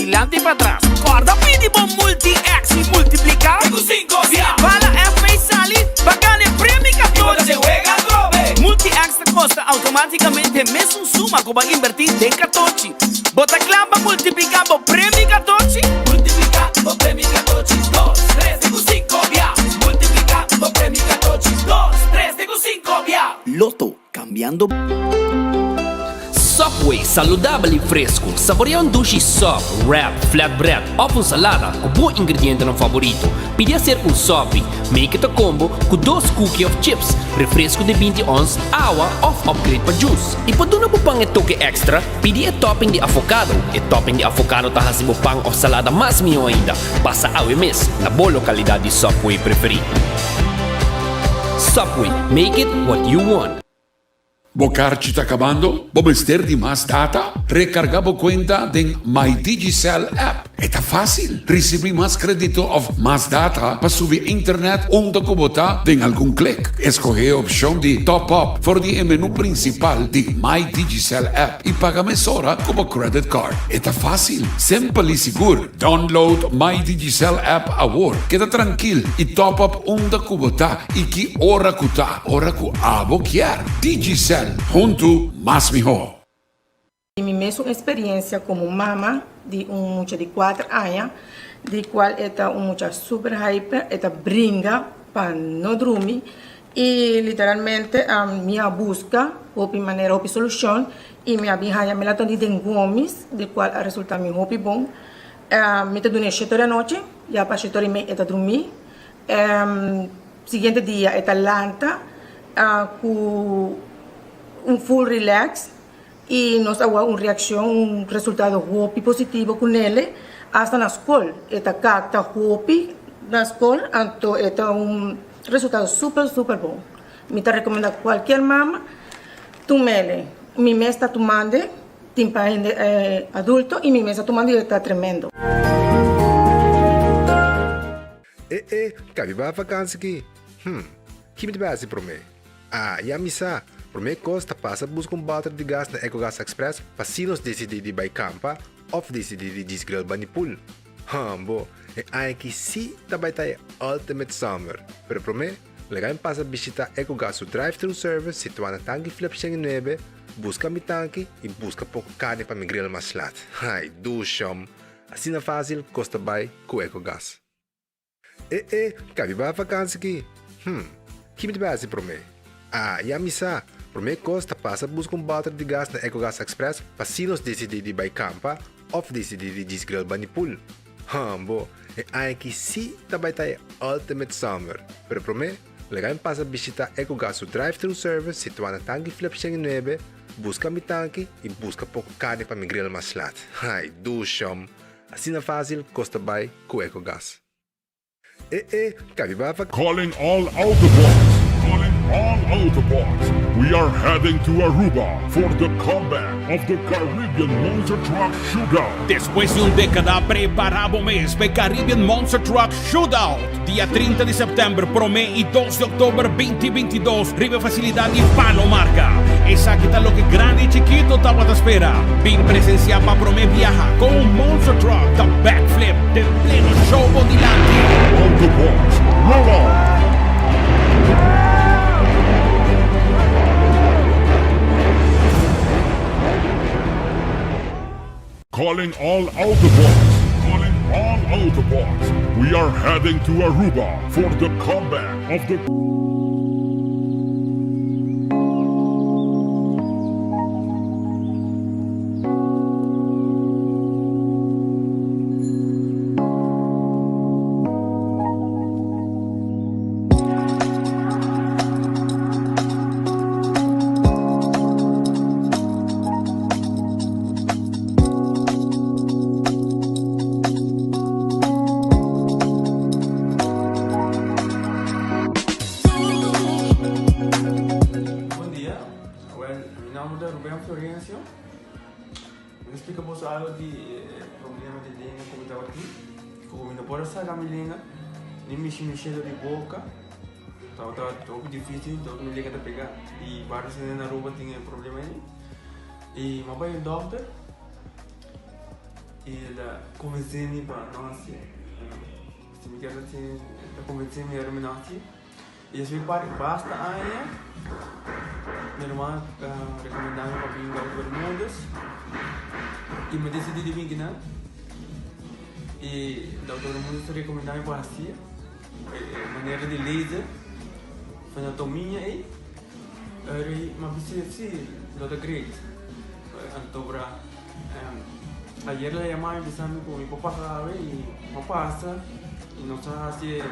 Dilanti pa tras. Corda pidi bo Multi X y multiplica. Te cu cinco bia. Si bala FA sali, ba gana e premio 14. Y bo ta wega atrobe. Multi X ta costa automaticamente mesun suma cu bo a inverti den catochi. Bo ta cla pa multiplica bo premio catochi? Multiplica bo premio catochi dos, tres te cu cinco bia. Multiplica bo premio catochi dos, tres te cu cinco bia. Lotto, cambiando. Subway, saludabel y fresco. Saborea un dushi sub, wrap, flatbread of un salada cu bo ingredientenan favorito. Pidi hacer un sopi. Make it a combo cu dos cookie of chips, refresco di binti ons, awa of upgrade pa juice. Y pa duna bo pan e toke extra, pidi e topping di avocado. E topping di avocado ta haci bo pan of salada mas miho ainda. Pasa awe mes na bo localidad di Subway preferi. Subway, make it what you want. Bo karchi ta kabando? Bo mester di mas data? Rekargá bo kuenta den My Digicel app. E ta fásil! Risibí mas kredito òf mas data pa subi internet unda ku bo ta den algun klik. Eskohé e opshon di Top Up for di e menú prinsipal di My Digicel app i paga mesora ku bo credit card. E ta fásil, simpel i sigur! Download My Digicel app awor. Keda trankil i top up unda ku bo ta i ki ora ku ta, ora ku abo kier. Digicel, huntu mas mihó. Di mi mesun experiencia como mama di un mucha di cuater aña, di cual e ta un mucha super hyper, e ta bringa pa no drumi y literalmente mi a busca hopi manera, hopi solucion y mi a bin haya melatonin den gomis, di cual a resulta mi hopi bon. Mi ta duna e shete ora anochi, ya pa shete ora y mei e ta drumi. Siguiente dia e ta lanta cu un full relax y nos a wak un reaccion, un resultado hopi positivo cu nele, hasta na scol e ta capta hopi na scol, anto e ta un resultado super super bon. Mi ta recomenda cualkier mama tumele, mi mes ta tumande, tin pa hende adulto y mi mes ta tumande y e ta tremendo. E e, kabi ba vakansi ki? Hm, ki mi ta bai hasi promé? Ah, ya mi sa! Promé kos ta pasa buska un bòter di gas na Ecogas Express pa si nos disidí di bai kampa òf disidí di djis grill bani pool. Hòmbo, e aña aki sí ta bai ta e ultimate summer! Pero promé, laga mi pasa bishitá Ecogas su drive-thru service situá na Tanki Flip 109, buska mi tanki i buska poko karni pa mi grill mas lat. Ai, dushòm! Asina fásil kos ta bai ku Ecogas. E e, kabi ba vakansi ki? Hm, ki mi ta bai hasi promé? Ah, ya mi sa! Promé kos ta pasa buska un bòter di gas na Ecogas Express pa si nos disidí di bai kampa òf disidí di djis grill bani pool. Hòmbo, e aña aki sí ta bai ta e ultimate summer. Pero promé, laga mi pasa bishitá Ecogas su drive-thru service situá na Tanki Flip 109, buska mi tanki i buska poko karni pa mi grill mas lat. Ai, dushòm! Asina fásil kos ta bai ku Ecogas. E e, kabi ba va. Calling all Autobots, calling all Autobots, we are heading to Aruba for the comeback of the Caribbean Monster Truck Shootout. Despues di un dékada, prepará bo mes pa e Caribbean Monster Truck Shootout, dia 30 di sèptèmber promé i dos di òktober binti 22 riba e fasilidat di Palo Marca. Esaki ta loke grandi i chikito tabata spera. Bin presensiá pa promé biaha kon un monster truck ta backflip den pleno show bo dilanti. Autobots, roll out! Calling all Autobots, calling all Autobots, we are heading to Aruba for the comeback of the. Bon dia, well mi nomber ta Ruben Florencio. Mi ta splika boso algo di e problema di lenga ku mi tabatin, ku mi no por a saka mi lenga ni mishi mi shelo di boka. Tabata hopi dificil, tabata mi lenga ta pega y varios hende na Aruba tin e problema ei. Y mi a bai un dokter. I el a konvensé mi pa no hasié. Si mi kier hasié, el a konvensé mi ora mi no hasié. I despues par basta aña, mi ruman a rekomendá mi pa bin Dòkter Bermudez i mi desidí di bin kinan. I Dòkter Bermudez a rekomendá mi pa hasié e manera di laser frenotomia ei. Ora mi a bisa si, lo ta great. Anto bra. Ayer el a yama mi bisa mi ku mi por pasa awe i mi a pasa i nos a hasi e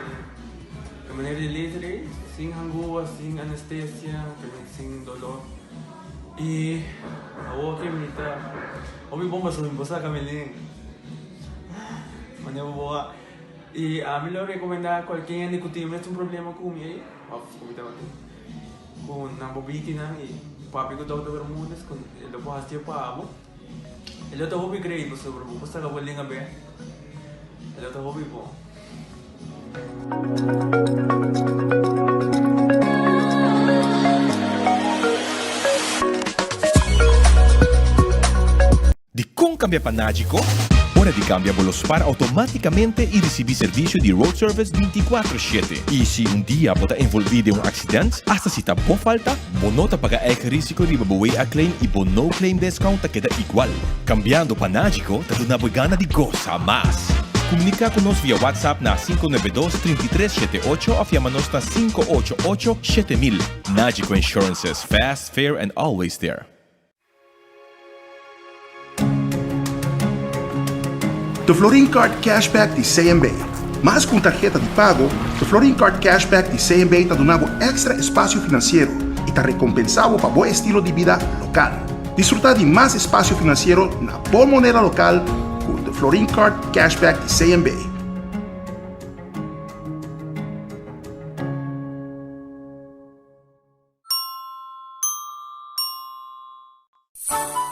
manera di laser ei sin hangua, sin anestesia, sin dolor i awor ke mi ta hopi bon pasobra mi por saka mi lenga manera bo a i ami lo rekomenda kualke hende ku tin mes un problema ku mi ei òf ku mi tabatin. Ku nan bo bitinan i papia ku Dòkter Bermudez ku e lo por hasié pa bo. E lo ta hopi great pasobra bo por saka bo lenga bek. E lo ta hopi bon. Dikon kambia pa Nagico? Ora di kambia bo lo spar outomátikamente i risibí servisio di road service bintikuatro shete. I si un dia bo ta envolví den un aksident, asta si ta bo falta, bo no ta paga eigen risiko riba bo WA claim i bo no claim discount ta keda igual. Kambiando pa Nagico ta duna bo e gana di gosa mas! Komuniká ku nos via WhatsApp na 592 33 78 òf yama nos na 588 7000. Nagico Insurances, fast, fair and always there. The Florin Card Cashback di CMB. Mas ku un tarheta di pago, The Florin Card Cashback di CMB ta duna bo èkstra espasio finansiero i ta rekompensá bo pa bo estilo di bida lokal. Disfrutá di mas espasio finansiero na bo moneda lokal ku The Florin Card Cashback di CMB.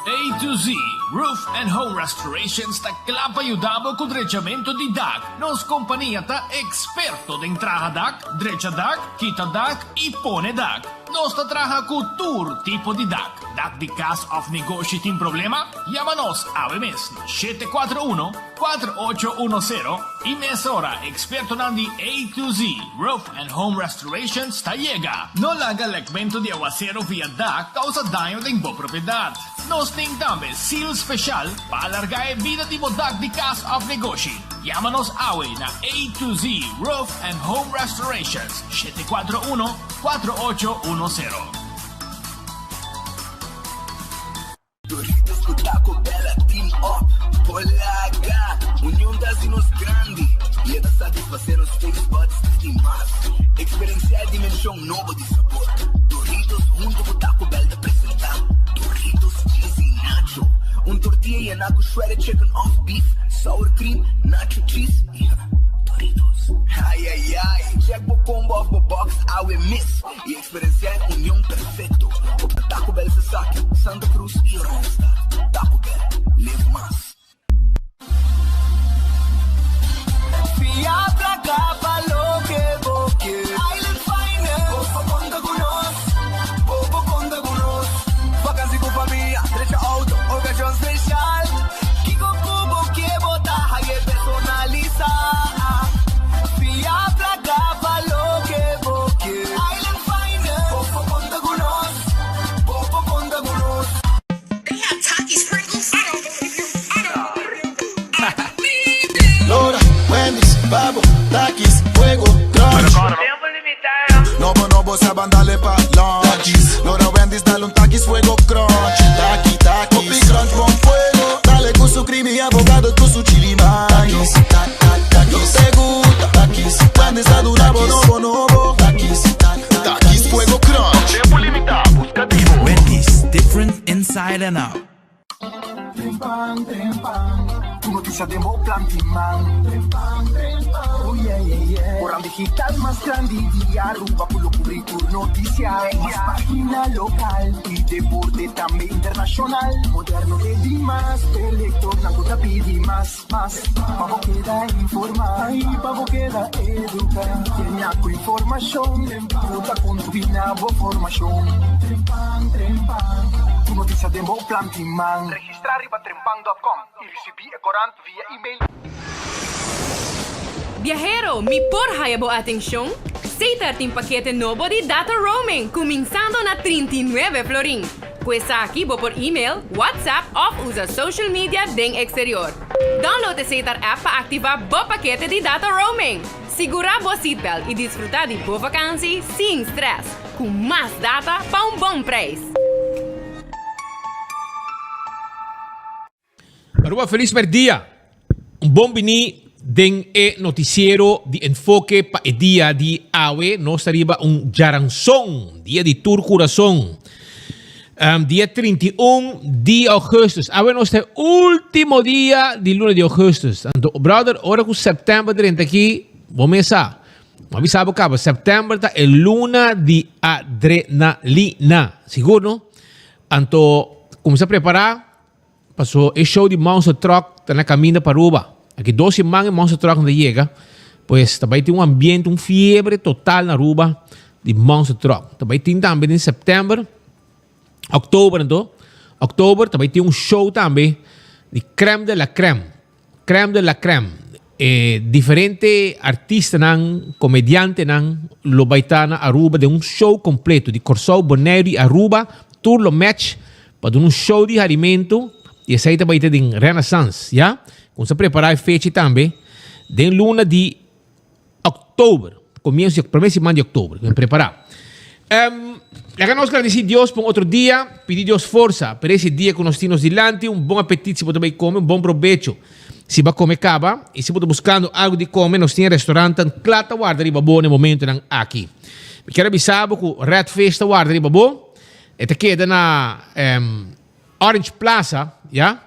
A to Z Roof and Home Restorations ta kla pa yuda bo ku drechamentu di dak. Nos kompania ta eksperto den traha dak, drecha dak, kita dak i pone dak. Nos ta traha ku tur tipo di dak. Dak di kas òf negoshi tin problema? Yama nos awe mes na 741 4810 i mesora ekspertonan di A to Z Roof and Home Restorations ta yega. No laga lekmentu di awasero via dak kousa daño den bo propiedat. Nos tin tambe seal speshal pa alargá e bida di bo dak di kas òf negoshi. Yama nos awe na A to Z Roof and Home Restorations, 741 4810. Doritos ku Taco Bell a team up por laga Union ta hasi nos grandi i e ta satisfasé nos taste buds di mas. Eksperensiá e dimenshon nobo di sabor. Doritos huntu ku Taco Bell ta presentá Doritos Cheesy Nacho, un tortilla yená ku shredded chicken òf beef, sour cream, nacho cheese i Doritos. Ayayay! Check bo combo òf bo box awe mes i Experiencia e union perfecto op Taco Bell Sasaki, Santa Cruz y Oranjestad. Taco Bell, live mas. Fia placa pa loke bo kier. Island Finance. Bo por conta cu nos. Bo por conta cu nos. Vakantie cu famia, drecha auto, ocasion special. Kico cu bo kier bo ta haye personalisa. Fia placa pa loke bo kier. Island Finance. Bo por conta cu nos. Bo por conta cu nos. Lora, Wendy's, Babo, Takis, Fuego, Crunch. Nobo, nobo, sa ban dale pa lunch. Takis, Lora, Wendy's, dale un Takis, Fuego, Crunch. Taki, Takis, Hopi Crunch, bon fuego. Dale cu su creamy avocado, cu su chili mayo. Takis, ta, ta, takis. Lo te gusta, Takis. Wendy's a duna bo nobo, nobo. Takis, ta, ta, Takis, Fuego, Crunch. Tempo limita, busca di bo. Wendy's, different inside and out. Trempan, trempan, cu no tin. Notisia den bo plan di man. Oh yeah yeah yeah. Corant digital mas grandi di Aruba cu lo cubri tur noticia. Mas pagina local y deporte tambe internacional. Moderno te di mas, e lectornan cu ta pidi mas, mas. Pa bo keda informa y pa bo keda educa. Yena cu informacion cu ta contribui na bo formacion. Trempan, trempan, tur noticia den bo plan di man. Registra riba trempan.com y ricibi e corant via email. Biahero, mi por haya bo atencion? Setar tin pakete nobo di data roaming cuminsando na 39 florin. Cu esaki bo por email, WhatsApp of usa social media den exterior. Download e Setar app pa activa bo pakete di data roaming. Sigura bo seatbelt y disfruta di bo vakantie sin stress, cu mas data pa un bon prijs. Aruba felis merdia. Un bon bini den e noticiero di Enfoke pa e dia di awe. Nos ta riba un djaranson, dia di tur curason. Um, dia 31 di augustus. Awe nos ta e ultimo dia di luna di augustus. Anto, brother, ora cu september drenta aki, bo mes sa. Bo a bisa bo caba, september ta e luna di adrenalina. Sigur no? Anto, cuminsa prepara. Paso e show di Monster Truck ta na caminda pa Aruba. Aki dos siman e Monster Truck no ta yega. Pues ta bay tin un ambiente, un fiebre total na Aruba di Monster Truck. Ta bay tin tambe den september, october anto, october ta bay tin un show tambe di Crème de la Crème. Crème de la Crème. E diferente artistanan, comediantenan lo bay ta na Aruba den un show completo di Corsou, Boneiru y Aruba. Tur lo match pa duna un show di harimento y esey ta bay ta den Renaissance, ya. Cuminsa prepara e fecha tambe den luna di Oktober, comienzo di, primer siman di oktober, ben prepara. Um, laga nos gradeci Dios pa un otro dia, pidi Dios forsa pa ese dia cu nos tin nos dilanti, un bon apetit si bo ta bay come, un bon probecho si bo a come caba, y si bo ta buscando algo di come, nos tin e restaurantan cla ta warda riba bo na e momentonan aki. Mi kier a bisa bo cu Red Fish ta warda riba bo, e ta keda na um, Orange Plaza, ya,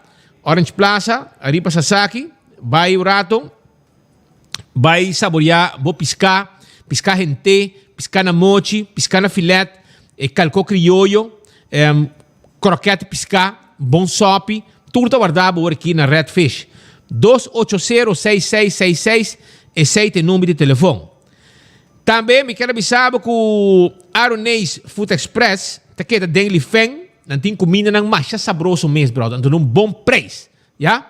Orange Plaza, ariba Sasaki, bay un rato, Bai saboreá bo piská, piská hent'é, piská na mochi, piská na filet, e kalkó krioyo, krokèt di piská, bon sòpi, tur ta wardá bo aki na Red Fish. 280 6666, esei ta e number di telefon. Tambe mi kier a bisa bo ku Aroneis Food Express ta keda den Lifeng, nan tin kumindanan masha sabroso mes bròder, anto na un bon preis. Ya?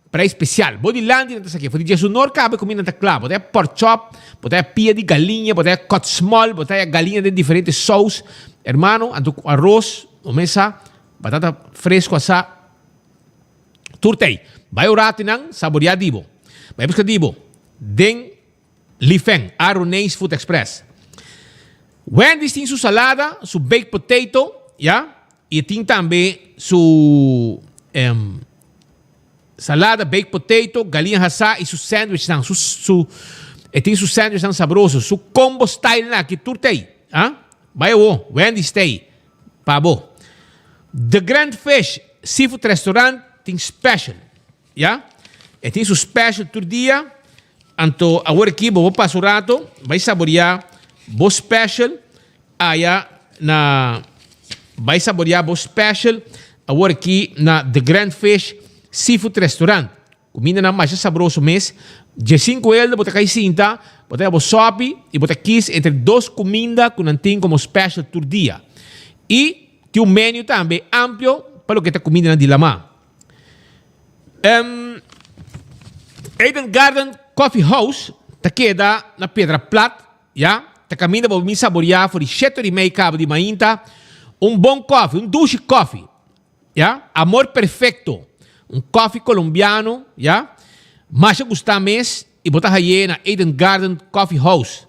Prijs special. Bo dilanti nan ta saké. For di Djesunor kabe kuminda ta kla. Bo ta haya pork chop, bo ta haya pia di galiña, bo ta haya cut small, bo ta haya galiña den diferente saus. Hermano, anto ku aros, bo mes sa, batata fresco asá. Tur ta ei. Bai un rato einan, saboreá di bo. Bai buska di bo den Li Feng, Aroneis Food Express. Wendy's tin su salada, su baked potato, ya, y e tin tambe su em, salada, baked potato, galiña hasá y su sandwichnan, su, su, e tin su sandwichnan sabroso, su combo style nan aki tur ta ei, ah. Bai awo, Wendy's ta ei pa bo. The Grand Fish Seafood Restaurant tin special. Ya, e tin su special tur dia, anto awor aki bo por pasa un rato bai saborea bo special aya na bai saborea bo special awor aki na The Grand Fish Seafood Restaurant. Kumindanan masha sabroso mes. Djesinku elde bo ta kai sinta, bo ta haya bo sopi i bo ta kis entre dos kuminda ku nan tin komo special tur dia. I tin un menu tambe amplio pa loke ta kumindanan di lamá. Um, Eden Garden Coffee House ta keda na Piedra Plat, ya. Ta kaminda bo bin saboreá for di shete ora i mei kaba di mainta un bon koffie, un dushi koffie, ya. Amor Perfecto, un koffie colombiano, ya. Masha gustá mes i bo ta hay'é na Eden Garden Coffee House.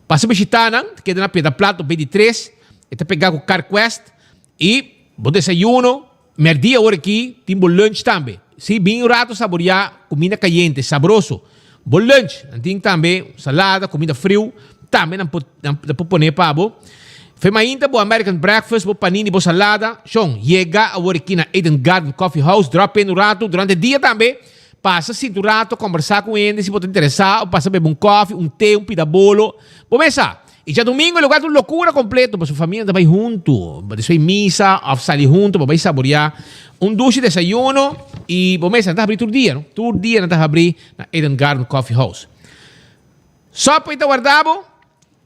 Pasa bishitá nan, ta keda na Piedra Plat op 23, e ta pegá ku Carquest i bo desayuno. Merdia ora aki tin bo lunch tambe. Si, bin un rato saboreá kuminda kayente, sabroso. Bo lunch, nan tin tambe salada, kuminda friu, tambe nan por nan por pone pa bo. Fe mainta bo American breakfast, bo panini, bo salada. Shon, yega awor aki na Eden Garden Coffee House, drop in un rato durante dia tambe. Pasa sinta un rato, kombersá ku hende si bo ta interesá, òf pasa bebe un kòfi, un te, un pida bolo. Bo mesa. I djadumingu e lugar ta un lokura kompleto, pasobra famia ta bai huntu, despues misa òf sali huntu pa bai saboriá un dushi desayuno i bo mesa nan ta habrí tur dia, no? Tur dia nan ta habrí na Eden Garden Coffee House. Subway ta warda bo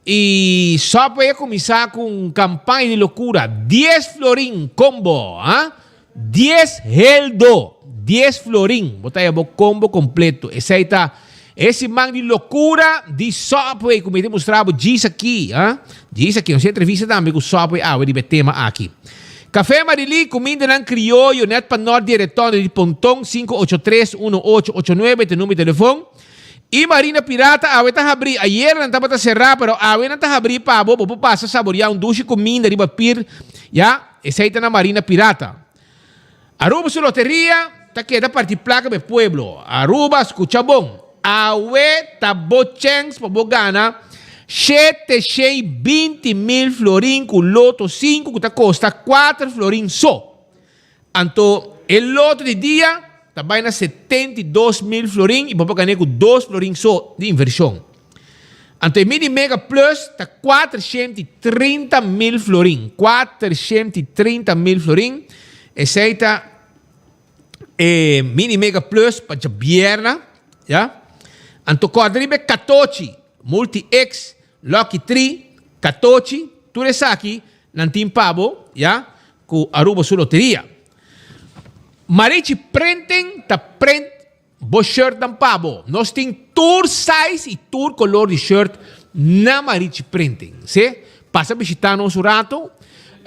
i Subway a kuminsá ku un kampaña di lokura, dies florin kombo, ha? Dies heldo, dies florin, bo ta haya bo combo completo. Esey ta e siman di locura di Subway cu mi ta mustra bo djis aki, ha? Djis aki. Nos a entrevista tambe cu Subway awe riba e tema aki. Café Marilí, cumindanan crioyo net pa nort di e retonde di Ponton, 583 1889 ta e numero di telefon. Y Marina Pirata awe ta habrí. Ayer nan tabata cerá, pero awe nan ta habrí pa bo. Bo por pasa saboreá un dushi cuminda riba pir, ya. Esei ta na Marina Pirata. Aruba su loteria ta keda parti plaka pa e pueblo. Aruba, skucha bon. Awe ta bo chèns pa bo gana 720 mil florin ku Loto 5 ku ta kosta 4 florin so. Anto e loto di dia ta bai na 72 mil florin i bo por gan'é ku 2 florin so di invershon. Anto e Mini Mega Plus ta 430 mil florin. 430 mil florin. Esei ta e Mini Mega Plus pa djabièrnè, ya. Anto kòrda riba e katochi, Multi X, Lucky Tree, katochi, tur esaki nan tin pa bo, ya, ku Aruba su loteria. Marichi Printing ta print Bo shirtnan pa bo. Nos tin tur size y tur color di shirt na Marichi Printing. Si? Pasa bishita nos un rato.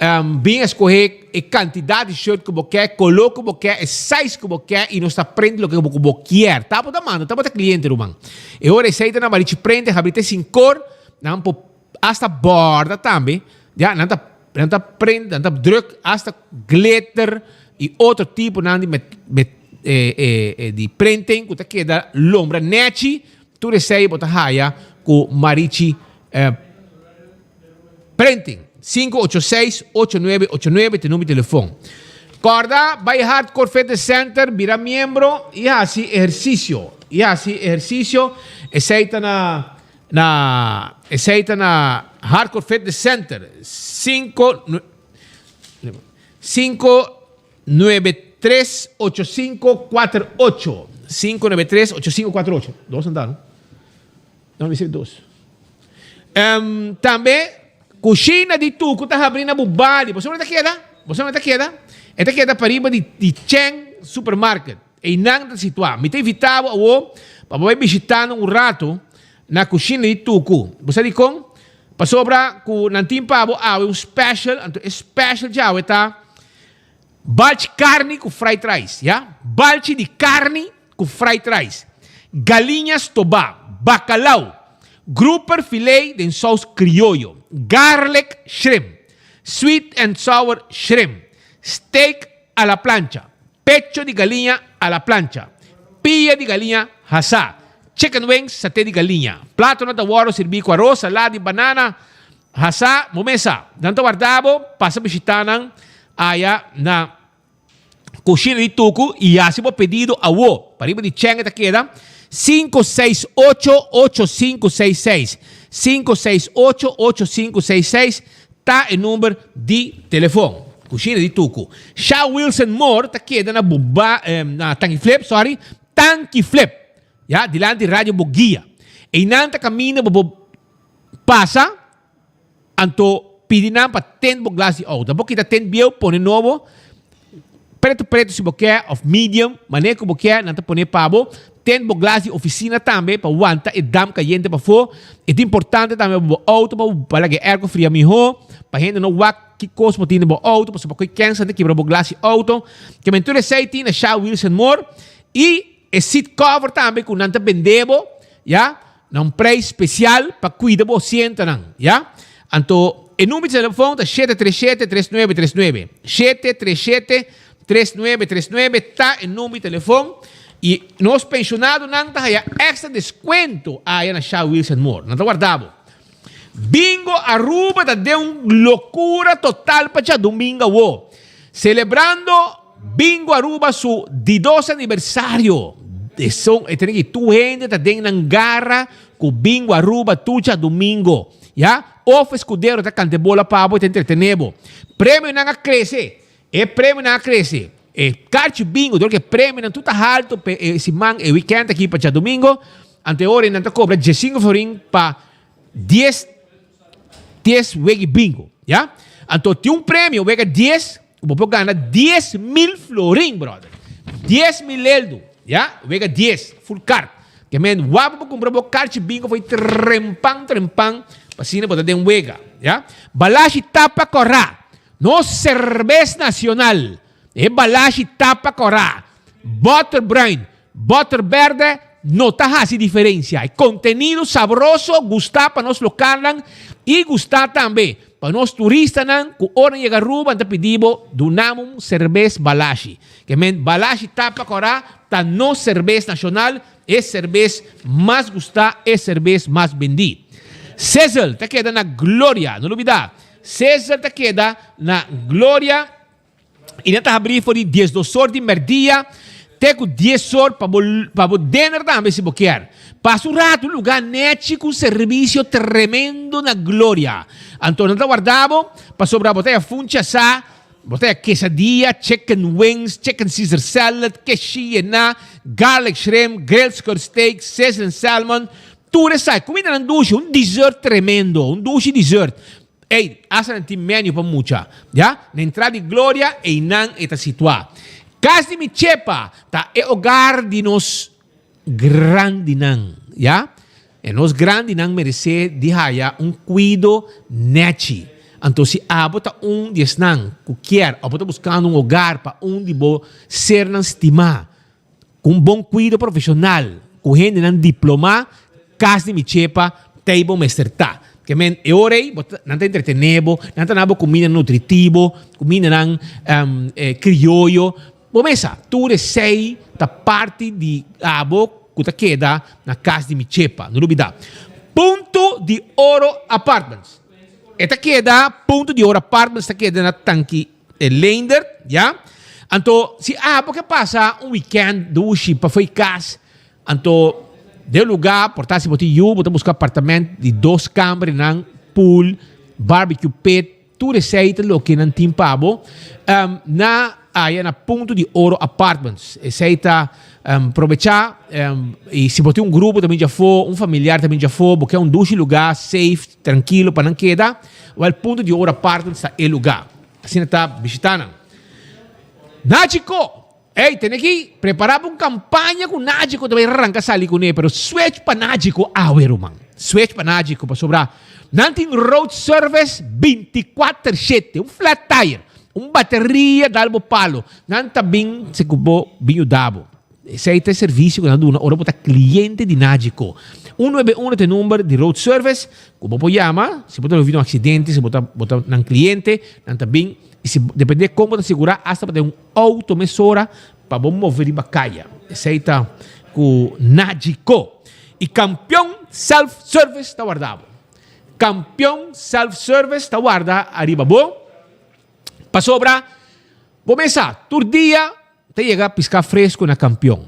Um, bin escoge e cantidad di shirt cu bo ke, color cu bo ke, e size cu bo ke y nos ta print loke cu bo kier. Ta bo ta manda, ta bo ta cliente ruman. E ora esey ta na Marichi Printing, habri te sincor, nan por hasta borda tambe. Ya, nan ta nan ta print, nan ta druk hasta glitter y otro tipo nan di met, met, eh, eh, eh, di printing ku ta keda lombra nechi. Tur esei bo ta haya ku Marichi eh, Printing. 586-8989 te numero di telefon. Korda bai Hardcore Fitness Center, bira miembro y hasi ehercicio. Y hasi ehercicio. Esei ta na Na esei ta na Hardcore Fitness Center 5 593 8548 593 8548 dos anda no? No mi dos. Um, tambe kushina di Tuku ta habri na Bubali. Boso no ta keda? Boso no ta keda? E ta keda pariba di, di Cheng Supermarket. Einan ta situá. Mi ta invitá bo awor pa bo bai bishitá nan un ratu na kushina di Tuku. Bo sa dikon? Pasobra ku nan tin pa bo awe un special, anto e special djawe ta balchi karni ku fried rice, ya. Balchi di karni ku fried rice, galiña stobá, bakalau, grouper filé den sous krioyo, garlic shrimp, sweet and sour shrimp, steak a la plancha, pecho di galiña a la plancha, pia di galiña hasá, chicken wings, saté di galiña. Platonan ta wòrdu sirbí ku aros, salada di banana hasá. Bo mesa. Nan ta warda bo pasa bishitá nan aya na Kushina di Tuku i hasi bo pedido awo. Pariba di Chenge ta keda 568 8566. 568 8566. Ta e number di telefon. Cushina di Tucu. Sha Wilson Moore ta keda na Buba, na Tanki Flip, sorry, Tanki Flip. Ya, dilanti Radio Boguia. Einan ta caminda bo bo pasa, anto pidi nan pa tint bo glas di auto. Bo kita tint bieu, pone nobo. Preto preto si bo ke of medium, manera ku bo ke nan ta pone pa bo. Tint bo glas di ofisina tambe pa wanta e damp kayente pafó. E ta importante tambe pa bo outo pa bo laga e airco fria mihó, pa hende no wak ki kos bo tin den bo outo pasobra ku e kèns nan ta kibra bo glas di outo. Ke men tur esei tin na Sha Wheels and More i e seat cover tambe ku nan ta bende bo ya. Na un prijs special pa cuida bo asientonan, ya. Anto e numero di telefon ta 737 3939. 737 3939 ta e numero di telefon y nos pensionadonan ta haya extra descuento aya na Shell Wheels and More. Nan ta warda bo. Bingo Aruba ta den un locura total pa djadumingo awo. Celebrando Bingo Aruba su di dos aniversario. Esun e tene ki tur hende ta den nan gara ku bingo Aruba tur djadumingo. Ya, of Escudero ta kanta e bola pa bo i ta entretene bo. Premionan a krese. E premionan a krese. E karchi bingo dor ku e premionan tur ta haltu pa e siman e wikènt aki pa djadumingo. Anto e ora ei nan ta kobra diesinko florin pa dies dies wega bingo. Ya, anto tin un premio wega dies. Ku bo por gana 10,000 florin, brother. 10,000 eldo, ya? Wega dies, full kart. Ke men wak bo por kumpra bo karchi bingo for trempan trempan pa asina bo ta den wega, ya? Balashi tapa kòrá. Nos serbes nacional. E balashi tapa kòrá. Butter bruin, butter berde no ta hasi diferencia. E contenido sabroso gusta pa nos localnan y gusta tambe pa nos turistanan cu ora nan yega Aruba nan ta pidi bo dunam un cerbes Balashi. Ke men Balashi tapa cora ta nos cerbes nacional, e cerbes mas gusta, e cerbes mas bendi. Sizzle ta keda na Gloria, no lubida Sizzle ta keda na Gloria. I nan ta habrí for di diesdos or di mèrdia te ku dies or pa bo pa bo dinner tambe si bo kier. Pasa un ratu un lugá nèchi ku un servisio tremendo na gloria. Anto nan ta warda bo pasobra bo ta ya funchi asá, bo ta ya quesadilla, chicken wings, chicken caesar salad, keshi yená, garlic shrimp, grilled skirt steak, sizzling salmon, tur esaki. Kumindanan dushi, un dessert tremendo, un dushi dessert. Ey, hasta nan tin menu pa mucha. Ya, na entrada di Gloria, eynan e ta situá. Cas di mi Chepa ta e hogar di nos grandinan. Ya, e nos grandinan meresé di haya un cuido nechi. Anto si abo ta un di esnan cu kier of bo ta buscando un hogar pa un di bo sernan stimá, Ku un bon kuido profeshonal, ku hendenan diplomá, kas di mi chepa t'ei bo mester ta. Ke men e ora ei bo ta, nan ta entretené bo, nan ta na bo kuminda nutritivo, kumindanan krioyo. Bo mesa, tur esei ta parti di abo ku ta keda na kas di mi chepa. No lubidá. Punto di Oro Apartments. E ta keda, Punto di Oro Apartments ta keda na Tanki. E Leendert, ya. Anto, si abo ke pasa un weekend dushi pa fo'i kas, anto den un lugá, por ta si bo tin yu, bo ta buska apartament di dos kambernan, pool, barbecue pit, tur esei ta loke nan tin pa bo. Na aya na Punto di Oro Apartments. Esei ta probechá i si bo tin un grupo ta bin djafó, un familiar ta bin djafó, bo ke un dushi lugá, safe, trankilo pa nan keda, wèl Punto di Oro Apartments ta e lugá. Asina ta bishita nan. Nachico! Ey, tene ki prepara pa un campaña cu Nachico ta bay ranca sali cune, pero switch pa Nachico awe ruman. Switch pa Nachico pasobra nan tin road service binticuater shete, un flat tire, un bateria dal bo palo, nan ta bin si cu bo bin yuda bo. Esei ta e servicio cu nan duna ora bo ta cliente di Nagico. Un nuebe uno ta e number di road service cu bo por yama si bo ta vivi un accidente, si bo ta bo ta nan cliente, nan ta bin y si depende con bo ta segura hasta bo ta un auto mesora pa bo move riba caya. Esei ta cu Nagico. Y Campeon Self Service ta warda bo. Campeon Self Service ta warda ariba bo pasobra bo mesa tur dia. Ta yega piská fresku na Kampion.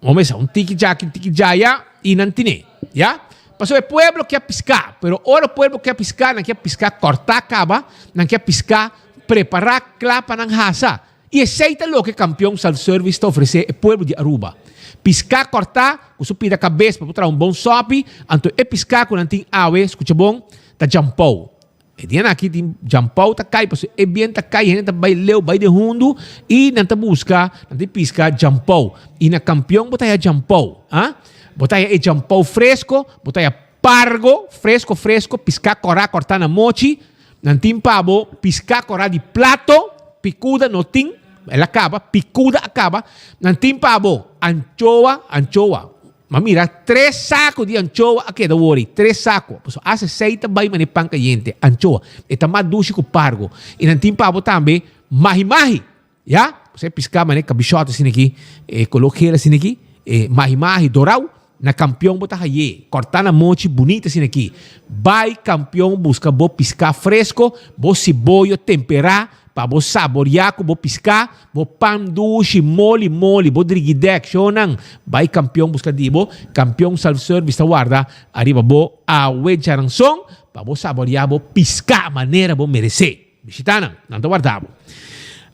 Bo mesa un tiki djaki, un tiki djaya i nan tine. Ya? Pasobra e pueblo ke piská, pero ora pueblo ke piská, nan ke piská kòrtá kaba, nan ke piská prepará kla pa nan hasa. I esei ta loke Kampion Self Service ta ofresé e pueblo di Aruba. Piská kòrtá ku su pida kabes pa por traha un bon sòpi, anto e piská ku nan tin awe, skucha bon, ta djampou. E dianan aki tin djampou ta kai pasobra e bien ta kai hende ta bai leu bai den hundu i nan ta buska nan ta piska djampou i na kampion bo ta haya djampou a bo ta haya e djampou fresko bo ta haya pargo fresko fresko piska kòrá kòrtá na mochi nan tin pa bo piska kòrá di plato pikuda no tin el a kaba pikuda a kaba nan tin pa bo anchoa anchoa. M'a mira tres saco di anchoa a keda wori, tres saco. Pasobra asa esei ta bai manera pan cayente, anchoa. E ta mas dushi cu pargo. I nan tin pa bo tambe mahi mahi, ya. Pasobra e pisca manera cabishot asina aki, e color geel asina aki, e mahi mahi dorau, na Campeon bo ta haye. Corta na mochi bunita asina aki. Bai Campeon busca bo pisca fresco, bo siboyo tempera. pa bo saboreá ku bo piská, bo pan dushi, moli moli, bo drigidèk, shownan, bai Kampion buska di bo, Kampion Self Service ta warda ariba bo awe djaranson pa bo saboreá bo piská manera bo meresé. Bishita nan, nan ta warda bo.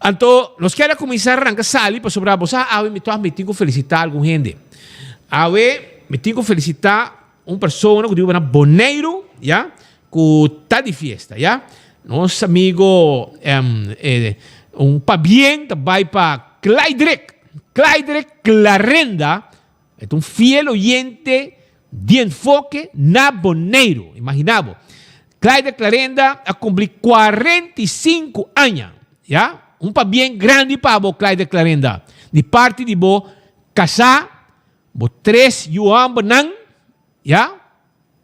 Anto, nos kier a kuminsá ranka sali pasobra bo sa awe mi tòg mi tin ku felisitá algun hende. Awe mi tin ku felisitá un persona ku ta biba na Boneiru, ya, ku ta di fiesta, ya. Nos amigo un pabien ta bai pa Clydrick, Clydrick Clarenda, E ta un fiel oyente di Enfoke na Boneiru. Imagina bo. Clyde Clarenda a cumpli 45 aña. Ya? Un pabien grandi pa bo, Clyde Clarenda. Di parti di bo casá, bo tres yu hombernan, ya?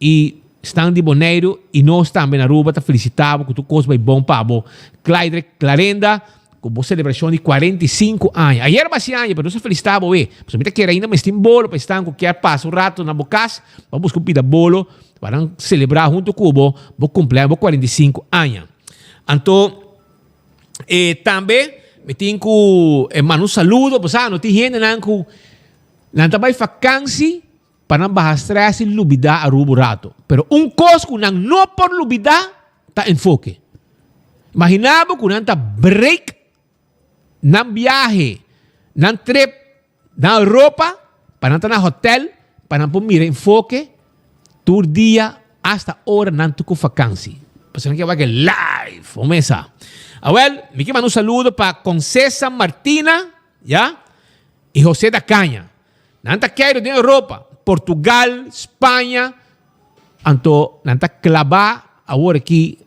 Y esnan di Boneiru y nos tambe na Aruba ta felicita bo cu tur cos bay bon pa bo. Clyde Clarenda cu bo celebracion di 45 aña. Ayer ba haci aña pero nos a felicita bo we. Pasobra mi ta kere ainda mes tin bolo pa esnan cu kier pasa un rato na bo cas pa busca un pida bolo pa nan celebra hunto cu bo bo cumpleaños bo 45 aña. Anto e tambe mi tin cu manda un saludo pasobra no tin hendenan cu nan ta bay vakantie. Pa nan baha stress i lubidá Aruba un rato. Pero un kos ku nan no por lubidá ta enfoke. Imaginá bo ku nan ta break nan biahe, nan trip na Europa pa nan ta na hotel pa nan por mira enfoke tur dia hasta ora nan ta ku fakansi. Pasobra nan ke wak e live, bo mesa. Awel, mi ke manda un saludo pa Concesa Martina, ya, i José da Caña. Nan ta keiru den Europa, Portugal, Spaña, anto nan ta klabá awor aki.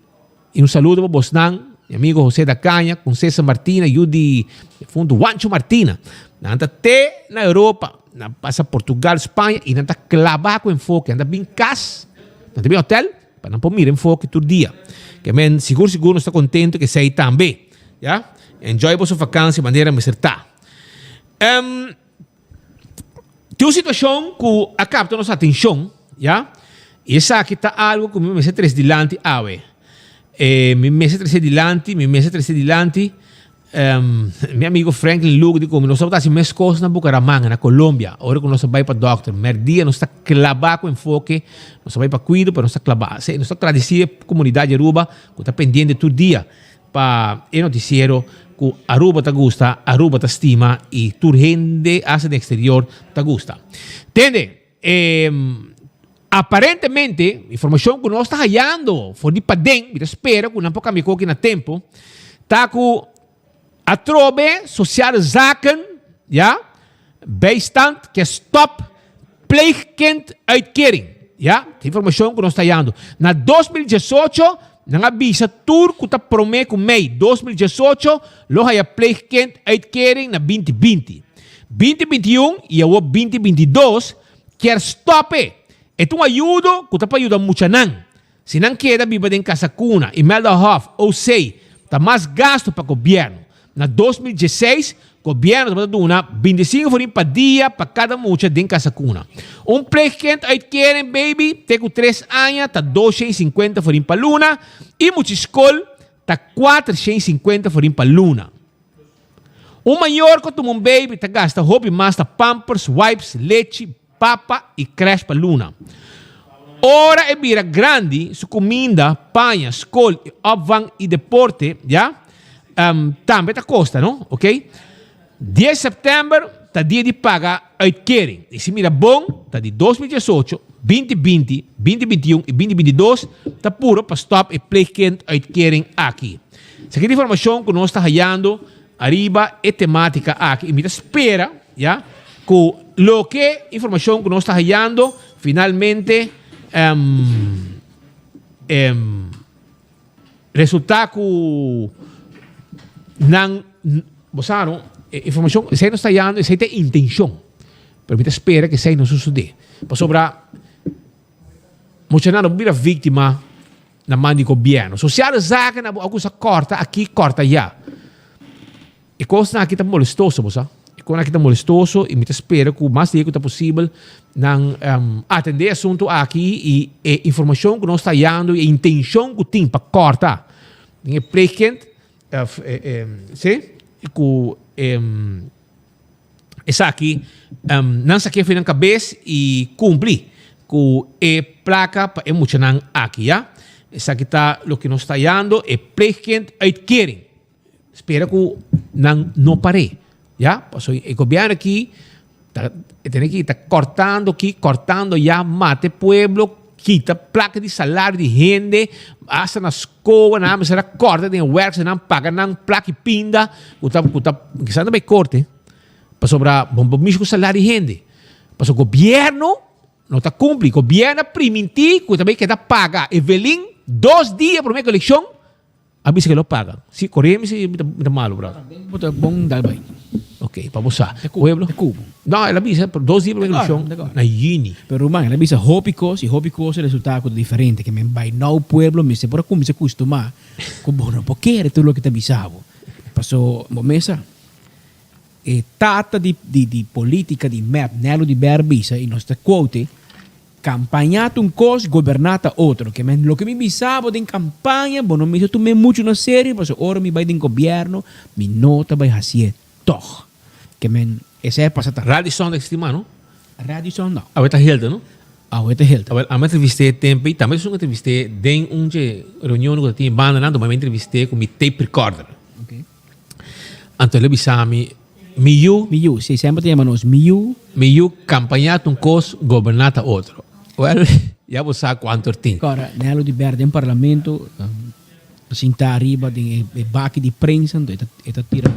I un saludo pa bosnan, mi amigo José da Caña, Concesa Martina, yu di defuntu Juancho Martina. Nan ta te na Europa, nan pasa Portugal, Spaña i nan ta klabá ku enfoke. Nan ta bin kas, nan ta bin hotel pa nan por mira enfoke tur dia. Ke men sigur sigur nos ta kontento ku esei tambe. Ya, enjoy boso vakansi manera mester ta. Tin un situacion cu a capta nos atencion, ya, y esaki ta algo cu mi mester trece dilanti awe. Eh, mi mester trece dilanti, mi mester trece dilanti. Mi amigo Franklin Luke di cu mi nos tabata haci mes cos na Bucaramanga, na Colombia, ora cu nos a bay pa dokter. Merdia nos ta claba cu enfoke, nos a bay pa cuido, pero nos ta claba. Nos ta agradeci e comunidad di Aruba cu ta pendiente tur dia. Pa e noticiero cu Aruba ta gusta, Aruba ta stima y tur hende hasta den exterior ta gusta. Tende, e aparentemente, informacion cu nos ta hayando for di paden, mi ta spera cu nan por cambia coki na tempo, ta cu atrobe Sociale Zaken, ya, Bijstand ke stop pleegkind uitkering. Ya, ta informacion cu nos ta hayando. Na 2018, nan a bisa tur cu ta prome cu mei 2018 lo haya pleegkind uitkering na 2020. 2021 y awor 2022 kier stop e. E ta un ayudo cu ta pa yuda muchanan. Si nan keda biba den Casa Cuna y Meldahof, OC, ta mas gasto pa gobierno. Na 2016, gobierno tabata duna 25 florin pa dia pa cada mucha den Casa Cuna. Un pleegkind uitkering baby te cu 3 aña ta 250 florin pa luna y mucha scol ta 450 florin pa luna. Un mayor cu tuma un baby ta gasta hopi mas na pampers, wipes, lechi, papa y crash pa luna. Ora e bira grandi, su cuminda, paña, scol y opvang y deporte, ya, um, tambe ta costa, no? Ok? 10 september ta dia di paga uitkering. Y si mira bon, ta di 2018, 2020, 2021 y 2022 ta puro pa stop e pleegkind uitkering aki. Esaki ta informacion cu nos ta hayando ariba e tematica aki y mi ta spera, ya, cu loke informacion cu nos ta hayando finalmente um, um, resulta cu nan, bo sa no, e informacion, esey nos ta hayando, esey ta e intencion, pero mi ta spera cu esey no sucede, pasobra muchanan no por bira victima na man di gobierno. Sociale zaken a kusa korta aki, korta ya. E kosnan aki ta molestoso, bo sa. E kosnan aki ta molestoso i mi ta spera ku mas dia ku ta posibel nan um, atende e asuntu aki i e informashon ku nos ta hayando i e intenshon ku tin pa korta den e pleegkind. Of si ku esaki nan saké for di nan kabes i kumpli ku e plaka pa e muchanan aki ya. Esaki ta loke nos ta yando e pleegkind uitkering. Spera ku nan no par'é ya pasobra e gobièrnu aki ta e tene ki ta kòrtando aki kòrtando ya mata e pueblo kita plaka di salario di hende asta na skola nan a mester a kòrta den e wèrk nan paga nan plaka i pinda ku ta ku ta kisas nan bai korte pasobra bo no por mishi ku salario di hende pasobra gobièrnu no ta kumpli gobièrnu a primintí ku ta bai keda paga Evelyn dos dia promé ku elekshon. A bisa ke lo paga. Si, corrige mi si mi ta malo, brother. Bo ta bon dal bai. Ok, pa bo sa. Pueblo? E cubo. No, el a bisa dos dia prome eleccion na juni. Pero ruman, el a bisa hopi cos y hopi cos a resulta cu ta diferente. Ke men bai nou pueblo mester por a cuminsa custuma cu bo no por kere tur loke ta bisa bo. Paso bo mes sa, e tata di di politica di mep, Nelo di Ber bisa y nos ta quote, Campaña ta un cos, goberna ta otro. Ke men loke mi bisa bo den campaña, bo no mester tum'é mucho na serio, pasobra ora mi bai den gobierno, mi no ta bai hacié tog. Ke men esei a pasa ta. Radisson ta existi mas, no? Radisson no. Awe ta Hilton, no? Awe ta Hilton. Awel, ami a entrevist'é tempo ei, tambe esun entrevist'é den un dje reunion ku ta tin e bandanan, anto mi a entrevist'é ku mi tape recorder. Okay. Anto el a bisa mi, Mi yu. Mi yu, si, semper ta yama nos mi yu. Mi yu, kampañá ta un kos, goberná ta otro. Wèl, ya bo sa kuantu er tin. Kòrda, Nelo di Ber den parlamento, sintá ariba den e baki di prensa, anto e ta, e ta tira,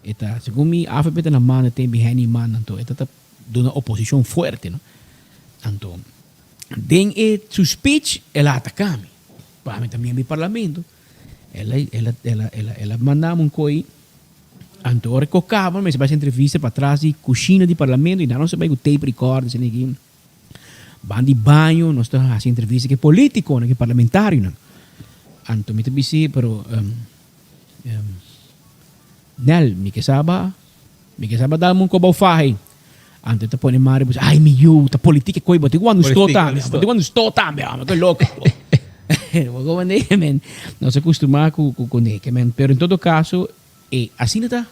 e ta, segun mi, avp ta na manda tempu i Henny manda, anto e ta ta duna oposishon fuerte, no. Anto, den e su speech, el a ataká mi, pa mi ta miembro di parlamento. El a, el a, el a, el a, el a manda mi un koi. Anto ora ku kaba mester bai hasi entrevista patras di kushina di parlamento i nan nos a bai ku tape recorder asina aki. Ban di baño nos ta hasi entrevista ku e politikonan, ku e parlamentarionan. Anto mi ta bis'é pero Nel, mi ke sa ba, mi ke sa ba dal mi un kobou faha ei. Anto e ta pone Mario bisa, ay mi yu, ta politica koe, bo tin ku ando sto tambe, bo tin ku ando sto tambe, amo ta loko. Bo komo ne, men, nos a kustumá ku ku ne, ke men, pero en todo kaso, e asina ta,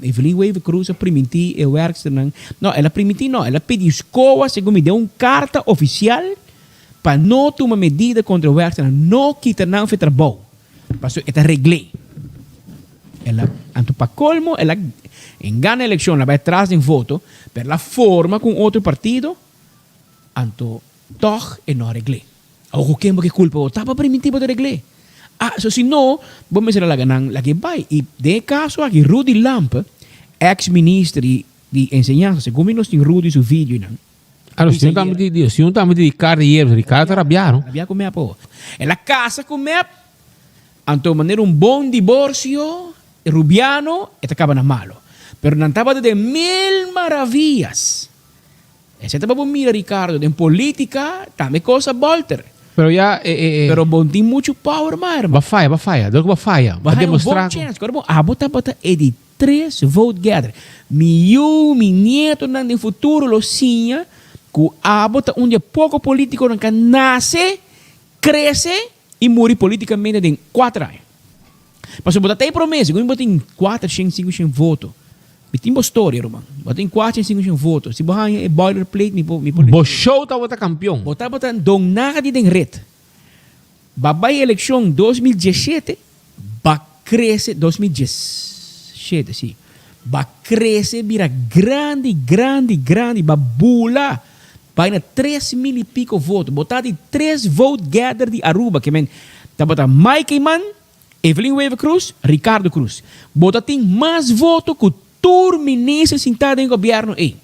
Evelyn Wever Croes a primintí e wèrksternan, no, el a primintí no, el a pidi SCOA, segun mi, den un karta ofisial pa no tuma medida kontra e wèrksternan, no kita nan for e trabou, pasobra e ta regl'é. El a, anto pa colmo el a en gana eleccion, el a bay atras den voto, pero el a forma cu un otro partido, anto toch e no a regl'é. Awor cu ken bo ke culpa bo? Ta pa permiti bo ta regl'é. Ah, so si no, bo mester a laga nan lag'é bay. Y den e caso aki Rudy Lampe, ex minister di di enseñansa, segun mi nos tin Rudy su videonan. Ah, no, si un tambe di, si un tambe di Ricardo Yerba, Ricardo ta rabia, no? Rabia cu mep awor. El a casa cu mep. Anto manera un bon diborsio Rubiano e ta kaba na malo. Pero nan tabata den mil maravillas. Esei ta pa bo mira Ricardo, den politica tambe cos a bolter. Pero ya e e e. Pero bo tin mucho power ma hermano. Bo a faya, bo a faya. Dor ku bo a faya. Bo a haña un bon chance. Kòrda bo, abo tabata e di tres vote getter. Mi yu, mi nietonan den futuro lo siña ku abo ta un di e poko politiconan ku a nase, krese I muri politikamente den kuater aña. Pasobra bo ta ta e promesa, segun bo tin kuater shen, sinku shen voto. Mi tin bo storia, ruman. Bo tin kuater shen, sinku shen voto. Si bo haña e boilerplate, mi por, mi por. Bo show tabata kampion. Bo tabata don nadi den ret. Ba bai elekshon 2017, ba krese, 2017, si. Ba krese bira grandi, grandi, grandi, ba bula. Bai na 3000 y pico voto. Bo ta di tres vote gather di Aruba. Ke men tabata Mike Eman, Evelyn Wever Croes, Ricardo Croes. Bo ta tin mas voto cu tur minister sinta den gobierno ey.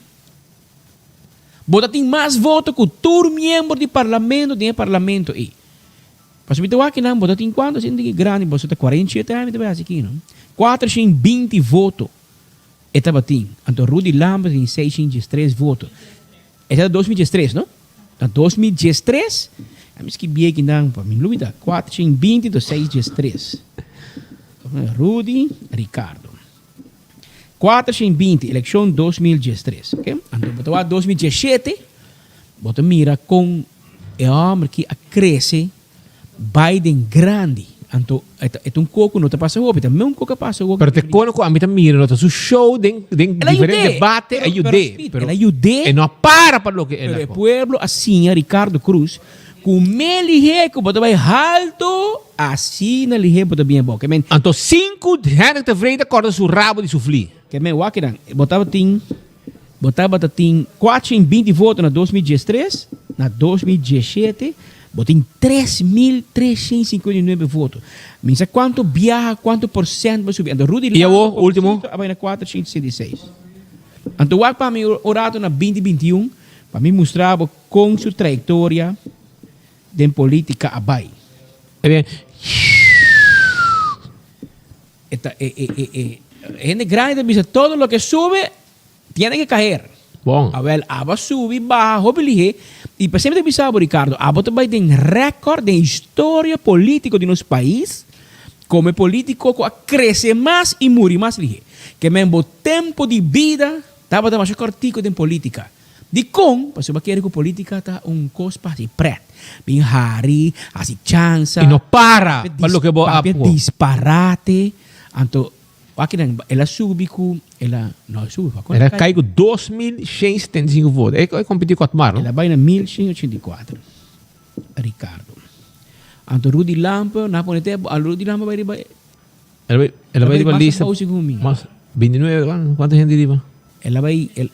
Bo ta tin mas voto cu tur miembro di parlamento den e parlamento ey. Pasobra mi ta wak kinan bo ta tin cuanto asina di grandi bo ta 47 aña mi ta bay haci aki no. 420 voto. E tabatin. Anto Rudy Lambert tin 603 voto. Esei ta 2013, no? Na 2013, a mi skibí aki nan, pa mi lubida, 420 to 613. Rudy Ricardo. 420, elekshon 2013, ok? Anto bo ta wak 2017, bo ta mira kon e hòmber ki a krese bai den grandi. Anto e ta un kos ku no ta pasa hopi, ta meun kos ku a pasa hopi. Pero te kono ku ami ta mira no ta su show den den diferente debate a yud'é. Pero el a yud'é. E no a para pa loke el a. Pero e pueblo a siña Ricardo Croes ku me lihé ku bo ta bai halto asina lihé bo ta bin abou. Ke men. Anto sinku Hendrik Tevreden ta kòrda su rabo di su fli. Ke men wak kinan bo tabatin Bo tabata tin 420 voto na 2013, na 2017 bo tin 3359 voto. Mi sa cuanto biaha, cuanto porcent bo subi. Anto Rudy Y awo, ultimo? a bay na 466. Anto wak pa mi un rato na 2021 pa mi mustra bo con su trayectoria den politica a bay. E bien. E ta e e e e hende grandi ta bisa todo loke sube tiene ke caer. Bon. Awel abo a subi baha hopi lihe y pa semper ta bisa bo Ricardo abo ta bay den record den historia politico di nos pais como e politico cu a crece mas y muri mas lihe. Ke men bo tempo di bida tabata masha cortico den politica. Dikon? Pasobra bo a kere ku politika ta un kos pa hasi pret. Bin hari, hasi chansa. I no para pa loke bo a Papia disparate. Anto, wak kinan, el a subi ku, el a, no a subi, El a kai ku 2175 voto. E kompetí ku Otmar, no? El a bai na 1184, Ricardo. Anto Rudy Lampe, nan a pone tempu, a Rudy Lampe a bai riba. El a bai, el a bai riba lista. Mas, 29, kuantu hende riba? El a bai, el.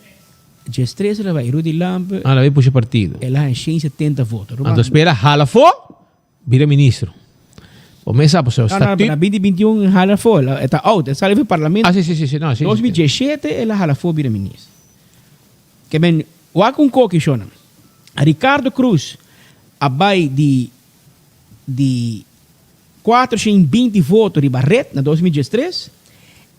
Djes tres el a bai Rudy Lampe. Ah, el a bai pusha partido. El a haña 170 voto. Anto spera hala afó, bira ministro. Bo mes sa pasobra No, no, statuut. na 2021 el hala afó, el ta out, el sali for parlamento. Ah, si, si, si, si, no, si. 2017 el a hala afó bira ministro. Ke men, wak un koki shona. Ricardo Croes a bai di di 420 voto riba red na 2013,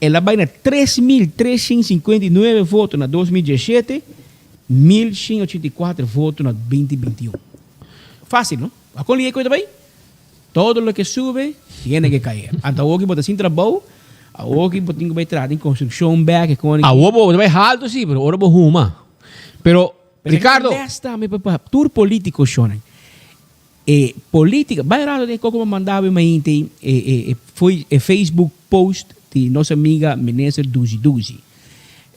el a bai na 3359 voto na 2017, 1184 voto na 2021. Fácil, no? A kon lié ku e ta bai? Todo loke sube, tiene ke caer. Anto awoki bo ta sin trabou, awoki bo tin ku bai traha den construccion bek, e kon. Awor bo ta bai haltu si, pero ora bo huma. Pero, Ricardo. Pero les tambe pa tur politico shonnan. E politica, bay rato den koko bo manda awe mainta e e e e Facebook post di nos amiga minister Duzi Duzi.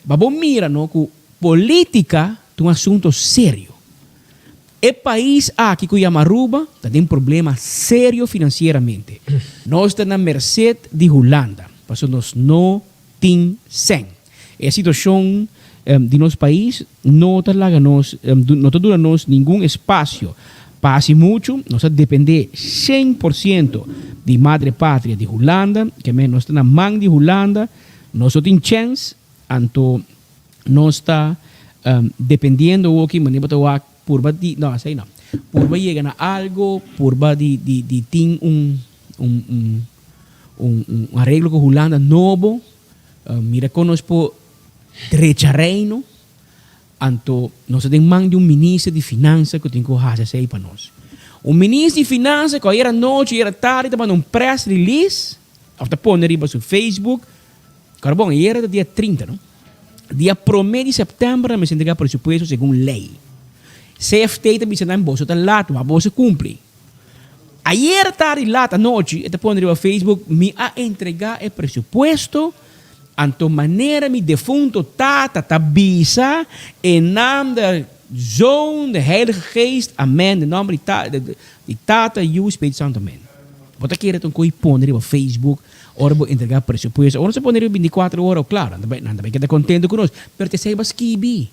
Pa bo mira no ku politica ta un asunto serio. E pais aki ku yama Aruba ta den problema serio financieramente. Nos ta na merced di Hulanda pasobra nos no tin sèn. E situashon di nos pais no ta laga nos, no ta duna nos ningun espasio pa hasi muchu. Nos ta dependé 100% di madre patria di Hulanda, ke men nos ta na man di Hulanda, nos no tin chèns, anto nos ta dependiendo awoki manera bo ta wak purba di, no esei no, purba yega na algo, purba di di tin un un. Un un areglo ku Hulanda nobo, mira kon nos por drecha reino, anto nos ta den man di un minister di finansa ku tin ku hasi esei pa nos. Un minister di finansa ku ayera nochi, ayera tardi ta manda un press release òf ta pone riba su Facebook, kòrda bon ayera ta dia 30 no, dia promé di sèptèmber nan mester entrega presupuesto segun lei. CFT ta bisa nan boso ta lat, wak boso kumpli. Ayer tardi lat anochi e ta pone riba Facebook, Mi a entrega e presupuesto, anto manera mi defunto tata ta bisa, in naam der Zoon, de Heilige Geest, amen, den nomber di Tata, Yu, Spiritu Santo, amen. Bo ta kere ta un koe pone riba Facebook ora bo entrega presupuesto? Ora nos a pone riba binticuatro ora, claro, nan ta bay keda contento cu nos, pero ta esey bo a skibi.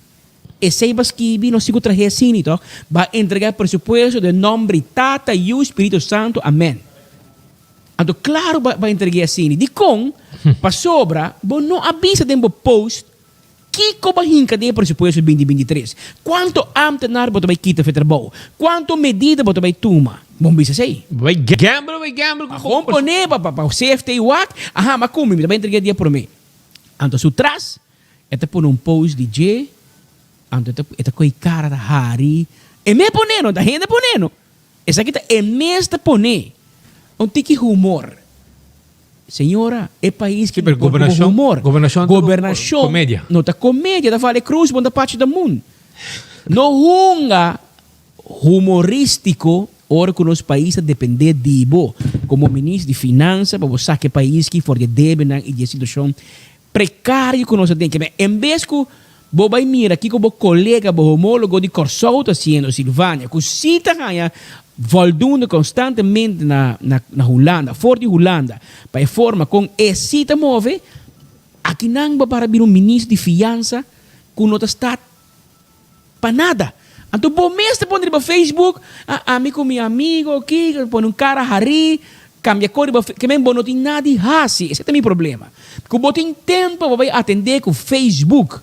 Esei ba skibi nos tin ku trahe asini tok, ba entrega e presupuesto den nomber di Tata, Yu, Spiritu Santu, amen. Anto klaru ba ba entreg'é asini. Dikon? Pasobra bo no a bisa den bo post kiko ba hinka den e presupuesto 2023. Kuantu ámtenar bo ta bai kita for e trabou? Kuantu medida bo ta bai tuma? Bo no bisa esei. Bo bai gamble, bo bai gamble ku bo. Bo pone pa pa CFT wak, aha, m'a kumpli, mi ta bai entreg'é dia promé. Anto su tras E ta pone un post di dje, anto e ta e ta koe kara ta hari. E mes pone no, ta hende pone no. Esaki ta e mes ta pone. Un tiki humor. Señora, e pais Sí, pero por ku bo gobernacion, humor. gobernacion ta Gobernacion comedia. no ta comedia, ta vale cruz bo no ta pachi ta mun. No hunga humoristico ora cu nos pais ta depende di bo. komo minister di finansa pa bo saka e pais ki for di e debenan i di e situashon prekario ku nos ta den. Ke men en bes ku bo bai mira kiko bo kolega, bo homólogo di Kòrsou ta hasiendo, Silvania, ku si ta haña voldoende konstantemente na na Hulanda, for di Hulanda, pa e forma kon e si ta move, akinan bo para bira un minister di fiansa ku no ta sta pa nada. Anto bo mes ta pone riba Facebook, ah, ami ku mi amigo aki, pone un kara harí, kambia kor riba Ke men bo no tin nada di hasi, esei ta mi problema. Ku bo tin tempo pa bai atendé ku Facebook,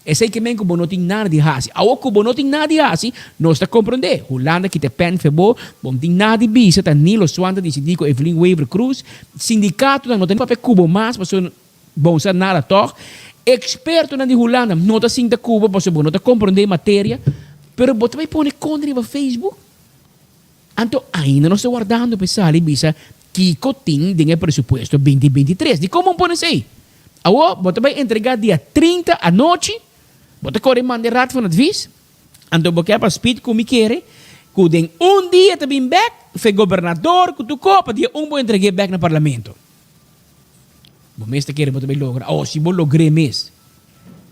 esei ke men ku bo no tin nada di hasi. Awor ku bo no tin nada di hasi, nos ta komprondé. Hulanda kita pèn fe bo, bo no tin nada di bisa, ta Nilo Swan ta disidí ku Evelyn Wever Croes, sindikatonan no ta papia ku bo mas pasobra Bon sa nada tòg. Ekspertonan di Hulanda no ta sinta ku bo pasobra bo no ta komprondé e materia, pero bo ta bai pone kontra riba Facebook. Anto ainda nos ta wardando pa e sali bisa kiko tin den e presupuesto binti 23. Dikon bo pone esei? Awor bo ta bai entregá dia 30 anochi, bo ta kore manda e Raad van Advies, anto bo ke pa speed ku mi kere ku den un dia ta bin bèk, fe gobernador ku tur kopa dia un bo entreg'é bèk na parlamento. Bo mes ta kere bo ta bay logra. Oh, si bo logr'é mes,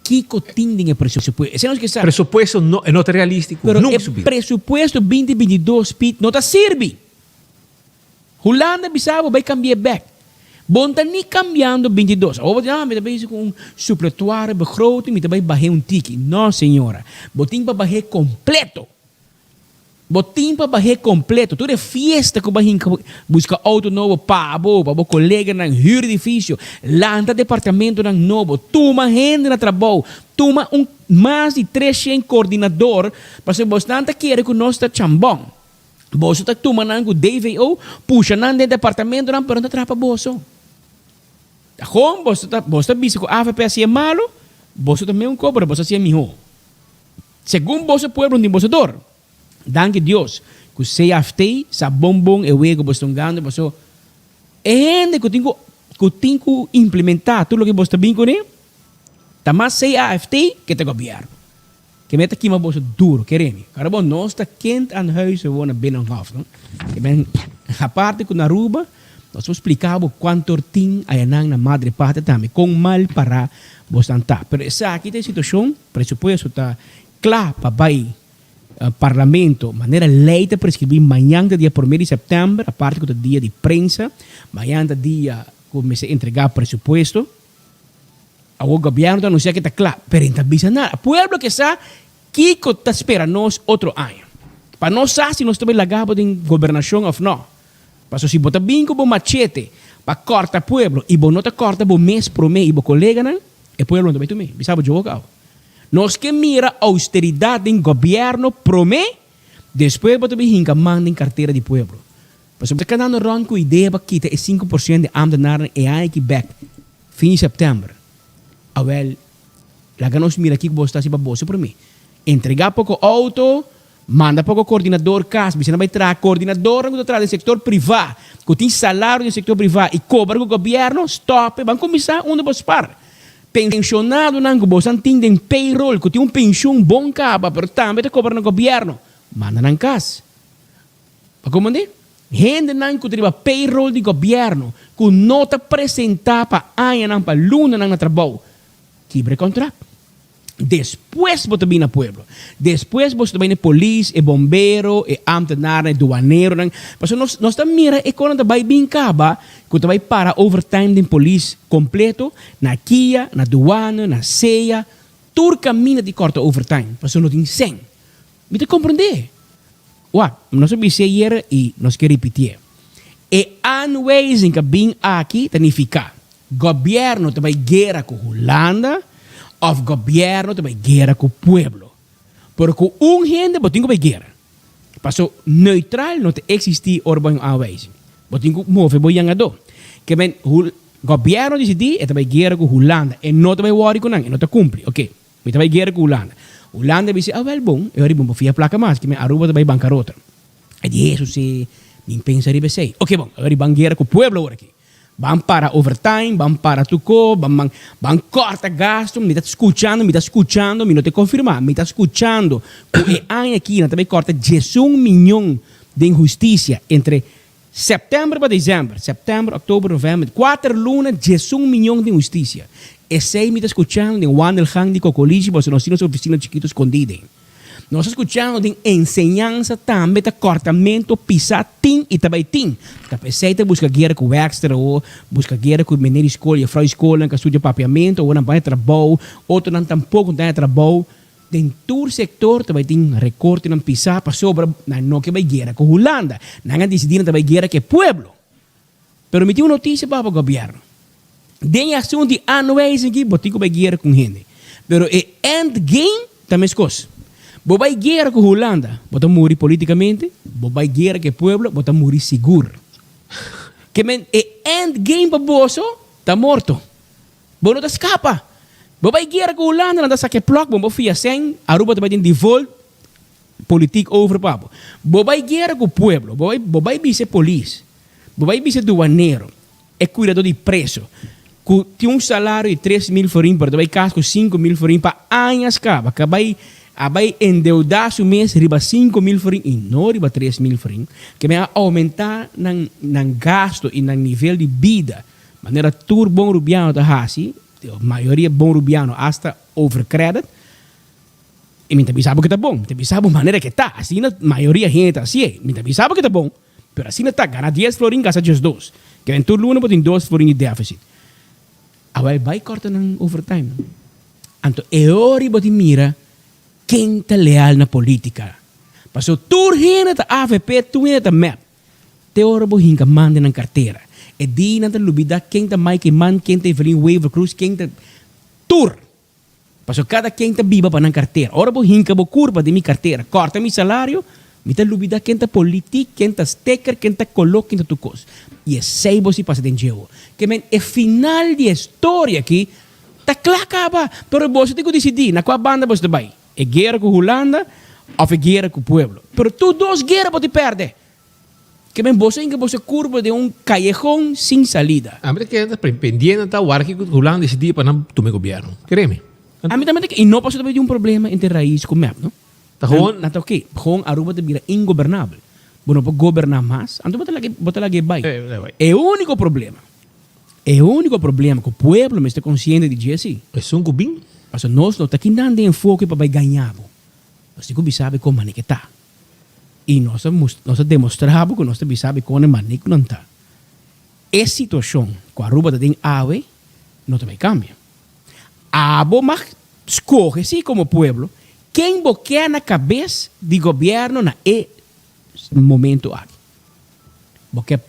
kiko tin den e presupuesto? Esei nos ke sa. Presupuesto no, e no ta realístiko. Pero Nunka e su bida. presupuesto binti 22, Piet, no ta sirbi. Hulanda bisa bo bay kambi'é bèk. Bo no ta ni kambiando 22. Awor bo ta di, ah, mi ta bay hasi ku un supletoire begroting, mi ta bay bah'é un tiki. No, señora. Bo tin pa bah'é kompleto. Bo tin pa bah'é kompleto. Tur e fiesta ku bo a hinka buska outo nobo pa bo, pa bo koleganan, hür edifisio, lanta departamentonan nobo, tuma hende na trabou, tuma un mas di 300 kordinador, pasobra bosnan ta kere ku nos ta chambon. Boso ta tuma nan ku DVO, pusha nan den departamentonan, pero nan ta traha pa boso. Ta kon boso ta boso ta bisa ku avp a hasié malu, boso ta meun kobra, boso a hasié mihó. Segun boso pueblo ni boso dor. Danki Dios ku CFT sa bon bon e wego boso ta hungando paso e hende ku tin ku ku tin ku implementa tur loke boso ta bin kuné ta mas CAFT ke ta gobierno. Ke meta kima boso duro kere mi. Kara bon nos ta kind aan huis gewoon na Binnenhof no. Ke men aparte ku na Aruba nos por splika bo kuantor tin ayanan na Madre Patria tambe kon mal para bosnan ta. Pero esaki ta e situacion. Presupuesto ta kla pa bai Parlamento manera lei ta preskribí. Mañan ta dia promé di sèptèmber, aparte ku ta dia di prensa, mañan ta dia ku mester entregá presupuesto. Awor gobièrnu ta anunsiá ke ta kla, pero e no ta bisa nada. Pueblo ke sa kiko ta spera nos otro aña. Pa nos sa si nos ta bai laga bo den gobernashon òf nò. Pasobra si bo ta bin ku bo machete pa kòrta pueblo i bo no ta kòrta bo mes promé i bo koleganan, e pueblo no ta bai tum'é. Bisa bo djogo kau. Nos ke mira austeridat den gobièrnu promé, despues bo ta bin hinka man den kartera di pueblo. Pasobra bo ta kanando rònt ku idea pa kita e 5% di ámtenarnan e aña aki bèk, fin di sèptèmber. Awèl, laga nos mira kiko bo ta hasi pa boso promé. Entregá poko outo, Manda poko kordinador kas, bisa nan bai traha. Kordinadornan ku ta traha den sektor privá, ku tin salario den sektor privá i kobra ku gobièrnu, stòp e. Ban kuminsá unda bo spar. Penshonadonan ku bosan tin den payroll, ku tin un penshun bon kaba, pero tambe ta kobra na gobièrnu, manda nan kas. Pa komand'é? Hendenan ku ta riba payroll di gobièrnu, ku no ta presentá pa añanan, pa lunanan na trabou, kibra e kontrakt. Despues bo ta bin na pueblo. Despues boso ta bai na e polis, e bombero, e ambtenaarnan, e duaneronan. Pasobra nos, nos ta mira e konan ta bai bin kaba ku ta bai para overtime den polis kompleto, na kia, na duana, na sea, tur kaminda di kòrta overtime, pasobra no tin sèn. Mi ta komprondé. Wak, nos a bis'é ayera i nos ke ripitié. E aanwijzing ku a bin aki ta nifiká Gobierno ta bay guera cu Hulanda of gobierno ta bay guera cu pueblo. Pero cu un hende bo tin cu bay guera. Paso neutral no ta existi ora bo hay un aanwijzing. Bo tin cu move bo yangadó. Ke men gobierno dicidi e ta bay guera cu Hulanda. E no ta bay worry cu nan, e no ta cumpli. Ok, mi ta bay guera cu Hulanda. Hulanda bisa, ah wel bon, e ora bo no fia placa mas, ke men Aruba ta bay bancarota. E di Jesus si, mi pensa riba esey. Ok bon, e ora ban guera cu pueblo awor aki. Ban para overtime, ban para tuko, ban ban ban kòrta gastu. Mi ta skuchando, mi ta skuchando, mi no ta konfirmá, mi ta skuchando ku e aña aki nan ta bai kòrta 11 miñon den hustisia entre. Sèptèmber pa desèmber, sèptèmber, òktober, novèmber, kuater luna, diesun miyon den hustisia. Esei mi ta skuchando den wandelgang di Kokolishi pasobra nos tin nos ofisina chikitu skondí den. Nos ta skuchando den enseñansa tambe ta kòrtamentu pisá tin i ta bai tin. Ta p'esei ta buska guera ku Wexter awor, buska guera ku meneer di skol, jefrou di skolnan ku a studia papiamentu awor nan bai na trabou, otronan tampoko no ta na trabou. Den tur sektor ta bai tin rekortenan pisá pasobra nan no ke bai guera ku Hulanda. Nan a disidí nan ta bai guera ku e pueblo. Pero mi tin un notisia pa bo gobièrnu. Den e asuntu di aanwijzing aki bo tin ku bai guera ku un hende. Pero e end game ta meskos. Bo bai guera ku Hulanda, bo ta muri politikamente, bo bai guera ku e pueblo, bo ta muri sigur. Ke men e end game pa boso ta morto. Bo no ta skapa. Bo bai guera ku Hulanda, nan ta saka e plòk, bo bo fia sèn, Aruba ta bai den default, politiek over pa bo. Bo bai guera ku pueblo, bo bai bo bai bisa e polis, bo bai bisa e duanero, e kuidadó di preso, ku tin un salario di 3000 florin pero ta bai kas ku 5000 florin pa añas kaba, ka bai a bai endeudá su mes riba 5000 florin i no riba 3000 florin, ke men a oumentá nan nan gasto i nan nivel di bida. Manera tur bon rubiano ta hasi, mayoria bon rubiano hasta over credit, y mi ta bisa bo ke ta bon, mi ta bisa bo manera ke ta, asina mayoria hende ta hasié, mi ta bisa bo ke ta bon, pero asina ta, gana dies florin gasta diesdos, ke den tur luna bo tin dos florin di deficit. Awel bai corta nan overtime nan. Anto e ora bo tin mira ken ta leal na politica, pasobra tur hende ta avp, tur hende ta mep. Te ora bo hinka man den nan kartera. E dia nan ta lubida ken ta Mike Eman, ken ta Evelyn Wever Croes, ken ta tur. Pasobra kada ken ta biba pa nan kartera. Ora bo hinka bo kurpa den mi kartera, kòrta mi salario, mi ta lubida ken ta politik, ken ta steker, ken ta koló, ken ta tur kos. I esei bo si pasa den djewo. Ke men e final di e storia aki ta kla kaba. Pero boso tin ku disidí na kua banda boso ta bai. E guera ku Hulanda òf e guera ku pueblo. Pero tur dos guera bo tin pèrdè. Ke men boso hinka boso kurpa den un kayejon sin salida. Ami ta kere ta pendiente ta wara kiko Hulanda disidí pa nan tuma e gobièrnu. Keremi. Ami tambe ta kere. I no pasobra ta bai tin un problema entre Raiz ku mep, no. Ta gewoon. Nan ta oke. Gewoon Aruba ta bira ingobernabel. Bo no por goberná mas, anto bo ta laga bo ta laga e bai. E úniko problema, e úniko problema ku pueblo mester konsiente di dje si. Esun ku bin. Pasobra nos no ta kinan den enfoke pa bai gaña bo. Nos tin ku bisa bo kon manera ke ta. I nos a nos a demostrá bo ku nos ta bisa bo kon e manera ku nan ta. E situashon ku Aruba ta den awe no ta bai kambia. Abo mag skohe si komo pueblo ken bo ke na kabes di gobièrnu na e momento aki. Bo ke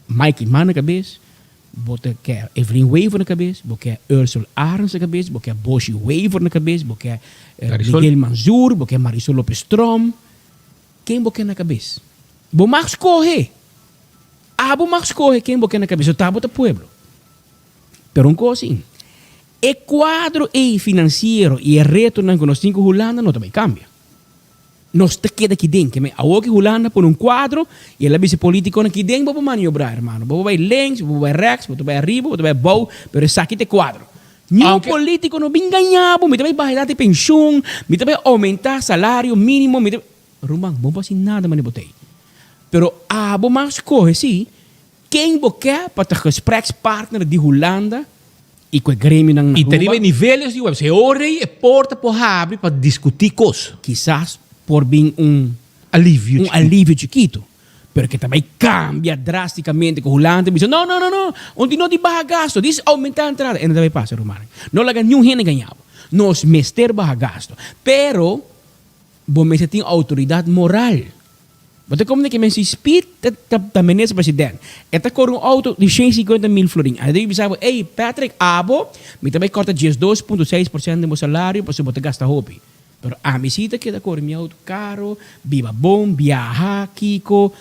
Mike Eman na kabes, bo ta ke Evelyn Wever na kabes, bo ke Ursel Arends na kabes, bo ke Boshy Wever na kabes, bo ke Miguel Manzoor, bo ke Marisol Lopez Tromp. Ken bo ke na kabes? Bo mag skohe! Abo mag skohe ken bo ke na kabes, so ta bo ta pueblo. Pero un kos si, e kuadro ei finansiero i e retonan ku nos tin ku Hulanda no ta bai kambia. Nos ta keda aki den. Keme awor ki Hulanda pone un kuadro i el a bisa e politikonan ki den bo por maniobrá, hermano. Bo por bai links, bo por bai rèks, bo ta bai ariba, bo ta bai abou, pero esaki ta e kuadro. Niun politiko no bin gaña bo, mi ta bai baha edat di penshun, mi ta bai oumentá salario mínimo, mi ta bai. Ruman, bo no por hasi nada manera bo ta ei. Pero abo mas skohe si ken bo ke pa ta gesprekspartner di Hulanda i ku e gremionan na I ta riba Aruba. e niveles di web. Si e ora ei e porta por habri pa diskutí kos. Kisas por bin un Alivio un chikitu. alivio chikitu. Pero ke ta bai kambia drástikamente ku Hulanda ta bisa, no, no, no, no, un di no di baha gasto, dis oumentá entrada. E no ta bai pasa, rumannan. No laga niun hende gaña bo. Nos mester baha gasto. Pero bo mester tin outoridat moral. Bo ta komprende ke men si Speed ta ta ta minister president, e ta kore un outo di 150 mil florin. Anto e bisa bo, ey Patrick, abo mi ta bai kòrta 12.6% den bo salario pasobra bo ta gasta hopi. Pero ami si ta keda kore mi outo karo, biba bon, biaha, kiko.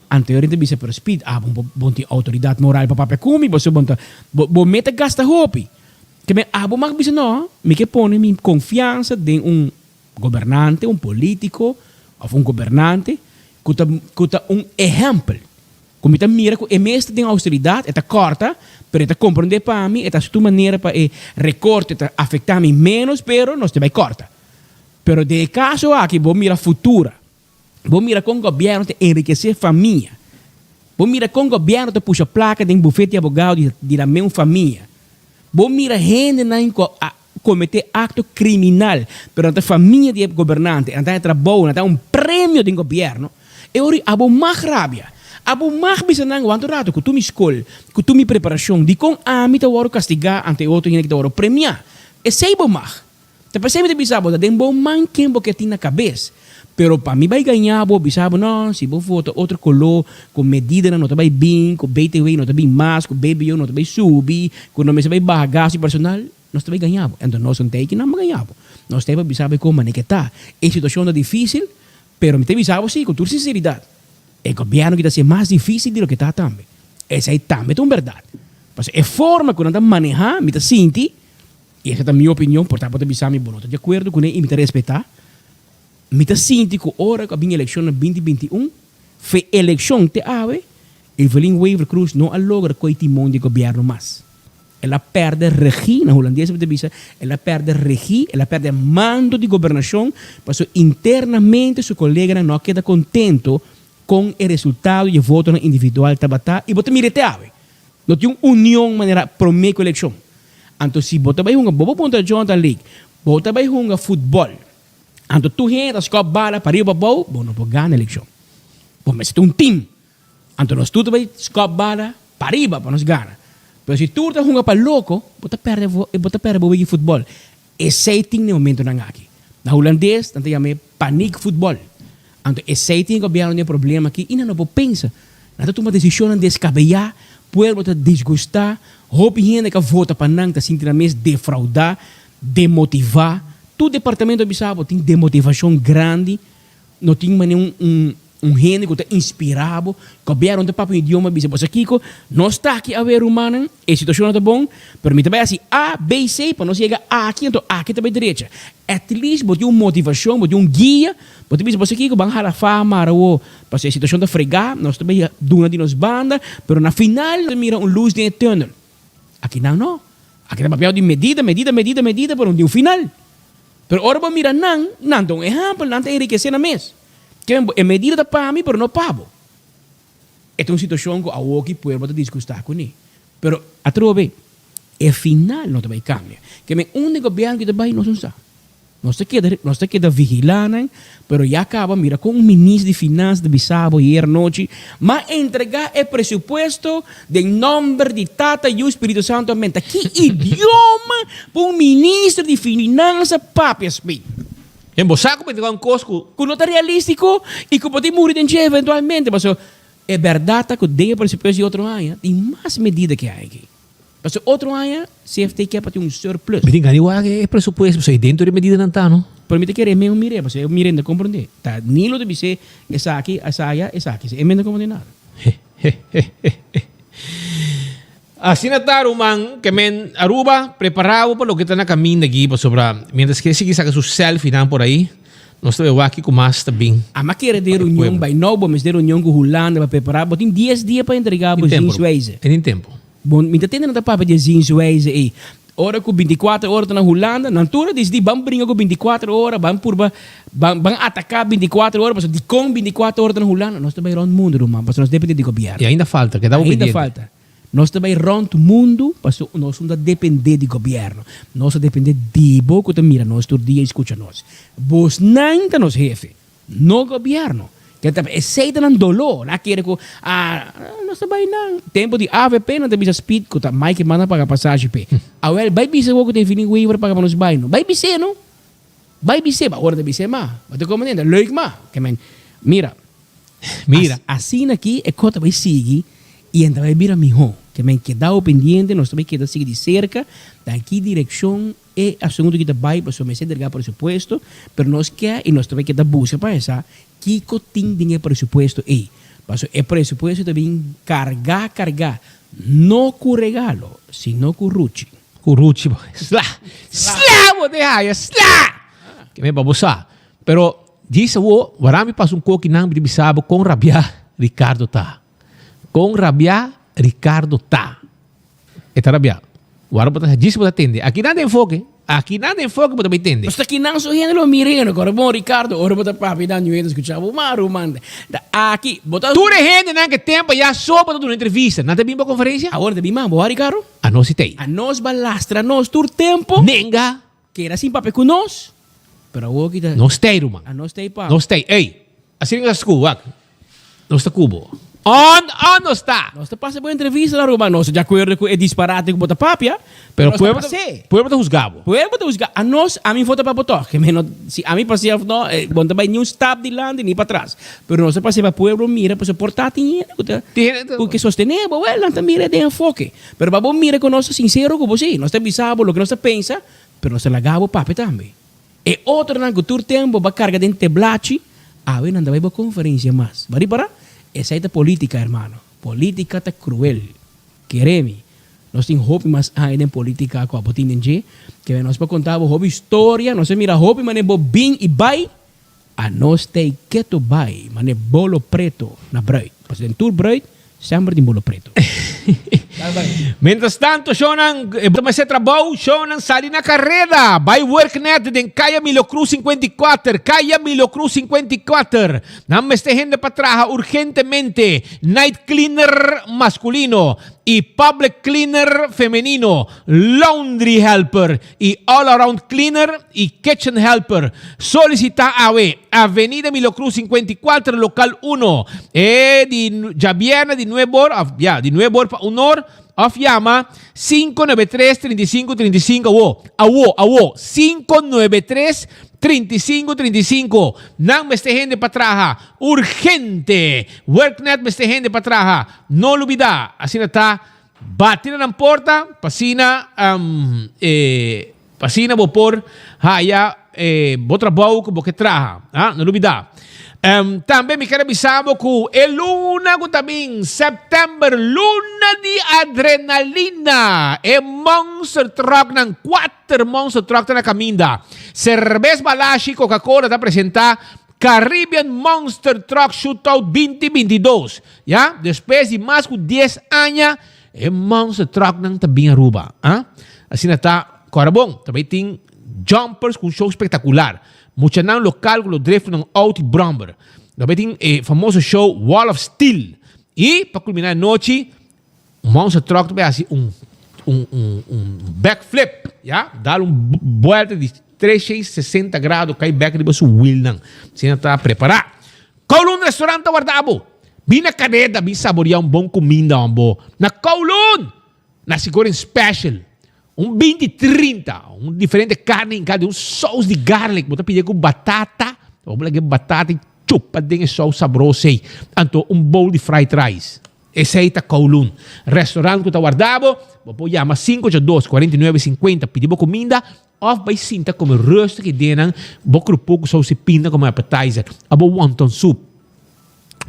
Anto e ta bisa, pero Speed, abo bo bo tin outoridat moral pa papia ku mi pasobra bo ta bo bo me ta gasta hopi. Ke men abo mag bisa no, mi ke pone mi konfiansa den un Gobernante, un politico of un gobernante cu ta cu ta un ehempel. Cu mi ta mira cu e mes ta den austeridad, e ta corta, pero e ta comprende pa mi, e ta haci tur manera pa e recorte ta afecta mi menos, pero nos ta bay corta. Pero den e caso aki bo mira futura. Bo mira con gobierno ta enriquece famia. Bo mira kon gobièrnu ta pusha plaka den bufet di abogado di di nan meun famia. Bo mira hendenan ku a kometé akto kriminal pero nan ta famia di e gobernante, nan ta haña trabou, nan ta haña un premio den gobièrnu. E ora abo mag rabia. Abo mag bisa nan wantu rato ku tur mi skol, ku tur mi preparashon, dikon ami ta wòrdu kastigá ante e otro hende ki ta wòrdu premiá? Esei bo mag. Ta p'esei mi ta bisa bo, ta den bo man ken bo ke tin na kabes. Pero pa mi bai gañá bo, bisa bo, no, si bo vota otro koló, ku medidanan no ta bai bin, ku BTW no ta bin mas, ku BBO no ta bai subi, ku no mester bai baha gastu di personal, nos ta bai gañá bo. Enton nos no ta ei kinan pa gañá bo. Nos ta ei pa bisa bo kon manera ke ta. E situashon ta difísil, pero mi ta bisa bo si, ku tur sinseridat, e gobièrnu ki ta hasié mas difísil di loke ta tambe. Esei tambe ta un bèrdat. Pasobra e forma ku nan ta manehá, mi ta sinti, I esa ta mi opinion, por ta bo ta bisa mi bo no ta di akuerdo kuné i mi ta respetá. Mi ta sinti ku ora ku a bin elekshon na binti 21, fe elekshon te awe, Evelyn Wever Croes no a logra koe timon di gobièrnu mas. El a pèrdè regí, na hulandes bo ta bisa, el a pèrdè regí, el a pèrdè mando di gobernashon, pasobra internamente su koleganan no a keda kontento kon e resultado di e votonan individual tabata i bo ta mira te awe. No tin un union manera promé ku elekshon. Anto si bo ta bai hunga, bo por puntra Jonathan Lake, bo ta bai hunga futbòl, anto tur hende ta skòp bala pariba pabou, bo no por gana elekshon. Bo mester ta un tim. Anto nos tur ta bai skòp bala pariba pa nos gana. Pero si tur ta hunga pa loko, bo ta pèrdè bo ta pèrdè bo wega di futbòl. Esei tin na e momentonan aki. Na hulandes nan ta yama e paniekvoetbal. Anto esei tin e gobièrnu den e problema aki i nan no por pensa. Nan ta tuma desishonnan deskabeyá, pueblo ta disgustá, hopi hende ku a vota pa nan ta sinti nan mes defraudá, demotivá. Tur departamento a bisa bo tin demotivashon grandi. No tin manera un un un hende ku ta inspirá bo. Gobièrnu ta papia un idioma bisa bo sa kiko, nos ta aki awe rumannan, e situashon no ta bon, pero mi ta bai hasi A, B, C pa nos yega aki, anto aki ta bai drecha. At least bo tin un motivashon, bo tin un guia, bo ta bisa bo sa kiko, ban hala faha mara awo, pasobra e situashon ta fregá, nos ta bai duna di nos banda, pero na final nos ta mira un lus den e tùnel. Akinan no. Aki ta papia di medida, medida, medida, medida, pero no tin un final. Pero ora bo mira nan, nan ta un ehèmpel, nan ta enrikesé nan mes. Ke men bo, e medida ta pa mi, pero no pa bo. E ta un situashon ku awoki pueblo ta disgustá kuné. Pero atrobe, e final no ta bai kambia. Ke men unda e gobièrnu ki ta bai, nos no sa. Nos ta keda, nos ta keda vigilá nan, pero ya kaba mira kon un minister di finansa ta bisa bo hier anochi, M'a entregá e presupuesto Den nomber di Tata, Yu, Spiritu Santu, amen. Ta ki idioma pa un minister di finansa papia speak? En bo sa ku bo ta un kos ku. Ku no ta realístiko i ku bo tin muri den dje eventualmente. Pasobra e bèrdat ta ku den e presupuesto di otro aña tin mas medida ke aña aki. Pasobra otro aña CFT ke pa tin un surplus. Mi tin gana di wak e presupuesto pasobra ei dentro di e medidanan ta no. Pero mi ta kere e mes mir'é pasobra e mir'é no ta komprondé. Ta Nilo ta bis'é esaki, esaya, esaki. E mes no ta komprondé nada. Asina ta ruman ke men Aruba prepara bo pa loke ta na kaminda aki pasobra mientras ke sigui saka su selfie nan por ahi nos ta bay wak kiko mas ta bin. Ama kere den reunion bay nou bo mes den reunion ku Hulanda pa prepara bo tin dies dia pa entrega bo zienswijze. E tin tempo. Bon mi ta tende nan ta papia di e zienswijze ei. Ora ku bintikuater ora ta na Hulanda, nan tur a disidí ban bringa ku bintikuater ora, ban purba, ban ban ataká bintikuater ora, pasobra dikon bintikuater ora ta na Hulanda? Nos ta bai rònt mundu ruman, pasobra nos dependé di gobièrnu. I ainda falta, keda Ainda obediente. falta. Nos ta bai rònt mundu pasobra nos no ta dependé di gobièrnu. Nos ta dependé di bo ku ta mira nos tur dia i skucha nos. Bosnan ta nos hefe. No gobierno. Ke ta esey ta nan doló. Nan a kere ku ah nos ta bai nan. Tempo di avp nan ta bisa Speed ku ta Mike manda paga pasashi p'e. Awel bai bisa awor ku ta Evelyn Wever paga pa nos bai no. Bai bis'é no. Bai bis'é. Ba ora ta bis'é ma. Bo ta komprende? Leuk ma. Ke men mira. Mira. Asina aki e kos ta bai sigui i en ta bai bira mihó. Ke men keda bo pendiente nos ta bai keda sigui di serka ta ki direkshon E asuntu ki ta bai pasobra mester entrega presupuesto, pero nos ke i nos ta bai keda buska pa hesa kiko tin den e presupuesto ei. Pasobra e presupuesto ta bin kargá kargá, no ku regalo, sino ku ruchi. Ku ruchi bo. Sla! Sla bo te haya! Sla! Ke men pa bo sa. Pero djis awo, wara mi pasa un koki nan mi ta bisa bo kon rabiá Ricardo ta. Kon rabiá Ricardo ta. E ta rabia. Wara bo ta djis bo ta tende. Aki nan ta enfoke. Aki nan den foke bo ta bay tende. Pasobra ki nan so hende lo mira hende kòrda bon Ricardo ora bo ta papia dan yu hende skucha bo ma ruman ta aki bo ta. Tur e hendenan ke tempo ya so bo ta duna entrevista nan ta bin pa konferensia? Awor ta bin mas bo ha Ricardo? Anos si tei. Anos ba lastra nos tur tempo. Nenga. Keda sin papia ku nos pero awor ki ta. Nos tei ruman. Anos tei pa. Nos tei ey asina nos ta sku wak nos ta ku bo on on nos ta. Nos ta pasa bo entrevista la ruman nos ta di akuerdo ku e disparate ku bo ta papia pero pero nos ta pueblo pas'é. pueblo ta husga bo. Pueblo ta husga anos ami vota pa bo tòg ke meno si ami pas'é òf no bo no ta bai ni un stap dilanti ni patras pero nos ta pas'é pa pueblo mira pasobra por ta tin hende ku ta ku ke sostené bo wèl nan ta mira den enfoke. Pero pa bo mira ku nos ta sinsero ku bo sí, nos ta bisa bo loke nos ta pensa, pero nos ta laga bo papia tambe. E otronan ku tur tempu bo a karga den teblachi, awe nan ta bai bo konferensia mas. Bo a ripará? Esei ta politika, hermano. Politika ta kruel. Kere mi, nos tin hopi mas aña den politika ku abo tin den dje, kebe nos por konta bo hopi historia, nos a mira hopi manera bo bin i bai, Anos tei keto bai mane bolo preto na bruid. Pasobra den tur bruid semper tin bolo preto. Mientras tanto shownan e bo mester trabou, shownan sali na kareda. Bai Worknet den Kaya Milo Cruz 54, Kaya Milo Cruz 54. Nan mester hende pa traha urgentemente, night cleaner maskulino i public cleaner femenino, laundry helper i all around cleaner i kitchen helper. Solicita awe, Avenida Milo Cruz 54, local uno. E di djabièrnè di nuebe or, of ya, di nuebe or pa un or, of yama 593 35 35 awo, awo, awo, 593 35 35. Nan mester hende pa traha urgente. Worknet mester hende pa traha. No lubida, asina ta. Bati na nan porta pa asina pa asina bo por haya e bo trabou ku bo ke traha. Ah, no lubida. Tambe mi ker a bisa bo ku e luna ku ta bin, sèptèmber, luna di adrenalina. E monster trucknan, kuater monster truck ta na kaminda. Serbes Balashi Coca-Cola ta presentá Caribbean Monster Truck Shootout binti 22. Ya, despues di mas ku dies aña, e monster trucknan ta bin Aruba. Ah? Asina ta, kòrda bon, ta bai tin jumpers ku un show spektakular. Muchanan lokal ku lo drift nan outo i bromber. Ta bai tin e famoso show Wall of Steel. I pa kulminá e nochi, Monster truck ta bai hasi un un un un backflip, ya, dal un buelta di 360 grado kai bek riba su wielnan. Asina ta prepará. Kowloon Restaurant ta warda bo. Bin na Caneda, bin saboreá un bon kuminda wan bo. Na Kowloon! Nasi goreng special. Un 20 30, un diferente carne hinká den un saus di garlic. Bo ta pidi ku batata, bo por laga e batata i chupa den e saus sabroso ei. Anto un bowl di fried rice. Esei ta Kowloon. Restaurant ku ta warda bo, bo por yama 582 49 50 pidi bo kuminda òf bai sinta kome rustig i den nan bo krupu ku saus di pinda komo appetizer òf bo wonton soup.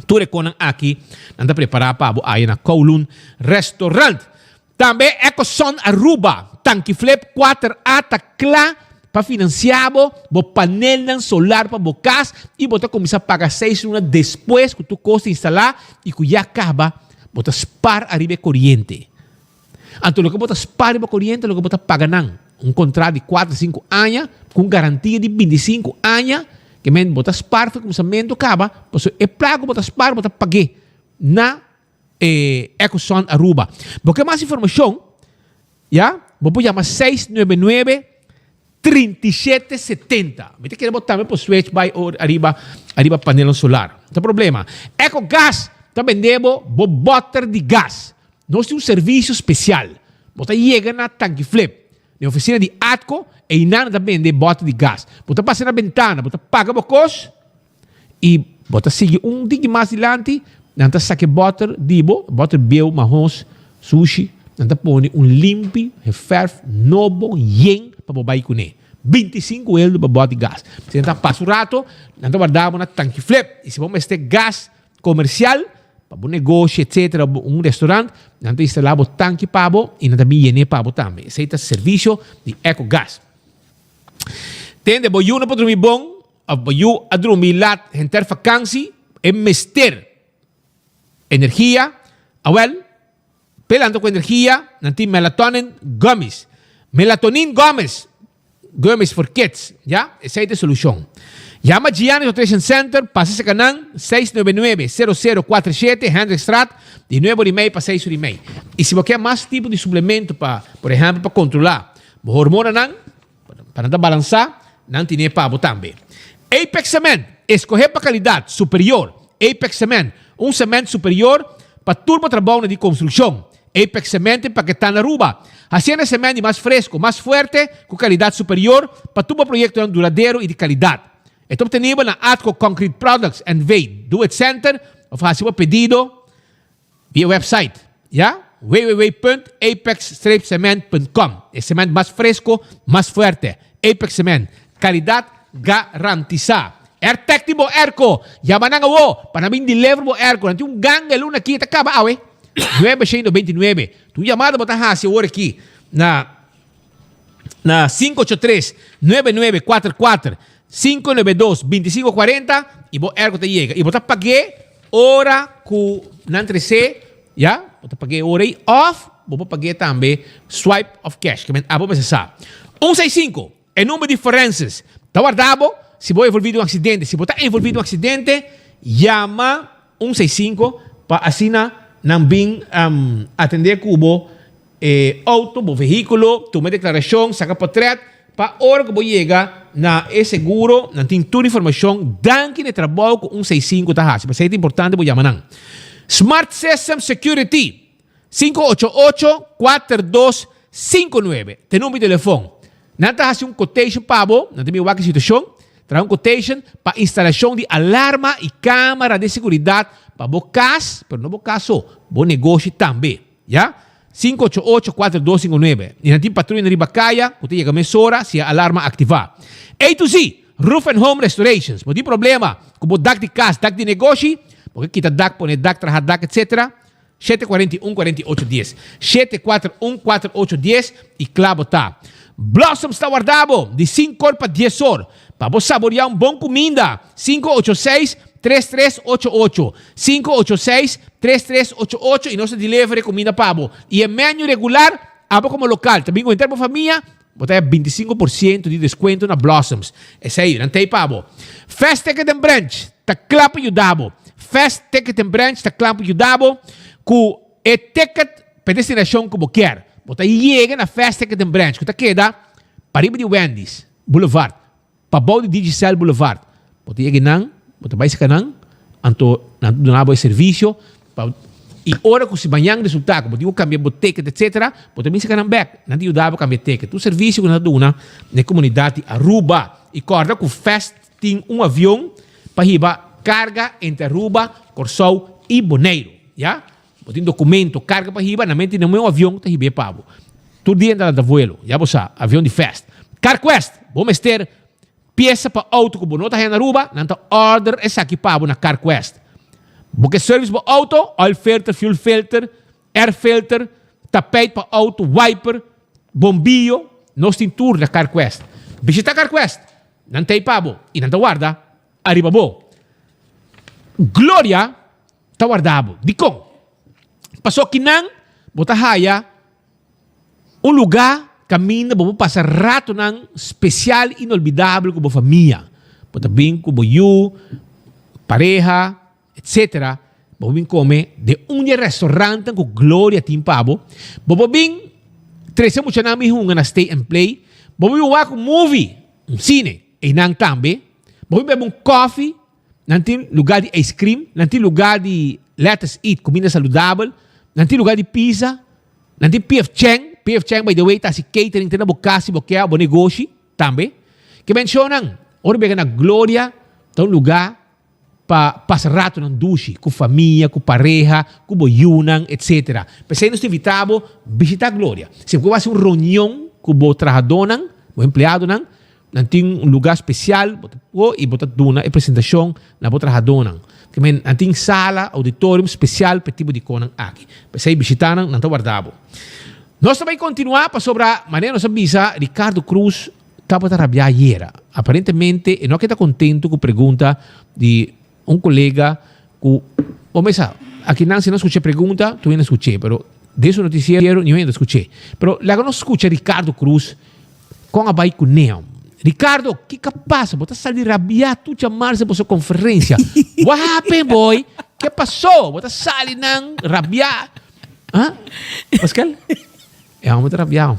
Tur e konan aki nan ta prepará pa bo aya na Kowloon Restaurant. Tambe Ecoson Aruba, Tanki Flip kuater A ta kla pa financia bo bo panelnan solar pa bo kas y bo ta cuminsa paga seis luna despues cu tur cos ta instala y cu ya caba bo ta spar ariba e coriente. Anto loke bo ta spar riba coriente loke bo ta paga nan un contrato di kuater sinku aña cu un garantia di bintisinku aña ke men bo ta spar for cuminsamento caba pasobra e placa cu bo ta spar bo ta pag'e na e Ecoson Aruba. Bo ke mas informashon, ya, bo por yama 699 3770. Mi ta kere bo tambe por switch bai or ariba ariba panelnan solar. No ta problema. Ecogas ta bende bo bo boter di gas. Nos tin un servisio spesial. Bo ta yega na Tanki Flip, den ofisina di Atco, einan nan ta bende boter di gas. Bo ta pasa na bentana, bo ta paga bo kos. I bo ta sigui un tiki mas dilanti, nan ta saka e bòter di bo, bòter bieu, mahos, sushi, nan ta pone un limpi, geferf, nobo, yen pa bo bai kuné. 25 eldo pa bòt di gas. Si nan ta pasa un rato, nan ta warda bo na tanki flip. I si bo mester gas komersial pa bo negoshi etsetera, un restaurant, nan ta instalá bo tanki pa bo i nan ta bin yen'é pa bo tambe. Esei ta servisio di Ecogas. Tende, bo yu no por drumi bon, Of bo yu a drumi lat henter fakansi, e mester energia. Awel, p'e lanta ku energia, nan tin melatonin gummies. Melatonin gummies! Gummies for Kids, ya, esei ta e solushon. Yama Giannis Nutrition Center, pasa serka nan, 699 0047, Hendrikstraat, di nuebe ora i mei pa seis ora i mei. I si bo ke mas tipo di suplemento pa, por ehèmpel, pa kontrolá bo hormonanan, pa nan ta balansá, nan tine pa bo tambe. Apex Cement, eskohé pa kalidat superior. Apex Cement, un cement superior pa tur bo trabounan di konstrukshon. Apex Cement empaketá na Aruba, hasiendo e cement di mas fresco, mas fuerte, cu calidad superior pa tur bo proyectonan duradero y di calidad. E ta obtenibel na Atco Concrete Products NV. Do It Center of haci bo pedido via website, ya, www.apex-cement.com. E cement mas fresco, mas fuerte. Apex Cement, calidad garantisa. Airtec tin bo airco, yama nan awo pa nan bin deliver bo airco. Nan tin un ganga e luna aki, e ta caba awe. 929. Tu yamada bo ta hasi awor aki na na 583 9944 592 2540 y bo airco ta yega. Y bo ta pag'é ora cu nan trece, ya, bo ta pag'é ora ei of bo por pag'é tambe swipe of cash. Ke men abo mester sa. 165, e number di forenses ta warda bo si bo envolvi den un accidente. Si bo ta envolvi den un accidente, yama 165 pa asina nan bin atende ku bo e auto, bo vehiculo, tuma e declaracion, saca potret pa ora ku bo yega na e seguro nan tin tur informacion danki na e trabou ku 165 ta haci. P'esei ta importante bo yama nan. Smart System Security, 588 4259 ta e number di telefon. Nan ta hasi un quotation pa bo, nan ta bin wak e situacion, traha un quotation pa instalacion di alarma y camara di seguridad pa bo cas, pero no bo cas so, bo negoshi tambe, ya. 588 4259 Y nan tin patruya riba caya cu ta yega mesora si e alarma activa. A to Z, Roof and Home Restorations. Bo tin problema cu bo dak di cas, dak di negoshi, bo ke kita dak, pone dak, traha dak, etc. 741 48 dies. 741 48 dies i kla bo ta. Blossoms ta warda bo di sinkor pa dies or pa bo saboria un bon kuminda. 586 3388 586 3388 i nos ta deliver e kuminda pa bo. I e menu regular abo komo lokal ta bin ku henter bo famia bo ta haya 25% di deskuento na Blossoms. Esei nan ta ei pa bo. Fast Ticket and Branch ta kla pa yuda bo. Fast Ticket and Branch ta kla pa yuda bo ku e ticket pa e destinashon ku bo kier. Bo ta yega na Fast Ticket and Branch ku ta keda pariba di Wendy's Boulevard. Pabou di Digicel Boulevard. Bo ta yega einan, bo ta bai saka nan, anto nan ta duna bo e servisio pa i ora ku si mañan resultá ku bo tin ku kambia bo ticket etcetera, bo ta bin saka nan bèk. Nan ta yuda bo kambia ticket. Tur servisio ku nan ta duna na e komunidat di Aruba. I kòrda ku Fast tin un avion pa hiba karga entre Aruba, Kòrsou i Boneiru. Ya. Bo tin documento, carga pa hiba, na mente nan un avion ta hib'é pa bo. Tur dia nan ta lanta vuelo, ya bo sa, avion di fast. CarQuest, bo mester pieza pa auto cu bo no ta haya na Aruba, nan ta order esaki pa bo na CarQuest. Bo ke service bo auto, oil filter, fuel filter, air filter, tapijt pa auto, wiper, bombillo, nos tin tur na CarQuest. Bishita CarQuest, nan ta ei pa bo y nan ta warda ariba bo. Gloria! Ta warda bo. Dikon? Pasobra kinan bo ta haya un lugá kaminda bo por pasa ratonan spesial inolvidabel ku bo famia. Bo ta bin ku bo yu, pareha, etsetera. Bo por bin kome den un di e restaurantnan ku Gloria tin pa bo. Bo por bin trese muchanan bin hunga na Stay and Play. Bo por bin wak un movie, un sine, einan tambe. Bo por bin bebe un kofi. Nan tin lugar di ice cream, nan tin lugar di let us eat, comida saludabel, nan tin lugar di pizza, nan tin PF Chang, PF Chang by the way ta hasi catering te na bo cas si bo ke bo negoshi tambe. Ke mencionan, ora bega na Gloria ta un lugar pa pasa ratonan dushi cu famia, cu pareha, cu bo yunan etc. P'esey nos ta invita bo bishita Gloria. Si bo ke hasi un reunion cu bo trahadonan, bo empleadonan, Nan tin un lugá spesial, bo ta go i bo ta duna e presentashon na bo trahadónan. Ke men, nan tin sala, auditorium spesial pa e tipo di konan aki. P'esei bishitá nan, nan ta warda bo. Nos ta bai kontinuá pasobra manera nos a bisa Ricardo Cruz tabata rabiá ayera. Aparentemente e no a keda kontentu ku pregunta di un kolega ku bo mesa aki nan si nan skucha e pregunta tur hende a skuch'é pero den su notisiero niun hende a skuch'é. Pero laga nos skucha Ricardo Cruz. Kon a bai ku Neon? Ricardo, kiko a pasa? Bo ta sali rabiá tur djamarsa den boso konferensia. What happened, boy? Ke pasó? Bo ta sali nan rabiá. Ha? Pascal? E homber ta rabiá.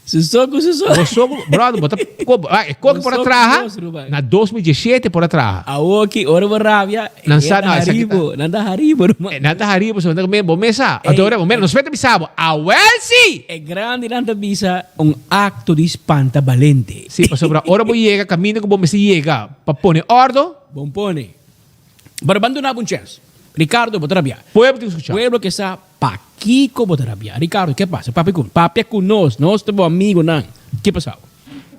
Su so ku su so. Bo so ku, brother, bo ta ko, ah, e koki por a traha na 2017 por a traha. Awoki, ora bo rabia, Nan sa, e ta no, esaki ta- haribo, nan ta haribo, ruman. Eh, nan ta haribo, so nan ta bo mesa. Anto ora bo mesa, nos mester bisa bo, awel si! E grandinan ta bisa un akto di spanta balente. Si, pasobra ora bo yega kaminda ku bo mester yega pa pone ordo. Bon pone. Pero ban duna bo un chèns. Ricardo, bo ta rabia. Pueblo tin ku skucha. Pueblo ke sa Pakiko bo ta rabia? Ricardo, ke pasa? Papia ku papia ku nos, nos ta bo amigonan. Ke pasau?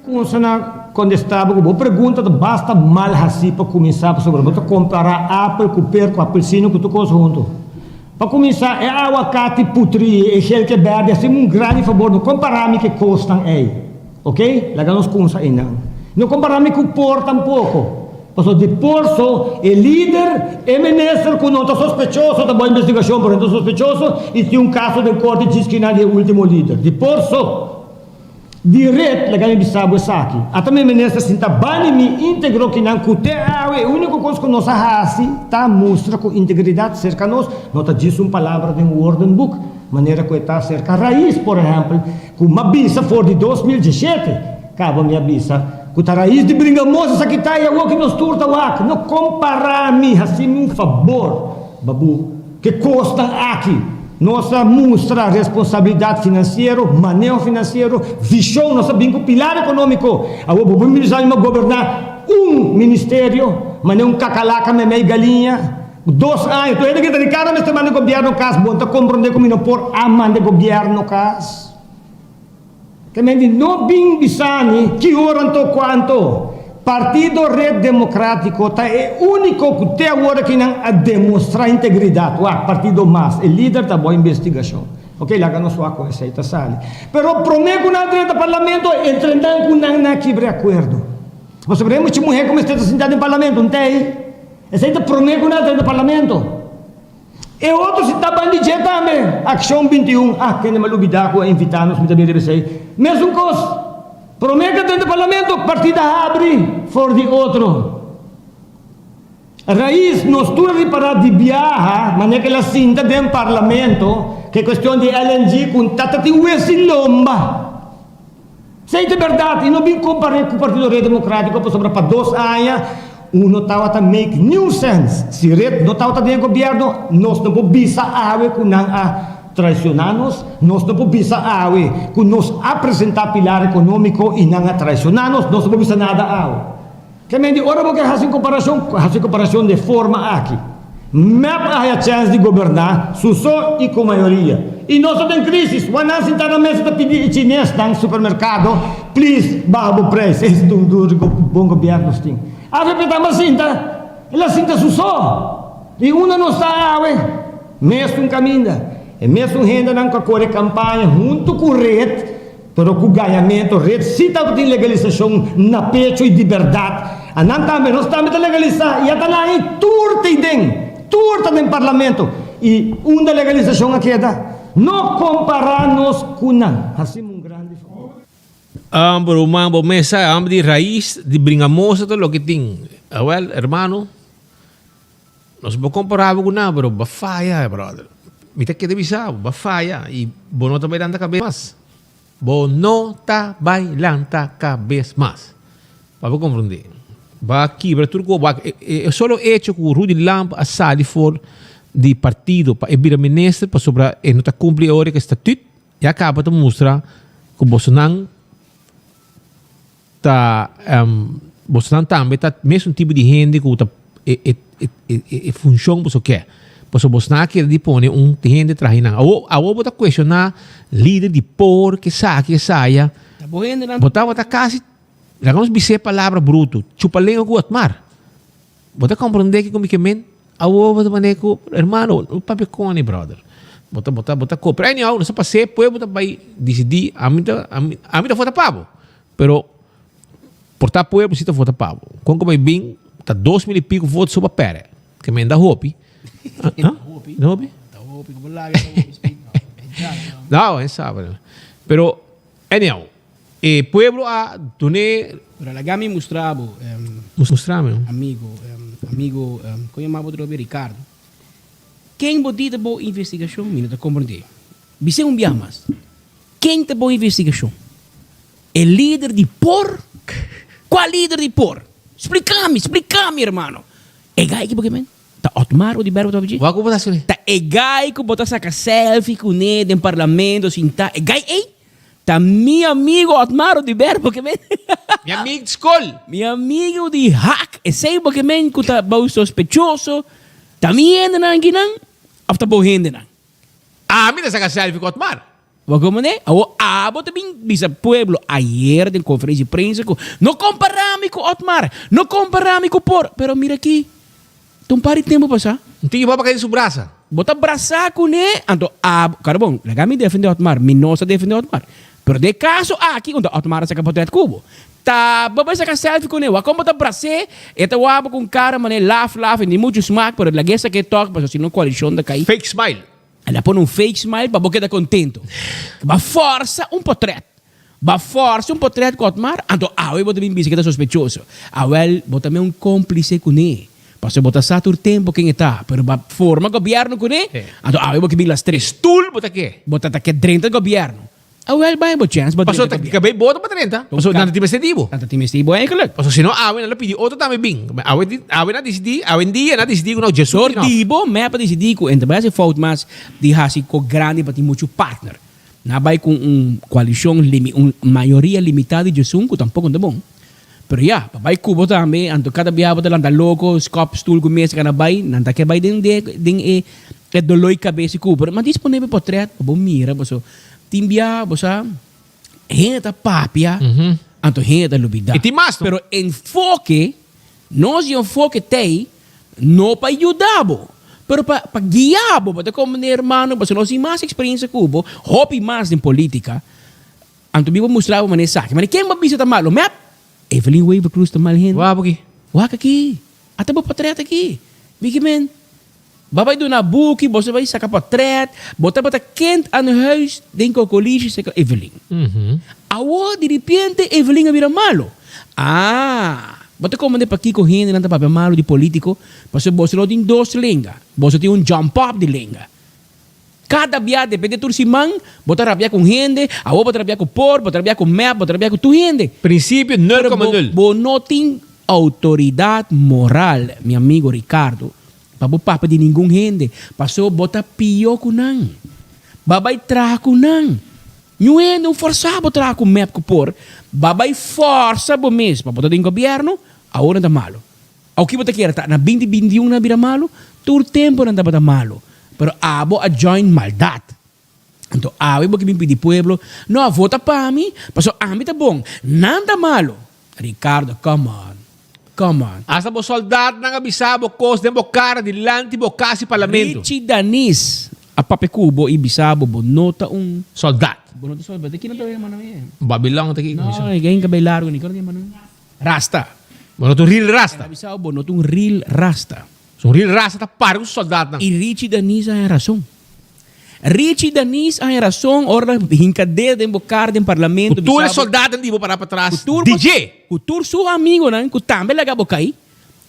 Kumsa na kontestá bo ku bo pregunta ta basta mal hasí pa kuminsá pasobra bo ta kompará apel ku per ku apelsino ku tur kos huntu. Pa kuminsá, e awakati putrí, e gel ke bèrdè, hasimu un grandi fabor no kompará mi ku e kosnan ei. Ok? Laga nos kumsa einan. No kompará mi ku por tampoko. Pasobra di por so e lider, e minister ku no ta sospechoso ta bo investigashon pero no ta sospechoso i tin un kaso den korte djis kina di e ultimo lider. Di por so. Di ret laga mi bisa bo esaki. Ata mi minister sinta bani mi integro kinan ku te awe e uniko kos ku nos a hasi ta mustra ku integridat serka nos no ta djis un palabra den woordenboek manera ku e ta serka Raiz por ehempel ku m'a bisa for di 2017. Caba mi a bisa cu ta raiz di bringamosa esaki ta y awor ki nos tur ta wak. No compara mi, haci mi un fabor, babu, ke cosnan aki. Nos a mustra responsabilidad financiero, maneho financiero, vision, nos a bin cu pilar economico. Awor bo por bisa mi a goberna un ministerio, manera un cacalaca memey galiña, dos aña. Tur hende grita Ricardo mester manda e gobierno cas, bo no ta comprende cu mi no por a manda e gobierno cas. Te men di no bin bisa mi ki ora anto cuanto. Partido Red Democratico ta e unico cu te awor aki nan a demostra integridad. Wak, Partido Mas, e lider ta bo investigacion. Ok, laga nos wak con esey ta sali. Pero prome cu nan drenta parlamento, entre nan cu nan nan a kibra e acuerdo. Pasobra e mucha muher cu mester ta sinta den parlamento, no ta ey. Esey ta prome cu nan a drenta parlamento. E otro si ta ban di dje tambe. Accion 21, ah kende m'a lubida cu a invita nos, mi ta bin riba esey. Mesun cos, prome cu a drenta parlamento, partida habri for di otro. Raiz, nos tur a ripara di biaha, manera cu el a sinta den parlamento, cu e cuestion di LNG cu un tata tin wesi lomba. Esei ta berdad y no bin compare cu Partido Red Democratico pasobra pa dos aña un no tawata make niun sense. Si Red no tawata den e gobierno nos no por bisa awe cu nan a traiciona nos, nos no por bisa awe cu nos a presenta pilar economico y nan a traiciona nos, nos no por bisa nada awe. Ke men di ora bo ke hasi un komparashon, hasi komparashon de forma aki. Mep a haya chèns di goberná su so i ku mayoria. I nos ta den krísis. Wan nan sintá na mesa ta pidi e chinesnan supermerkado, please baha bo preis. Es dun duru ku bon gobièrnu tin. Avp tamba sinta, el a sinta su so. I unda nos ta awe? Mesun kaminda. E mesun hendenan ku a kore kampaña huntu ku red. Pero ku gañamentu, red sí tabatin legalisashon na pecho i di bèrdat. A nan tambe, nos tambe ta legalisá i a ta nan ei tur ta ei den, tur ta den parlamento. I unda legalisashon a keda? No kompará nos ku nan. Hasimu un grandi favor. Amber ruman bo mes sa amber di rais di bringamosa ta loke tin. Awel hermano nos por compara bo cu nan pero bo a faya brother. Mi ta keda bisa bo, bo a faya y bo no ta bay lanta cabes mas. Bo no ta bay lanta cabes mas. Pa bo comprende. Bo a kibra tur cu bo a e solo hecho cu Rudy Lamp a sali for di partido pa e bira minister pasobra e no ta cumpli e ora cu e statuut ya caba ta mustra cu bosonan Ta bosonan tambe ta mesun tipo di hende ku ta e e e e funshon boso ke. Pasobra bosonan a kere di pone un hende traha einan. Awor awor bo ta kuestioná lider di por ke esaki esaya. Ta bo hendenan. Bo tabata kasi, laga nos bis'é palabra brutu, chupa lenga ku otmar. Bo ta komprondé kiko mi ke men? Awor bo ta manera ku, hermano, no papia koni, brother. Bo ta, bo ta, bo ta kopia. Anyhow, nos a pas'é, pueblo ta bai disidí, ami ta, ami, ami ta vota pa bo. Pero, por ta pueblo si ta vota pa bo. Kon ku bai bin, ta 2000 i piko voto so pa pèrdè. Ke men da hopi. Da hopi? Da hopi? Da hopi, ku bo laga da hopi, speak. No, e sabe. Pero, anyhow. E pueblo a dun'é. Pero laga mi mustra bo, Mustra mi. Amigo, amigo, kon yama bo atrobe? Ricardo. Ken bo di ta bo investigashon? Mi no ta komprendé. Bis'é un biaha mas. Ken ta bo investigashon? E lider di por? Kua lider di por? Splika mi, splika mi, hermano. E gai ki bo ke men? Ta Otmar Oduber bo ta papia dje? Wak ku bo ta hasi? Ta e gai ku bo ta saka selfie kuné den parlamento sintá. E gai ei? Ta mi amigo Otmar Oduber bo ke men. Mi amigo di skol. Mi amigo di hak. Esei bo ke men ku ta bou sospechoso. Ta mi hendenan akinan of ta bo hendenan? Ami ta saka selfie ku Otmar. Bo komo ne? Awor abo ta bin bisa pueblo ayer den conferencia di prensa ku no compara mi ku Otmar, no compara mi ku por. Pero mira aki, ta un par di tempo pasa. Un tiki bo a kai den su brasa. Bo ta brasa kuné, anto abo, karo bon, laga mi defende Otmar, mi no sa defende Otmar. Pero den e kaso aki unda Otmar a saka potret ku bo, ta bo bai saka selfie kuné, wak kon bo ta bras'é, e ta wak bo ku un kara manera laf laf i ni muchu smak, pero lag'é sak'é tòg pasobra si no koalishon ta kai. Fake smile. El a pone un fake smile pa bo keda kontento. Bo a fòrsa un potret. Bo a fòrsa un potret ku Otmar, anto awe bo ta bin bisa ke ta sospechoso. Awèl, bo ta men un kómplise kuné. Pasobra bo ta sa tur tempu ken e ta, pero bo a forma gobièrnu kuné, anto awe bo ke bin lastr'é. Stoel bo ta ke. Bo ta ta ke drenta gobièrnu. Awel bai bo chèns bo Paso drenta ta gobièrnu. kabei boto pa drenta. Paso nan ta tin mester di bo. Nan ta tin mester di bo eigenlijk. Paso si no awe nan lo pidi otro tambe bin. Awe di awe nan a disidí, awendia nan a disidí ku no Jesus Dor enough. di bo mep a disidí ku e no ta bai hasi fout mas di hasi ko grandi pa tin muchu partner. Nan a bai ku un koalishon limi un mayoria limitá di djesun ku tampoko no ta bon. Pero ya, pa bai ku bo tambe, anto kada biaha bo ta lanta loko, skòp stul ku mesa kana bai, nan ta ke bai den den e e doloi kabes di ku bo. Ma disponé bo potrèt pa bo mira paso tin biaha bo sa hende ta papia, anto hende ta lubidá. I tin mas no. Pero enfoke, nos di enfoke t'ei no pa yuda bo, pero pa pa guia bo, bo ta komprendé hermano, pasobra nos tin mas eksperensia ku bo, hopi mas den politika. Anto mi por mustra bo manera esaki. Manera ken bo bisa ta malo? Mep! Evelyn Wever Croes ta mal hende. Wak aki. Wak aki. Ata bo potret aki. Biki men. Bo a bai duna buki, bo a bai saka potret, bo tabata kind aan huis den Cocolishi seka Evelyn. Awor di ripiente Evelyn a bira malo. Ah! Bo ta komprende pakiko hendenan ta papia malo di politico? Pasobra boso no tin dos lenga. Boso tin un jump up di lenga. Kada bia depende tur siman bo ta rabia ku un hende, awor bo ta rabia ku por, bo ta rabia ku mep, bo ta rabia ku tur hende. Prinsipio nul Pero koma bo nul. bo no tin outoridat moral, mi amigo Ricardo, pa bo papia di ningun hende, paso bo ta pio ku nan. Ba bai traha ku nan. Niun hende no forsa bo traha ku mep ku por, ba bai forsa bo mes pa bo ta den gobièrnu, awor nan ta malo. Awki bo ta kere ta na binti 21 nan a bira malu? Tur tempu nan tabata malu, pero abo a join maldad. Anto awe bo ke bin pidi pueblo, no a vota pa mi, pasobra ami ta bon, nan ta malu. Ricardo, come on, come on. Hasta bo soldatnan a bisa bo kos den bo kara dilanti bo kas i parlamento. Richie Danis a papia ku bo i bisa bo, bo no ta un. Soldat. Bo no ta soldat. Ki nan ta yama nan e? Babilon ta ki. No, e gen kabei largu ni, ki nan ta yama nan? Rasta. Bo no ta un real rasta. El a bisa bo no ta un real rasta. So un real rasta ta para ku su soldatnan. I Richie Danis a haña rason. Richie Danis a haña rason ora el a hinka dedo den bo kar den parlamento Ku tur e bisa bo. soldatnan di bo para patras Ku tur DJ. Ku tur su amigonan ku tambe laga bo kai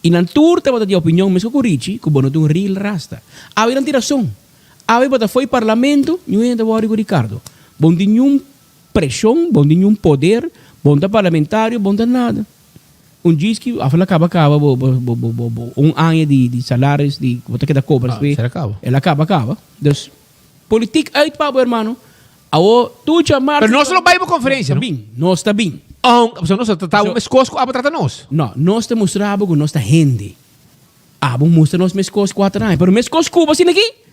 i nan tur tabata di opinion mesco ku Richie ku bo no ta un real rasta. Awe nan tin rason. Awe bo ta fo'i parlamento, niun hende ta wòri ku Ricardo. Bo no tin niun Preshon, bon tin un poder, bon ta parlamentario, bon ta nada. Un djis ki af el a kaba kaba bo bo bo bo bo bo un aña di di salaris di bo ta keda kobra Ah, despues ser a kaba. el a kaba kaba. Dus politiek uit pa bo hermano. Awo tur djamarsa Pero nos lo bai bo conferencia, Nos no? ta bin, nos ta bin. Oh, pasobra nos ta trata bo So meskos ku abo trata nos. No, nos ta mustra bo ku nos ta hende. Abo mustra nos meskos kuater aña, pero meskos ku bo asina aki.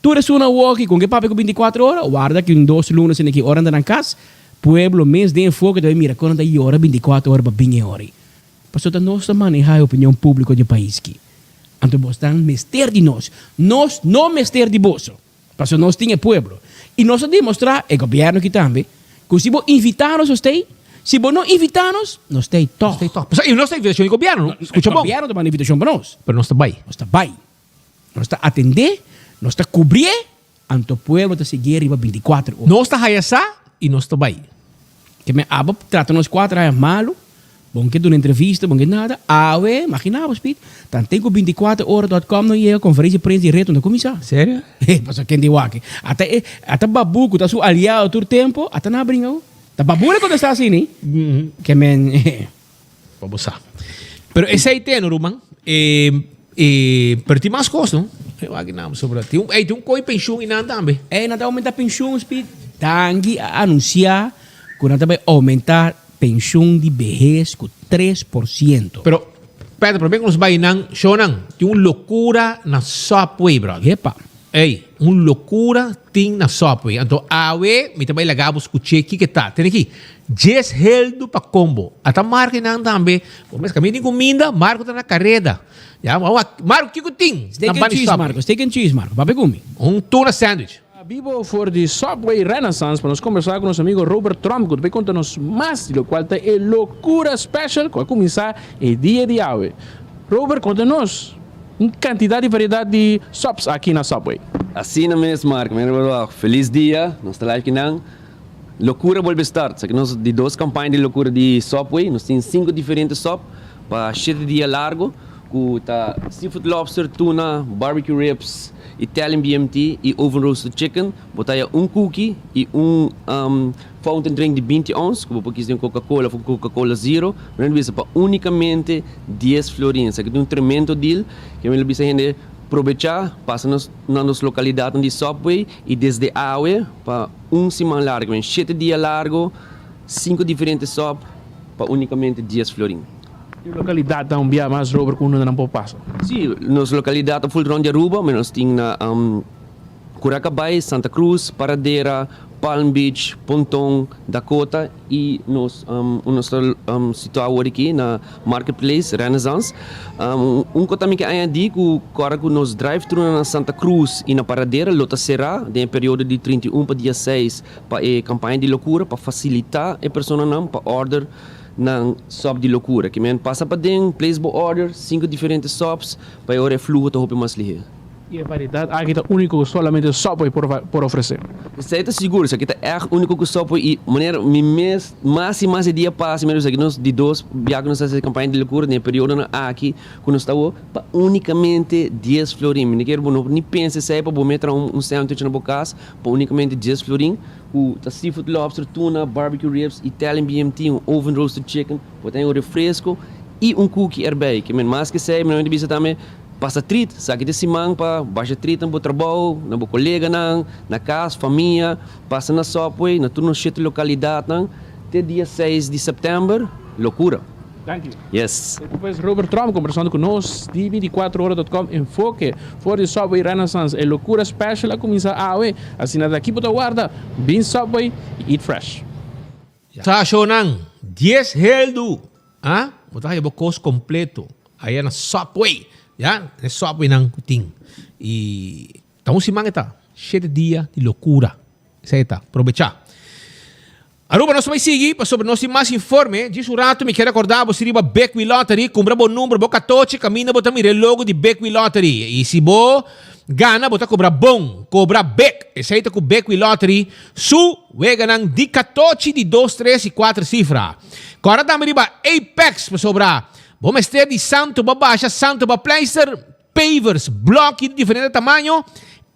Tur esun a woki con ke papia cu binticuatro ora, warda ki un dos luna asina ki ora nan ta nan cas, pueblo mes den enfoke ta bay mira con nan ta yora binticuatro ora pa bin e ora ey. Pasobra ta nos ta maneha e opinion publico di e pais ki. Anto bosnan mester di nos. Nos no mester di boso. Pasobra nos tin e pueblo. Y nos a demostra, e gobierno ki tambe, cu si bo invita nos nos ta ey, si bo no invita nos, nos ta ey toch. Nos ta ey toch. Pasobra y nos ta invitacion di gobierno, no? Scucha bon. E gobierno ta manda invitacion pa nos. Pero nos ta bay. Nos ta bay. Nos ta atendé, nos ta kubrié, anto pueblo ta siguié riba bintikuater ora. Nos ta haya sa i nos ta bai. Ke men abo trata nos kuater aña malu, bon ke duna entrevista, bon ke nada, awe, magina bo Speed, tanten ku bintikuater ora dot com no yega konferensia di prensa di Reto no kuminsá. Serio? He, pasobra ken di wak. Ata e, ata Babu ku ta su aliado tur tempu, ata nan a bringa ku. Ta Babu lo kontestá asina, ke men. Pa bo sa. Pero esei te no ruman. E, e, pero tin mas kos no. E wak nan sobra. Tin un, ey, tin un koi penshun i nan tambe. Ey, nan ta aumenta penshun, Speed. Tangi a anunsia ku nan ta bai aumenta penshun di behes ku 3%. Pero, Pedro, prome ku nos bai nan, shownan, tin un lokura na Subway, brother. Epa. Ey, un lokura tin na Subway. Anto awe mi ta bai laga bo skuché kiko e ta. Tene aki, djes heldu pa kombo. Ata Marco einan tambe. Bo mes kaminda tin kuminda, Marco ta na kareda. Ya, Marco kiko tin Steak na and banda di cheese, Subway? Marco. Steak and cheese, Marco. Papia ku mi. Un tuna sandwich. Bibo for di Subway Renaissance pa nos kombersá ku nos amigo Robert Tromp ku ta bai konta nos mas di lokual ta e lokura special ku a kuminsá e dia di awe. Robert konta nos. Un kantidat di variedat di subs aki na Subway. Asina mes Mark, mi hermano felis dia, nos ta live kinan. Locura bolbe start, sa ki nos di dos campaña di locura di Subway, nos tin cinco diferente sub pa shete dia largo cu ta seafood lobster, tuna, barbecue ribs, Italian BMT y oven roasted chicken. Bo ta haya un cookie y un fountain drink di binti ons ku bo por kis den Coca Cola of Coca Cola Zero. Mi lo bisa pa unicamente dies florin. Esaki ta un tremendo deal ke mi lo bisa hende probecha, pasa nos na nos localidadnan di Subway y desde awe pa un siman largo, men shete dia largo, cinco diferente sub pa unicamente dies florin. E localidad ta un bia mas rober ku unda nan por pasa? Si, nos localidad ta full rond di Aruba, men nos tin na Curacabai, Santa Cruz, Paradera, Palm Beach, Ponton, Dakota y nos nos ta situa awor aki na Marketplace Renaissance. Un cos tambe ke añadi cu ora cu nos drive thru na Santa Cruz y na Paradera lo ta cera den e periodo di 31 pa dia 6 pa e campaña di locura pa facilita e personanan pa order nan sop di locura. Ke men pasa paden, place bo order, cinco diferente sops pa e ora e fluho ta hopi mas lihe. I e variedat aki ta úniko ku solamente Subway por por ofresé. Esei ta sigur, esaki ta ègt úniko ku Subway i manera mi mes mas i mas e dia pasa mi esaki nos di dos bia ku nos ta hasi e kampaña di lokura den e periodonan aki ku nos ta awor pa únikamente dies florin. Mi no kier bo no ni pensa esei pa bo mes traha un sandwich na bo kas pa únikamente dies florin ku ta seafood lobster, tuna, barbecue ribs, Italian BMT, un oven roasted chicken, bo ta haña un refresco i un cookie erbij. Ke men mas ke esei mi no bisa tambe. Pasa trit, saki di siman pa basha trit na bo trabou, na bo koleganan, na kas, famia, pasa na Subway, na tur nos shete lokalidatnan, te dia seis di sèptèmber, lokura! Danki. Yes. E pues Robert Tromp kombersando ku nos di 24 ora dot com Enfoke for di Subway Renaissance e lokura special a kuminsá awe, asina ta aki bo ta warda, bin Subway i eat fresh. Ta shownan dies heldu ah bo ta haya bo kos kompleto aya na Subway ya e Subway nan ku tin i ta un siman e ta shete dia di lokura esei e ta probecha Aruba nos ta bai sigui pasobra nos tin mas informe djis un rato mi kier akorda bo si riba Bekwee Lottery kumpra bo number bo katochi kaminda bo ta mira e logo di Bekwee Lottery i si bo gana bo ta kobra bon kobra bek esei ta ku Bekwee Lottery Su weganan di katochi di dos, tres i kuater sifra. Kòrda tambe riba Apex pasobra bo mester di santu pa basha, santu pa pleister, pavers, blòki di diferente tamaño,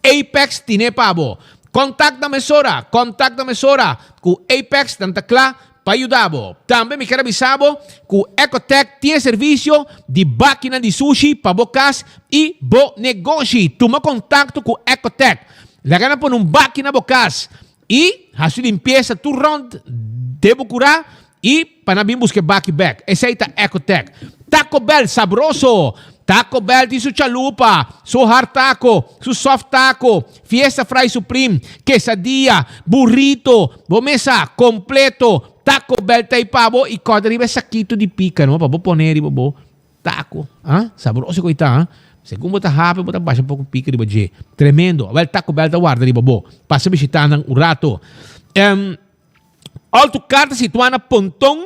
Apex tine pa bo. Kontakta mesora, kontakta mesora ku Apex nan ta kla pa yuda bo. Tambe mi kier a bisa bo ku Ecotech tin e servisio di bakinan di sushi pa bo kas i bo negoshi. Tuma kontakto ku Ecotech. Laga nan pone un baki na bo kas i hasi limpiesa tur rònt den bo kurá i pa nan bin buska e baki bèk. Esei ta Ecotech. Taco Bell sabroso! Taco Bell tin su chalupa, su hard taco, su soft taco, fiesta fry supreme, quesadilla, burrito, bo mesa completo. Taco Bell ta ei pa bo i kòrda riba e sakito di pika no pa bo pone riba bo Taco, ah, sabroso cu ei ta, ah. Segun bo ta hapi, bo ta basha un poco pica riba dje. Tremendo. Awel Taco Bell ta warda riba bo. Pasa bishita nan un rato. Um, Alto Car ta situa na Ponton.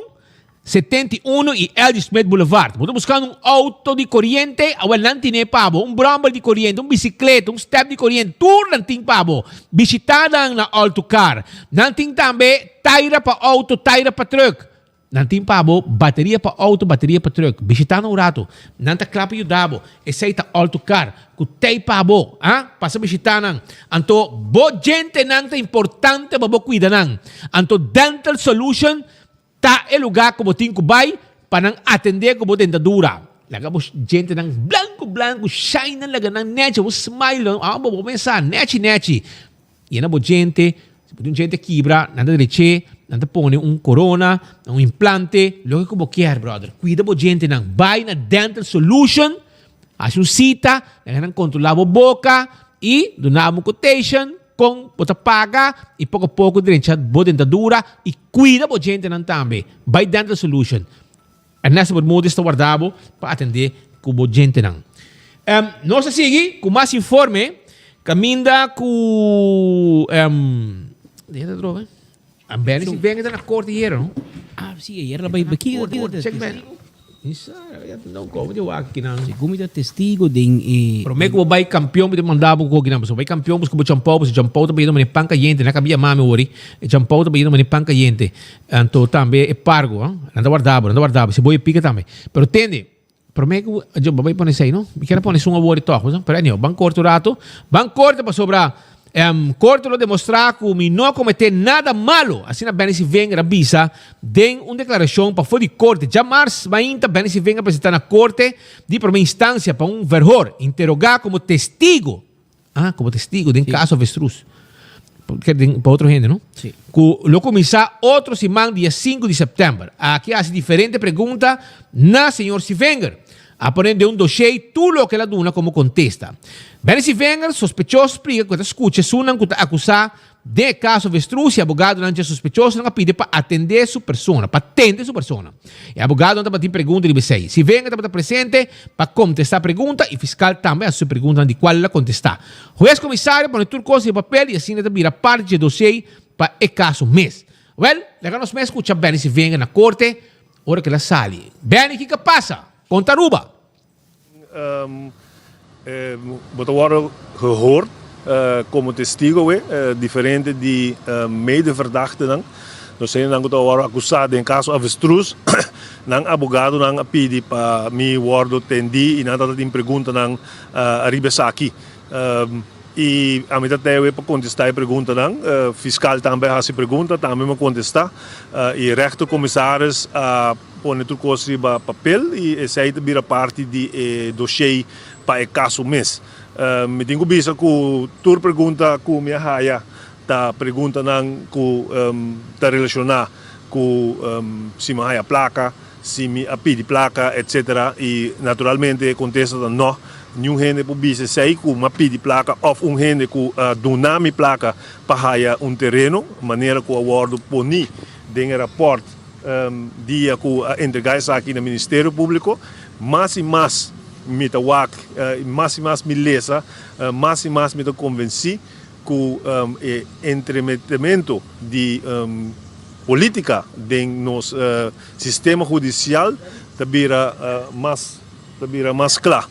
71 i LG Smith Boulevard. Bo ta buskando un outo di koriente? Awel nan tine pa bo. Un brommer di koriente, un bisikleta, un step di koriente, tur nan tin pa bo. Bishita nan na All to Car. Nan tin tambe taira pa outo, taira pa truck. Nan tin pa bo bateria pa outo, bateria pa truck. Bishita nan un rato. Nan ta kla pa yuda bo. Esei ta All to Car ku tei pa bo. Ha? Pasa bishita nan. Anto bo djentenan ta importante pa bo kuida nan. Anto Dental Solution Ta e lugá ku bo tin ku bai pa nan atendé ku bo dentadura. Laga bo djentenan blanku blanku, shine nan, laga nan nechi, bo smile nan, abo bo pensa nechi nechi. Yena bo djente, si bo tin un djente kibra, nan ta dreché, nan ta pone un korona, un implante, loke ku bo kier brother. Kuida bo djentenan, bai na Dental Solution, hasi un sita, laga nan kontrolá bo boka i duna bo un quotation. Kon bo ta paga y poco poco drencha bo dentadura y cuida bo djentenan tambe. Bay Dental Solution. Ernesto Bermudez ta warda bo pa atende cu bo djentenan. Um, nos ta sigui cu mas informe caminda cu um, Dije ta droga? Benny si venga ta na corte ayera, no? Ah, si, ayera la bai baki Corte, corte, check Benny. Isa, ya no como di wak kinan. Segun mi ta testigo den e Prome ku bo bai kampion mi ta manda bo ku kinan. Pasobra bai kampion buska bo champou, pasobra champou ta bayendo mane pan kayente. Nan kabia mami wori. E champou ta bayendo mane pan kayente. Anto tambe e pargo, nan ta warda bo, nan ta warda bo. Si bo e pika tambe. Pero tende, Prome ku yo bo bai pone esei no. Mi kier a pone esun awor i tòg, bo sa. Pero anyhow, ban korte un rato. Ban korte pasobra korte lo demostrá ku mi no a kometé nada malo, asina Benny Sivenger a bisa den un deklarashon pafó di korte. Djamars mainta Benny Sivenger a presentá na korte di prome instansia pa un verhor, interogá komo testigo. Ah, como testigo den caso avestruz. Porque den, pa otro hende, no? Sí. Cu lo cuminsa otro siman dia 5 di september. Aki a haci diferente pregunta na señor Sivenger. A pone den un dossier tur loke el a duna como contesta. Benny Sivenger, sospechoso, splica cu e ta scucha esunnan cu ta acusa Den e kaso Vestruz, e abogadonan dje sospechosonan a pidi pa atendé su persona, pa tende su persona. E abogadonan tabatin pregunta riba esei. Si Wenger tabata presente pa kontestá pregunta i fiskal tambe a hasi su preguntanan di kual el a kontestá. Hues komisario pone tur kos riba papel i asina ta bira parti dje dosiei pa e kaso mes. Wèl, laga nos mes skucha Benny si Wenger na korte ora ku el a sali. Benny, kiko a pasa? Konta Aruba! Bo ta wòrdu gehoord komo testigo we diferente di medeverdachtenan. Nos hendenan ku ta wòrdu akusá den kaso Avestruz, nan abogadonan a pidi pa mi wòrdu tendí i nan tabata tin preguntanan ariba esaki. I ami ta tei pa kontestá e preguntanan. Fiskal tambe a hasi pregunta, tambe mi a kontestá. I rechtercommissaris a pone tur kos riba papel i esei ta bira parti di e dossier pa e kaso mes. Mi tin ku bisa ku tur pregunta ku mi a haya ta preguntanan ku ta relashoná ku si mi a haya plaka, Si mi a pidi plaka etc. I naturalmente e kontesta ta no. Niun hende por bisa esei ku mi a pidi plaka òf un hende ku a duna mi plaka pa haya un tereno, manera ku a wòrdu poní den e rapòrt dia ku a entregá esaki na Ministerio Públiko. Mas i mas mi ta wak, mas i mas mi lesa, mas i mas mi ta konvensí ku e entremetemento di polítika den nos sistema hudisial ta bira mas ta bira mas kla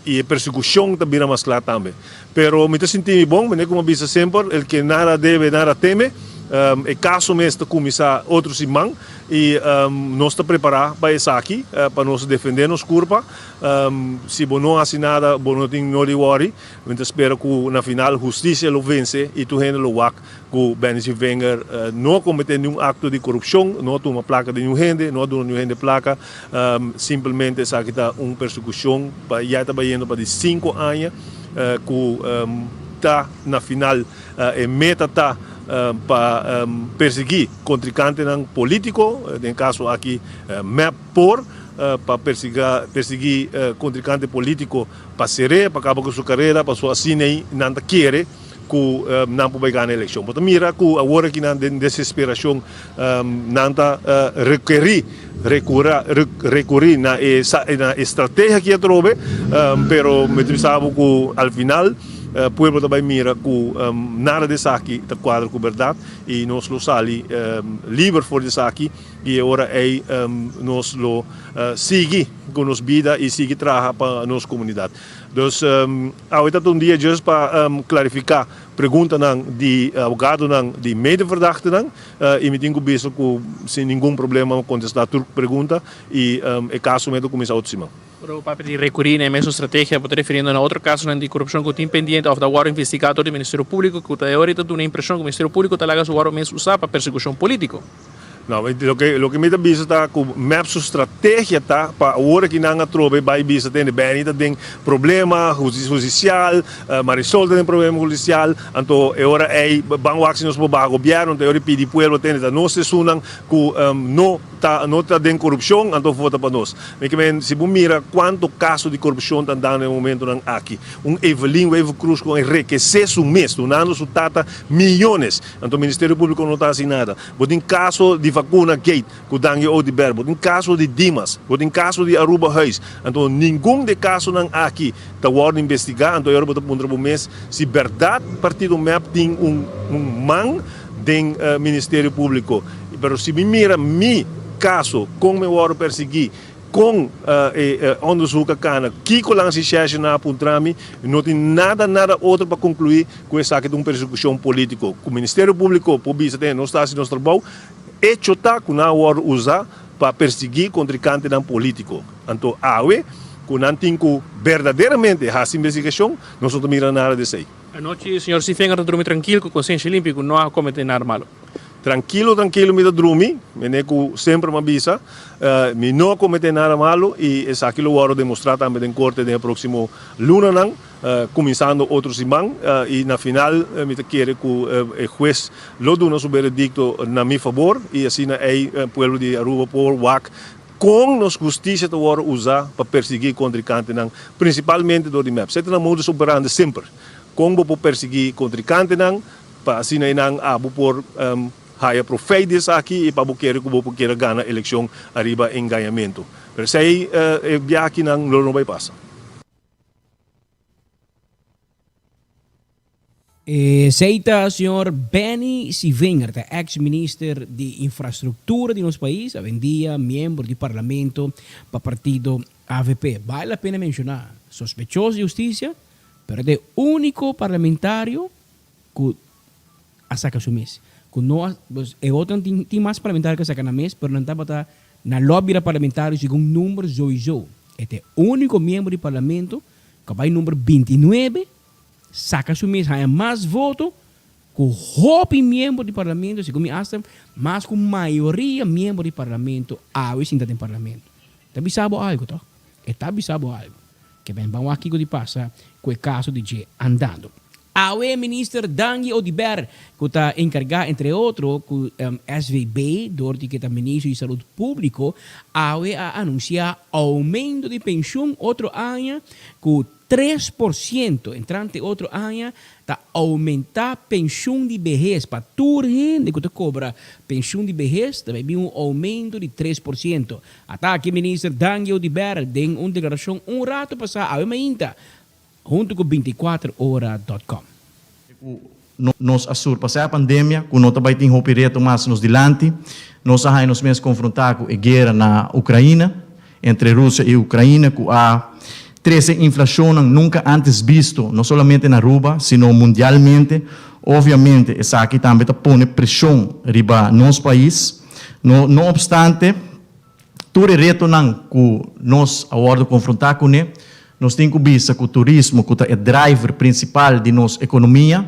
i e persekushon ta bira mas kla tambe. Pero mi ta sinti mi bon, manera ku mi a bisa semper, el ke nada debe nada teme. E kaso mes ta kuminsá otro siman i nos ta prepará pa esaki, pa nos defendé nos kurpa. Si bo no hasi nada bo no tin no di wòri. Mi ta spera ku na final hustisia lo vense i tur hende lo wak ku Benny Sivenger no a kometé niun akto di korupshon, no a tuma plaka di niun hende, no a duna niun hende plaka. Simpelmente esaki ta un persekushon pa ya ta bayendo pa di sinku aña ku ta na final e meta ta pa persiguí kontrikantenan polítiko, den e kaso aki mep por pa persiguí kontrikante polítiko. Pa ser'é, pa kaba ku su karera, pasobra asina ei nan ta kere ku nan por bai gana elekshon. Bo ta mira ku awor aki nan den desesperashon nan ta rekerí, rekura, rekurí na e na e strategia aki atrobe, pero mi ta bisa bo ku al final. pueblo ta bai mira ku nada di esaki ta kuadra ku bèrdat i nos lo sali liber for di esaki i e ora ei nos lo sigui ku nos bida i sigui traha pa nos komunidat. Dus awe ta un dia just pa klarifiká preguntanan di abogadonan di medeverdachtenan i mi tin ku bisa ku sin ningun problema mi a kontestá tur pregunta i e kaso mi ta kuminsá otro siman. Ora bo papia di rekurí na e mesun strategia, bo ta refiriendo na otro kasonan di korupshon ku tin pendiente òf ta wòrdu investigá dor di Ministerio Públiko ku ta e ora ta duna e impreshon ku Ministerio Públiko ta laga su wòrdu mes usá pa persekushon polítiko. No, loke loke mi ta bisa ta ku mep su strategia ta pa awor aki nan atrobe bai bisa tende Benny ta den problema hudisial, Marisol ta den problema hudisial, anto e ora ei ban wak si nos por baha gobierno, anto e ora ei pidi pueblo tende ta nos esunnan ku no ta no ta den korupshon anto vota pa nos. Mi ke men si bo mira kuanto kaso di korupshon ta andando e momentonan aki, un Evelyn Wever-Croes ku a enrekesé su mes dunando su tata miyones, anto Ministerio Públiko no ta hasi nada. Bo tin kaso di Vacuna Gate ku Dangui Oduber, bo tin kaso di Dimas, bo tin kaso di Aruba Huis. Anto ningun di e kasonan aki ta wòrdu investigá. Anto e ora bo ta puntra bo mes si bèrdat partido mep tin un man den Ministerio Públiko. Pero si mi mira mi kaso kon mi wòrdu persiguí, Kon e onderzoek a kana? Kiko lan si Sheshe nan a puntra mi? No tin nada nada otro pa konkluí ku esaki ta un persekushon polítiko. Ku Ministerio Públiko por bisa te nos ta hasi nos trabou, echo ta ku nan a wòrdu usá pa persiguí kontrikantenan polítiko. Anto awe ku nan tin ku berdaderamente hasi investigashon, nos no ta mira nada di esei. Anochi señor Sievinger ta drumi trankil ku konsiensha limpi ku no a kometé nada malo. Trankilo trankilo mi ta drumi, mene ku semper mi a bisa, mi no a kometé nada malu i esaki lo wòrdu demostrá tambe den korte den e próksimo lunanan, kuminsando otro siman i na final mi ta kere ku e hues lo duna su beredikto na mi fabor i asina ei pueblo di Aruba por wak kon nos hustisia ta wòrdu usá pa persiguí kontrikantenan, prinsipalmente dor di mep. Esei ta nan modus operandi semper, kon bo por persiguí kontrikantenan, Pa asina einan abo por haya profeit di esaki i pa bo kere ku bo por kere gana elekshon ariba engañamentu. Pero esei e biakinan lo no bai pasa. Esei ta señor Benny Sievinger, ta ex minister di infrastructura di nos pais, awendia miembro di parlamento pa partido avp. Bale la pena menciona, sospechoso di husticia, pero ta e unico parlamentario ku a saka su mes. Ku no a, pues e otronan tin tin mas parlamentario ku a saka nan mes, pero nan tabata na lo bira parlamentario segun number zoizo. E ta e úniko miembro di parlamento ku a bai number bintinuebe saka su mes, haña mas voto ku hopi miembro di parlamento, segun mi asta mas ku mayoria miembro di parlamento awe sinta den parlamento. Ta bisa bo algu tòg? E ta bisa bo algu. Ke ben ban wak kiko di pasa ku e kaso di dje andando. Awe Minister Dangui Oduber ku ta enkargá entre otro ku SVB dor di ke ta Ministro di Salud Públiko awe a anunsiá oumento di penshun otro aña ku 3%. Entrante otro aña ta oumentá penshun di behes pa tur hende ku ta kobra penshun di behes ta bai bin un oumento di 3%. Ata aki Minister Dangui Oduber den un deklarashon un rato pasá awe mainta Huntu ku bintikuater ora dòt kòm. Ku nos a surpasá e pandemia, ku no ta bai tin hopi reto mas nos dilanti. Nos a haña nos mes konfrontá ku e guera na Ukraina, entre Rusia i Ukraina, ku a trese inflashonnan nunka ántes bisto, no solamente na Aruba, sino mundialmente. Obviamente esaki tambe ta pone preshon riba nos pais. No no opstante, Tur e retonan ku nos a wòrdu konfrontá kuné, nos tin ku bisa ku turismo, ku ta e driver prinsipal di nos ekonomia,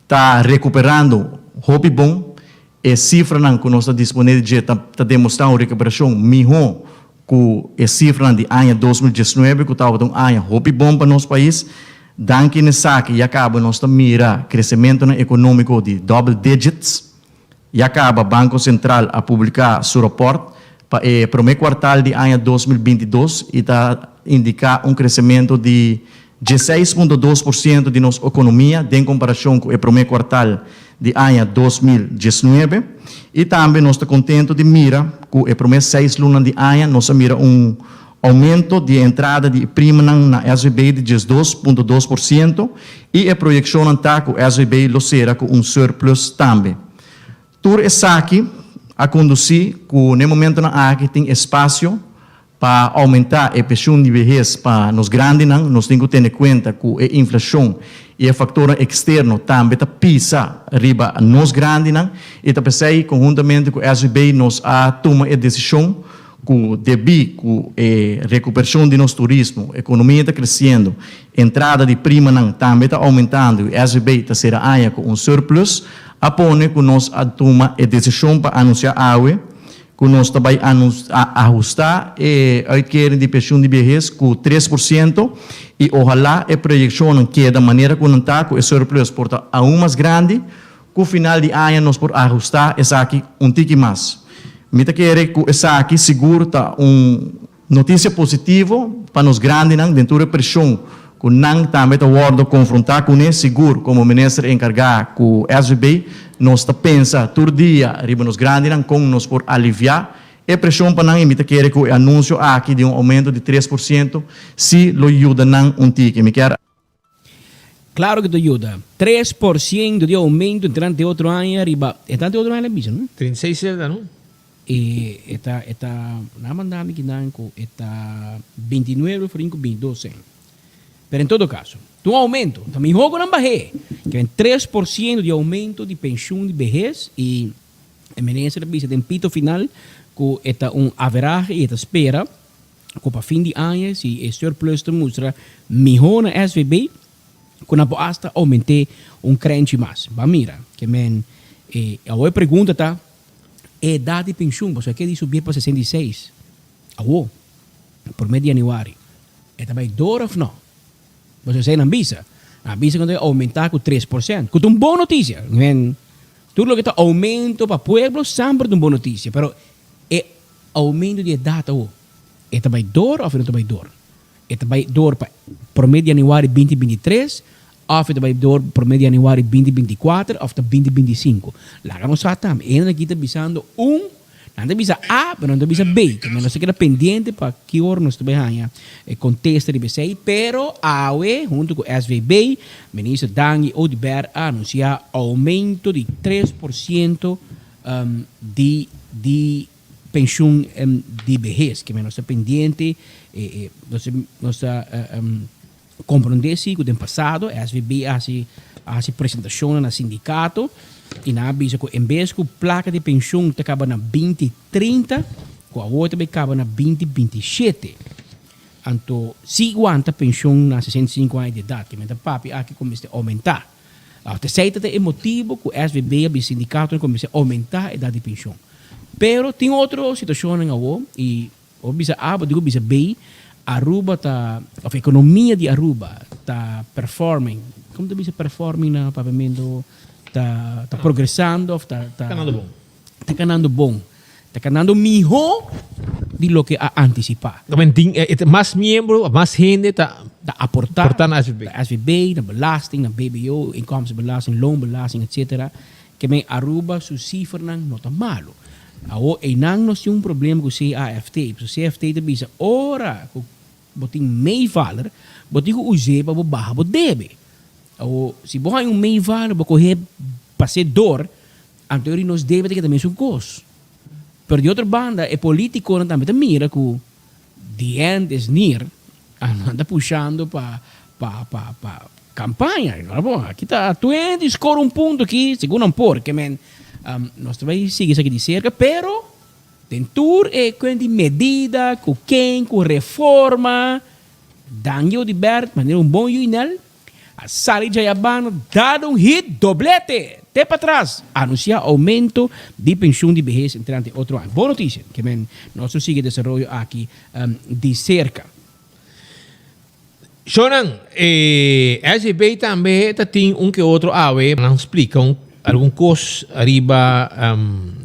ta rekuperando hopi bon. E sifranan ku nos ta disponé di dje ta ta demostrá un rekuperashon mihó ku e sifranan di aña 2019, ku tabata un aña hopi bon pa nos pais. Danki na esaki ya kaba nos ta mira kresementunan ekonómiko di double digits. Ya caba Banco Central a publica su rapport pa e prome cuartal di aña 2022 y ta indica un crecemento di 16.2% di nos economia den comparacion cu e prome cuartal di aña 2019. Y tambe nos ta contento di mira cu e prome seis lunanan di aña nos a mira un. Oumento di e entrada di e primanan na SVB di 12.2% i e proyekshonnan ta ku SVB lo sera ku un surplus tambe. Tur esaki a kondusí ku n'e momentonan aki tin espasio pa oumentá e penshun di behes pa nos grandinan. Nos tin ku tene kuenta ku e inflashon i e faktornan eksterno tambe ta pisa riba nos grandinan i ta p'esei konhuntamente ku SVB nos a tuma e desishon ku debí ku e rekupershon di nos turismo, ekonomia ta kresiendo, entrada di primanan tambe ta oumentando i SVB ta sera aña ku un surplus, a pone ku nos a tuma e desishon pa anunsiá awe ku nos ta bai ahustá e uitkering di penshun di biehes ku 3% i ohalá e proyekshonnan keda manera ku nan ta ku e surplus por ta aun mas grandi Ku final di aña nos por ahustá esaki un tiki mas. Mi ta kere ku esaki sigur ta un notisia positivo pa nos grandinan den tur e preshon ku nan tambe ta wòrdu konfrontá kuné. Sigur komo minister enkargá ku SVB nos ta pensa tur dia riba nos grandinan kon nos por aliviá e preshon pa nan i mi ta kere ku e anunsio aki di un oumento di 3% si lo yuda nan un tiki. Mi kier. Claro que ta yuda. 3% di aumento entrante otro aña riba, entrante otro aña la bisa, no? 36 celda, no? E e ta e ta nan a manda mi kinan cu e ta 29 florin cu 22 cent. Pero en todo caso, ta un aumento. Ta miho cu nan bah'é. Ke ben 3% di aumento di pensioen di behes y e minister a bisa den pito final cu e ta un averahe y e ta spera ku pa fin di aña si e surplus ta mustra mihó na SVB ku nan por asta oument'é un krenchi mas. Ban mira ke men e awor e pregunta ta e edat di penshun pasobra ke di subié pa 66 awor promé di yanüari e ta bai dor òf nò? Pasobra esei nan bisa. Nan bisa ku nan ta oumentá ku 3% ku ta un bon notisia. Men tur loke ta oumento pa pueblo semper ta un bon notisia pero e Aumento di edat awo, e ta bai dor of e no ta bai dor? E ta bai dor pa prome di januari 2023 of e ta bai dor prome di januari 2024 of ta 2025? Laga nos sa tambe. E hendenan aki ta bisando un, nan ta bisa A pero nan ta bisa B. Te nos ta keda pendiente pa ki ora nos ta bai haña e kontesta riba esei. Pero awe hunto ku SVB, Minister Dangui Oduber a anunsia aumento di 3% di di penshun di behes ke nos ta pendiente nos nos ta komprondé si ku den pasado SVB a hasi a hasi presentashonnan na sindikato i nan a bisa ku en bes ku plaka di penshun ta kaba na 2030 ku awor ta bai kaba na 2027 anto si wanta penshun na 65 aña di edat ke men ta papia aki ku mester oumentá. Esei ta e motibu ku SVB a bisa sindikatonan ku mester oumentá edat di penshon. Pero tin otro situashonnan awor i bo bisa A bo tin ku bisa B, Aruba ta òf ekonomia di Aruba ta performing, komo ta bisa performing na papiamentu? Ta ta progresando òf ta ta Kanando bon. Ta kanando bon. Ta kanando mihó di loke a antisipá. Tamen tin mas miembro, mas hende ta Ta aportá aportá na SVB. Na SVB, na belasting, na BBO, inkomstenbelasting, loonbelasting, etcetera. Ke men Aruba su sifernan no ta malu. Awor einan nos tin un problema ku CAFT. Pasobra CAFT ta bisa ora ku bo tin meevaller, bo tin ku us'é pa bo baha bo debe. Awor si bo haña un meevaller bo kohe pas'é dor. Anto eri nos debe ta keda mesun kos. Pero di otro banda e politiconan tambe ta mira ku the end is near, nan ta pushando pa pa pa pa campaña. Bon, aki ta 20 score un punto aki segun nan por. Ke men nos ta bai sigui esaki di cerca, pero den tur e kuen di medida ku ken ku reforma, Dangui Oduber manera un bon yuinel A sali djayabano dado un hit doblete te patras anuncia aumento di pensioen di behes entrante otro aña. Bon noticia ke men nos lo sigui desaroyo aki di cerca. Shownan, e SJB tambe ta tin un ke otro awe. Nan splika un algun kos riba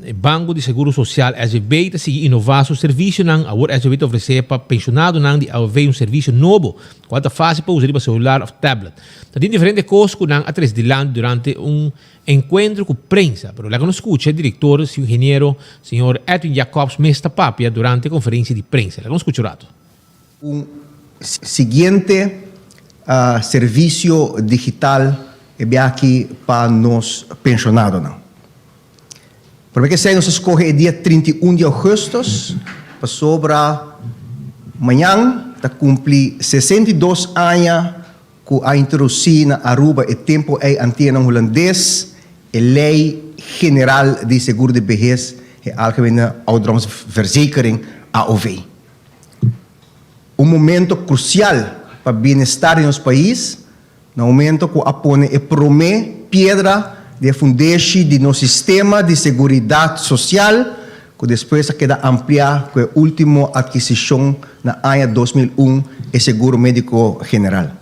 e Banko di Seguro Sosial, SVB, ta sigui inová su servisionan. Awor SVB ta ofresé pa penshonadonan di AOV un servisio nobo, kual ta fásil pa usa riba selular òf tablet. Ta tin diferente kos ku nan a trese dilanti durante un enkuentro ku prensa, pero laga nos skucha e direktor, ingeniero señor Edwin Jacobs mes ta papia durante e konferensia di prensa. Laga nos skucha un ratu. Un siguiente servisio digital e biaha pa nos penshonadonan. Prome ke esei nos a skohe e dia 31 di ougùstùs pasobra mañan ta kumpli 62 aña ku a introdusí na Aruba e tempu ei Antianan Hulandes e Lei General di Seguro di Behes, e Algemene Ouderdomsverzekering, AOV. Un momento krusial pa bienestar di nos pais, na momento ku a pone e promé piedra di e fundeshi di nos sistema di seguridat sosial, ku despues a keda ampliá ku e último atkisishon na aña 2001, e seguro médiko general.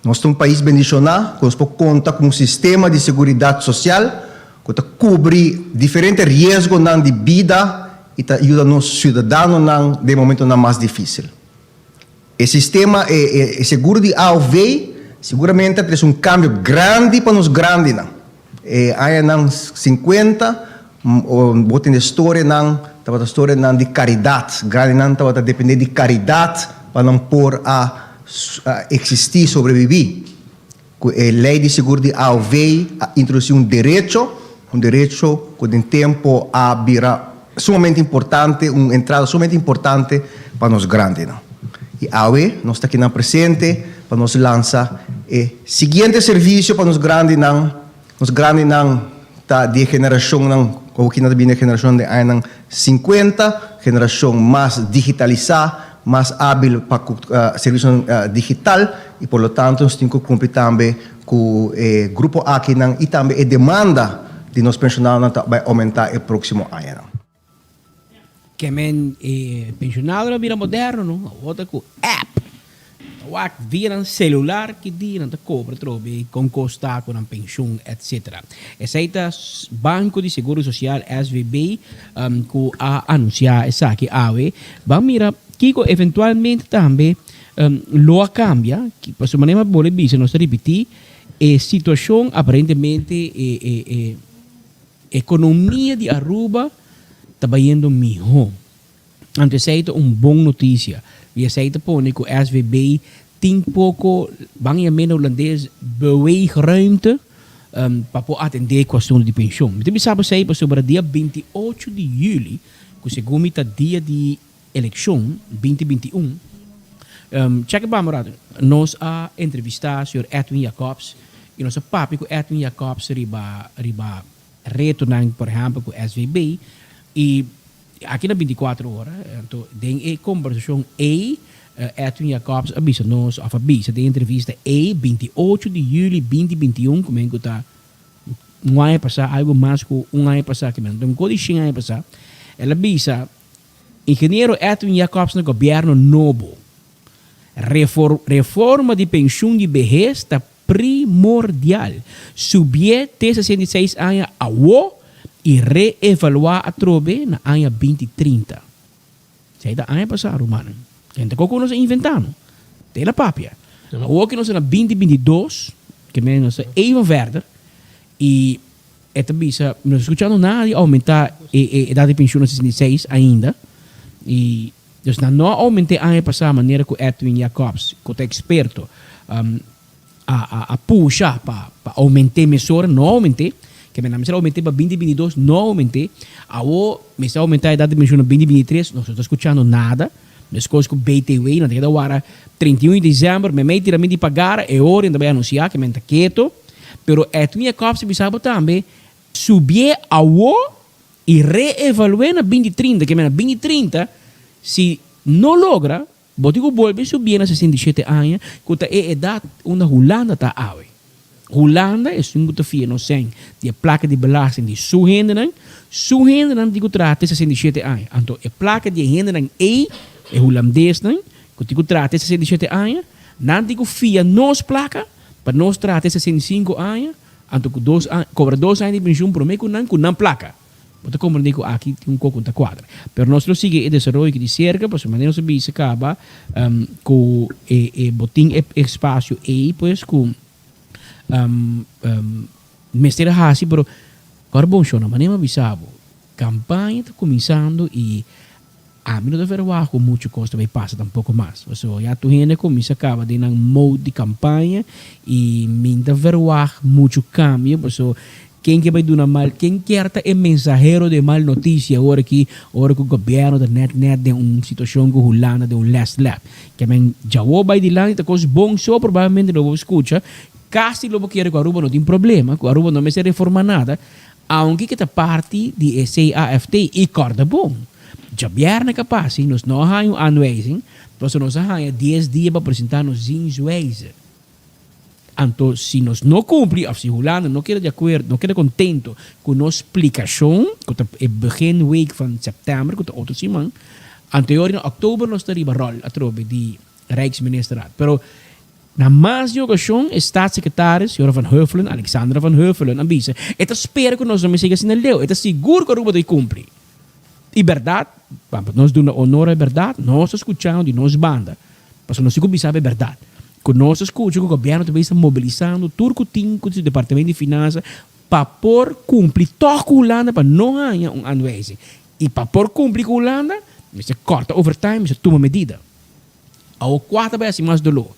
Nos ta un pais bendishoná ku nos por konta ku un sistema di seguridat sosial ku ta kubri diferente riesgonan di bida i ta yuda nos siudadanonan den momentonan mas difísil. E sistema, e seguro di aov siguramente a trese un kambio grandi pa nos grandinan. E añanan sinkuenta bo tende storianan, tabata storianan di karidat. Grandinan tabata depende di karidat pa nan por a eksistí, sobrebibí. Ku e lei di seguro di aov a introdusí un derecho, un derecho ku den tempu a bira sumamente importante, un entrada sumamente importante pa nos grandinan. I awe nos ta akinan presente pa nos lansa e siguiente servisio pa nos grandinan. Nos grandinan ta di e generashonnan, ku awor ta bini e generashonnan den añanan sinkuenta, generashon mas digitalisá, mas ábil pa ku servisionan digital i por lo tanto nos tin ku kumpli tambe ku e grupo akinan i tambe e demanda di nos penshonadonan ta bai oumentá e próksimo añanan. Ke men e pensionadonan a bira moderno no, awor ta ku app. Ta wak via nan celular ki dia nan ta cobra atrobe, con cos ta cu nan pensioen etc. Esey ta Banco di Seguro Social, SVB, cu a anuncia esaki awe. Ban mira kico eventualmente tambe lo a cambia, pasobra manera mi a bolbe bisa, nos ta ripiti, e situacion aparentemente e. Economia di Aruba ta bayendo miho. Anto esey ta un bon noticia. Y esey ta pone cu SVB tin poco, ban yam'e na Holandes, beweegruimte pa por atende cu asunto di pensioen. Mi ta bisa bo esey pasobra dia 28 di juli, cu segun mi ta dia di eleccion binti 21, check e bamba rato, nos a entrevista señor Edwin Jacobs y nos a papia cu Edwin Jacobs riba riba retonan por ehempel cu SVB y aki na 24 ora, anto den e combersacion ey Edwin Jacobs a bisa nos of a bisa den entrevista ey 28 di juli 2021 cu men cu ta un aña pasa algo mas cu un aña pasa ki men, un di shen aña pasa, el a bisa Ingeniero Edwin Jacobs na gobierno nobo. Reforma di pensioen di behes ta primordial. Subié te 66 aña awo y reevalua atrobe na aña 2030. Esei ta aña pasá, rumannan. Kende koko nos a inventá no? Te la papia. Awo ke nos ta na 2022, ke men nos ta even verder y E ta bisa, Mi no ta skuchando nada di oumentá e edat di penshun na 66 ainda. I dus nan no a oument'é aña pasá manera ku Edwin Jacobs, ku ta eksperto, a a pusha pa pa oument'é mesora. No a oument'é. Ke men nan mester a oument'é pa binti binti dos, no a oument'é. Awor mester a oumentá edat di penshun na binti binti tres, nos no ta skuchando nada. Meskos ku BTW, nan ta keda wara 31 di desèmber, meimei tira mi di pagara, e ora nan ta bai anunsiá ke men ta keto. Pero Edwin Jacobs a bisa bo tambe, subié awo i reevalué na binti trinta, ke men na binti trinta si no logra, bo tin ku bolbe subié na 67 aña, ku ta e edat unda Hulanda ta awe. Hulanda, esun ku ta fia nos sèn di e plaka di belasting di su hendenan, su hendenan tin ku traha te 67 aña. Anto e plaka di e hendenan ei, e hulandesnan ku tin ku traha te 67 aña, nan tin ku fia nos plaka pa nos traha te 65 aña, anto ku dos aña, kobra dos aña di penshun promé ku nan ku nan plaka. Bo ta komprendé ku aki tin un koko ta kuadra. Pero nos lo sigui e desaroyo aki di serka, pasobra manera nos a bisa kaba ku e e bo tin e espasio ei pues ku mester a hasi, pero ora bon shona, manera mi a bisa bo, kampaña ta kuminsando i. Ami no ta verwagt ku muchu kos ta bai pasa tampoko mas. Pasobra ya tur hende kuminsá kaba den nan mode di kampaña i mi no ta verwagt muchu kambio pasobra ken ke bai duna mal, ken kier ta e mensahero di e mal notisia awor aki ora ku gobièrnu ta nèt nèt den un situashon ku Hulanda den un lès lèp. Ke men djawo bai dilanti ta kos bon so probablemente lo bo skucha kasi lo bo kere ku Aruba no tin problema, ku Aruba no mester reforma nada. Aunke ke ta parti di e CAFT i kòrda bon, djabièrnè ka pasa nos no a haña un aanwijzing, pasobra nos a haña dies dia pa presentá nos zienswijze. Anto si nos no kumpli òf si Hulanda no keda di akuerdo, no keda kontento ku nos splikashon, ku ta e beginweek van sèptèmber, ku ta otro siman, anto e ora na òktober nos ta riba ròl atrobe di Rijksministerraad. Pero Na mas di okashon e staatssecretaris, señora Van Huffelen, Alexandra van Huffelen, a bisa, e ta spera ku nos no mester asina leu, e ta sigur ku Aruba ta kumpli. I bèrdat, pa nos duna honor a e bèrdat, nos ta skuchando di nos banda, pasobra nos tin ku bisa e bèrdat, ku nos ta skucha ku gobièrnu ta bisa mobilisando tur ku tin ku su departamento di finansa pa por kumpli tòg ku Hulanda pa no haña un aanwijzing. I pa por kumpli ku Hulanda, mester kòrta overtime, mester tuma medida. Awo kua ta bai hasi mas doló?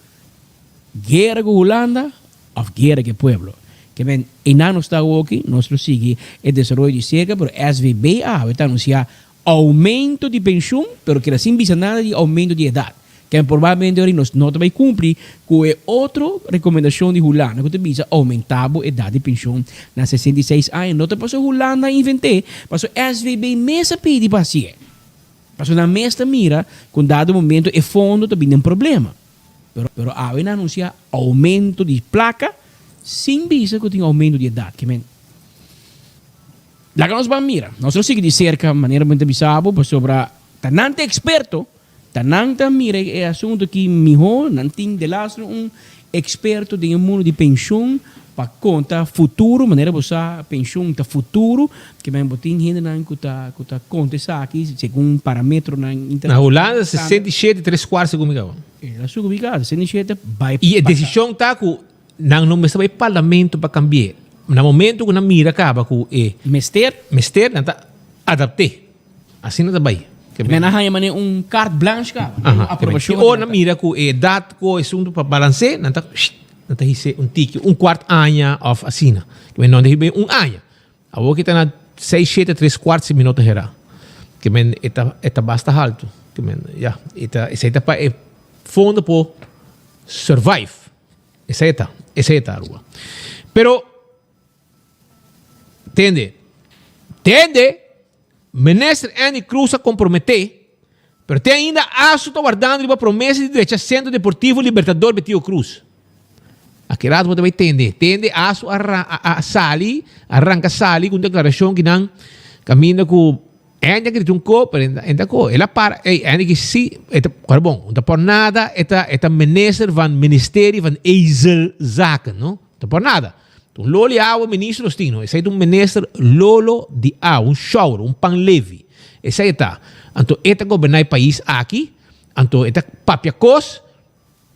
Guera ku Hulanda òf guera ku e pueblo? Ke men einan nos ta awoki, nos lo sigui e desaroyo di serka, pero SVB awe ta anunsiá oumento di penshun, pero keda sin bisa nada di oumento di edat. Ke men probablemente ora nos no ta bai kumpli ku e otro rekomendashon di Hulanda ku ta bisa oumentá bo edat di penshun na 66 aña. No ta pasobra Hulanda a invent'é, pasobra SVB mes a pidi pa hasié. Pasobra nan mes ta mira ku un dado momento e fondo ta bini den problema. Pero pero awe nan anunsia oumento di plaka sin bisa ku tin oumento di edat. Ke men laga nos ban mira. Nos lo sigui di serka manera mi ta bisa bo pasobra ta nan ta eksperto, ta nan ta mira e asuntu aki mihó. Nan tin delastre un Experto den e mundo di pensioen pa conta futuro, manera bo sa pensioen ta futuro, ke men bo tin hendenan ku ta ku ta conta esaki segun parametronan Na Hulanda 67 tres kwart segun mi kaba. El a subi ka 67 bai I e desishon ta ku nan no mester bai parlamento pa kambi'é. Na momento ku nan mira kaba ku e Mester. mester nan ta adapt'é. Asina ta bai. Men a haña manera un carte blanche kaba. Un aprobacion. Ki ora nan mira ku e edat ku e asuntu pa balans'é, nan ta nan ta his'é un tiki, un kuart aña òf asina. Ke men no ta hiba un aña. Awor ki ta na seis, shete, tres kuart si mi no ta herá. Ke men e ta e ta basta haltu. Ke men ya, e ta esei ta pa e fondo por survive. Esei ta, esei ta Aruba. Pero Tende. Tende! Minister Endy Croes a compromete, pero te ainda ASU ta wardando riba promesa di drecha Centro Deportivo Libertador Betio Cruz. Aki rato bo ta bay tende. Tende ASU a a sali, a ranca sali cu un declaracion ki nan caminda cu Andy a grita un ko, pero e ta ko. El a para, ey, Andy ki si, e ta, ora bon, no ta por nada, e ta, e ta minister van Ministerie van Ezelzaken, no? Ta por nada. Un lolo di awa minister nos tin, no? Esei ta un minister lolo di awa, un shower, un pan levi. Esei e ta. Anto e ta goberná e pais aki, anto e ta papia kos,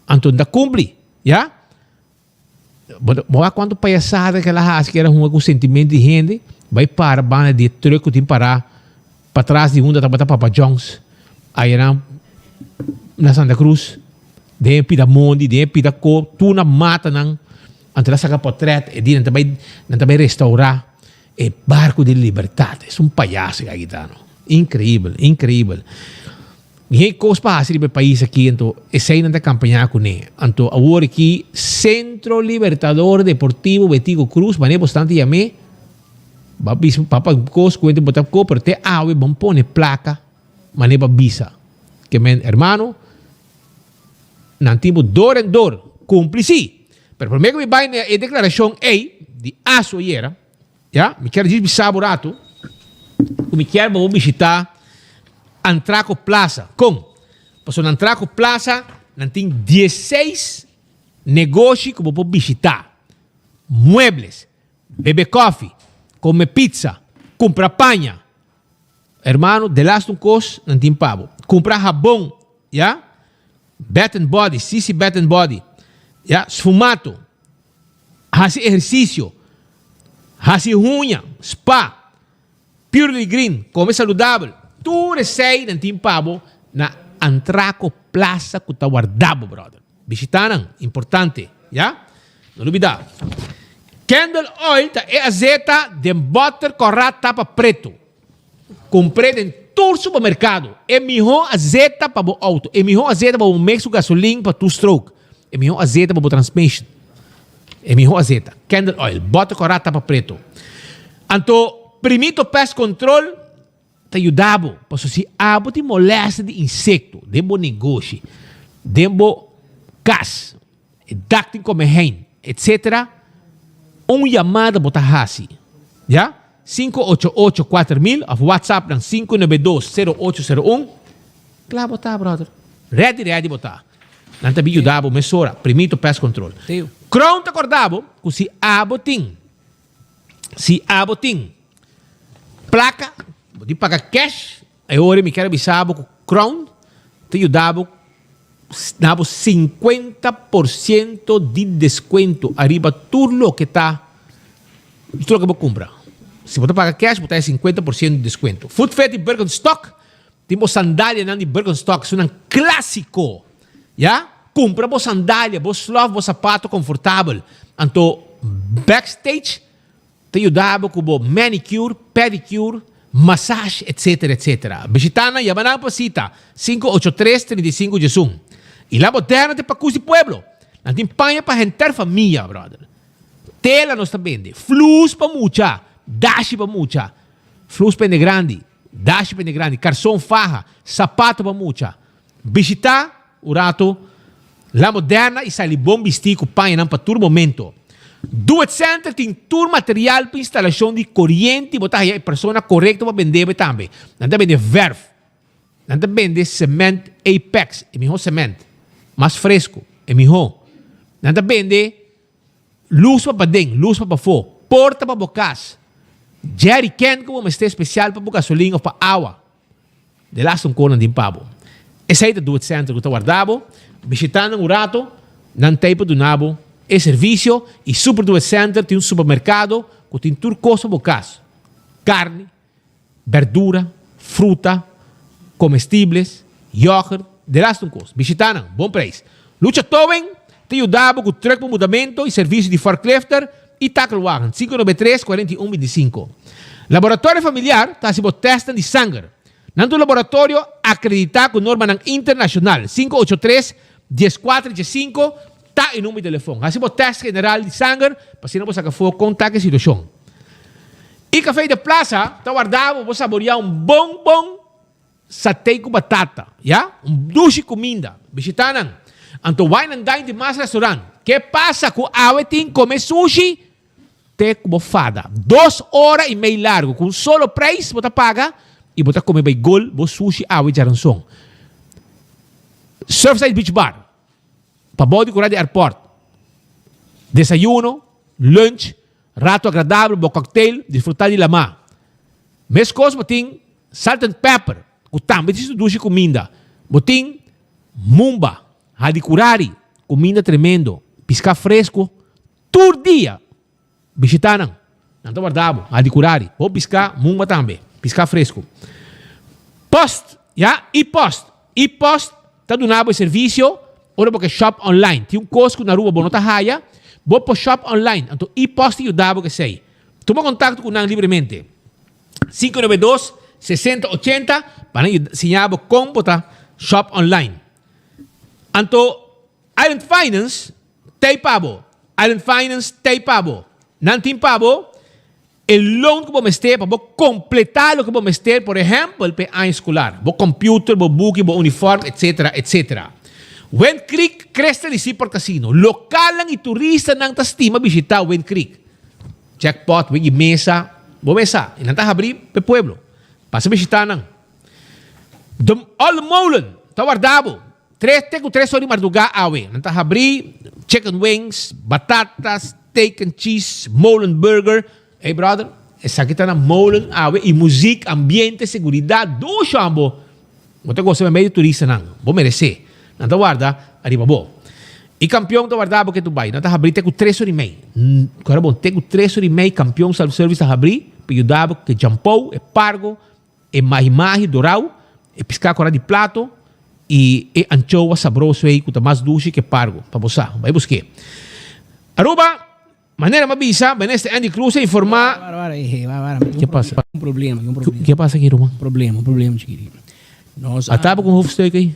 anto no ta kumpli, ya? Bo ta, bo wak kuantu payasada ku el a hasi ku el a hunga ku sentimentu di hende, bai para banda di e trùk ku tin pará patras di unda tabata Papa John's, ayanan na Santa Cruz, den e pida mondi, den e pida ko, tur na matanan, anto el a saka potrèt, e di nan ta bai, nan ta bai restaurá e Barco di Libertad. Es un payaso e gitano. Increibel, increibel. Geen kos pa hasi riba e pais aki, anto esei nan ta kampañá kuné. Anto awor aki Centro Libertador Deportivo Betico Cruz, manera bo stan ta yam'é, Ba bisa papa kos ku bo ta ko pero te awe bon pone plaka mane pa bisa ke men hermano nan tin bo dor en dor kumpli si pero prome ku mi bai na e deklarashon ei di asu ayera ya mi kier djis bisa bo ratu ku mi kier pa bo bishita Antraco Plaza kon pasobra na Antraco Plaza nan tin diesseis negoshi ku bo por bishita muebles Bebe kofi, kome pizza, kumpra paña. Hermano, delaste un kos nan tin pa bo. Kumpra habon, ya. Bath and Body, Sisi Bath and Body, ya. Sfumato, hasi ehersisio, hasi huña, spa, Purely Green, kome saludabel. Tur esei nan tin pa bo na Antraco Plaza ku ta warda bo, brother. Bishita nan, importante, ya? No lubida. Candle oil ta e azeta den bòter kòrá tapa pretu. Kumpr'é den tur supermerkado. E mihó azeta pa bo outo. E mihó azeta pa bo mix ku gasolin pa two stroke. E mihó azeta pa bo transmission. E mihó azeta. Candle oil. Bòter kòrá tapa pretu. Anto Primito Pest Control ta yuda bo. Pasobra si abo tin molèster di insekto den bo negoshi, den bo kas, e dak tin kome hein, etc. Un yamada bo ta hasi, ya? 588 4000 of WhatsApp nan 592 0801. Kla bo ta, brother. Ready, ready bo ta. Nan ta bin yuda bo mesora. Primito Pest Control. Crown ta korda bo ku si abo tin, si abo tin plaka, bo tin paga cash, E ora mi kier a bisa bo ku Crown ta yuda bo na bo 50% di deskuento ariba tur loke ta tur loke bo kumpra. Si bo ta paga cash bo ta haña 50% di deskuento. Footfit di Birkenstock tin bo sandalianan di Birkenstock esunnan klasiko ya. Kumpra bo sandalia, bo slof, bo sapato konfortabel. Anto backstage Ta yuda bo ku bo manicure, pedicure, massage etc. Etc. Bishita nan, yama nan pa sita, 583 35 11. I la moderna te pakus di pueblo. Nan tin paña pa henter famia, brother. Tela nos ta bende, flus pa mucha, dashi pa mucha, flus pa hende grandi, dashi pa hende grandi, karson, faha, sapato pa mucha. Bishita un rato La Moderna y sali bon bisti cu pañanan pa tur momento. Do It Center tin tur material pa instalacion di coriente y bo ta haya e persona corecto pa bende bo tambe. Nan ta bende verf, nan ta bende cement Apex, e miho cement, mas fresco, e miho. Nan ta bende luz pa paden, luz pa pafo, porta pa bo cas, jerrycan cu bo mester special pa bo gasolin of pa awa. De laatste un konan tin pa bo. Esei ta Do It Center ku ta warda bo. Bishita nan un rato, nan t'ei pa duna bo e servisio. I Super Do It Center tin un supermerkado ku tin tur kos pa bo kas. Karni, berdura, fruta, komestibles, yògert, de laatste un kos. Bishita nan, bon preis. Lucha Towing ta yuda bo ku trùk pa mudamentu i servisio di forklifter i takelwagen, 593 41 25. Laboratorio Familiar ta hasi bo tèstnan di sanger. Nan ta un laboratorio akreditá ku normanan internashonal, 583 14 15 ta e number di telefòn. Hasi bo tèst general di sanger pa asina bo saka afó kon ta ku e situashon. I Café de Plaza ta warda bo pa bo saboriá un bon bon Satei ku batata, ya, un dushi kuminda. Bishitá nan. Anto wine and dine di mas restaurant. Ke pasa ku awe tin kome sushi te ku bo fada. Dos ora i mei largu ku un solo preis bo ta paga i bo ta kome bai gol bo sushi awe djaranson. Surfside Beach Bar, pabou di kura di airport. Desayuno, lunch, rato agradabel, bo cocktail, disfrutá di lamá. Meskos bo tin Salt and pepper, ku tambe ta situ dushi kuminda. Bo tin mumba, hadikurari, kuminda tremendo, piská fresku tur dia. Bishitá nan, nan ta warda bo, hadikurari, bo piská, mumba tambe, piská fresku. Post, ya, e-post, e-post ta duna bo e servisio ora bo ke shop online. Tin un kos ku na Aruba bo no ta haya, bo por shop online, anto e-post ta yuda bo ku esei. Tuma kontakto ku nan libremente. 592 60 80 pa nan yuda siña bo kon bo ta shop online. Anto Island Finance t'ei pa bo. Island Finance t'ei pa bo. Nan tin pa bo e loan ku bo mester pa bo kompletá loke bo mester, por ehèmpel pa e aña eskolar, bo computer, bo buki, bo uniform, etcetera, etcetera. Wind Creek Crystal i Seaport Casino, Lokalnan i turistanan ta stima bishitá Wind Creek. Jackpot, wiki mesa, bo mesa, i nan ta habrí p'e pueblo. Pasa bishitá nan. De Olde Molen ta warda bo tres te ku tres or di mardugá awe. Nan ta habrí chicken wings, batata, steak and cheese, molen burger. Ey brother, esaki ta na molen awe i muzik, ambiente, seguridat, dushi ambo. Bo ta gosa meimei di turistanan. Bo meresé. Nan ta warda ariba bo. I kampion ta warda bo ke tu bai. Nan ta habrí te ku tres ora i mei. Kora bon, te ku tres ora i mei kampion self service ta habrí pa yuda bo ku e djampou, e pargo, E mahi mahi dorau, e piská kòrá di plato i e anchoa sabroso ei ku ta mas dushi ke pargo. Pa bo sa, bai busk'é. Aruba, manera m'a bisa, Minister Endy Croes a informá. Wara, wara, eh, wara, wara. Ke pasa? Un problema, un problema. Ke pasa aki, ruman? Un problema, un problema chikiti. Nos A taba ku un hoofdstuk ei?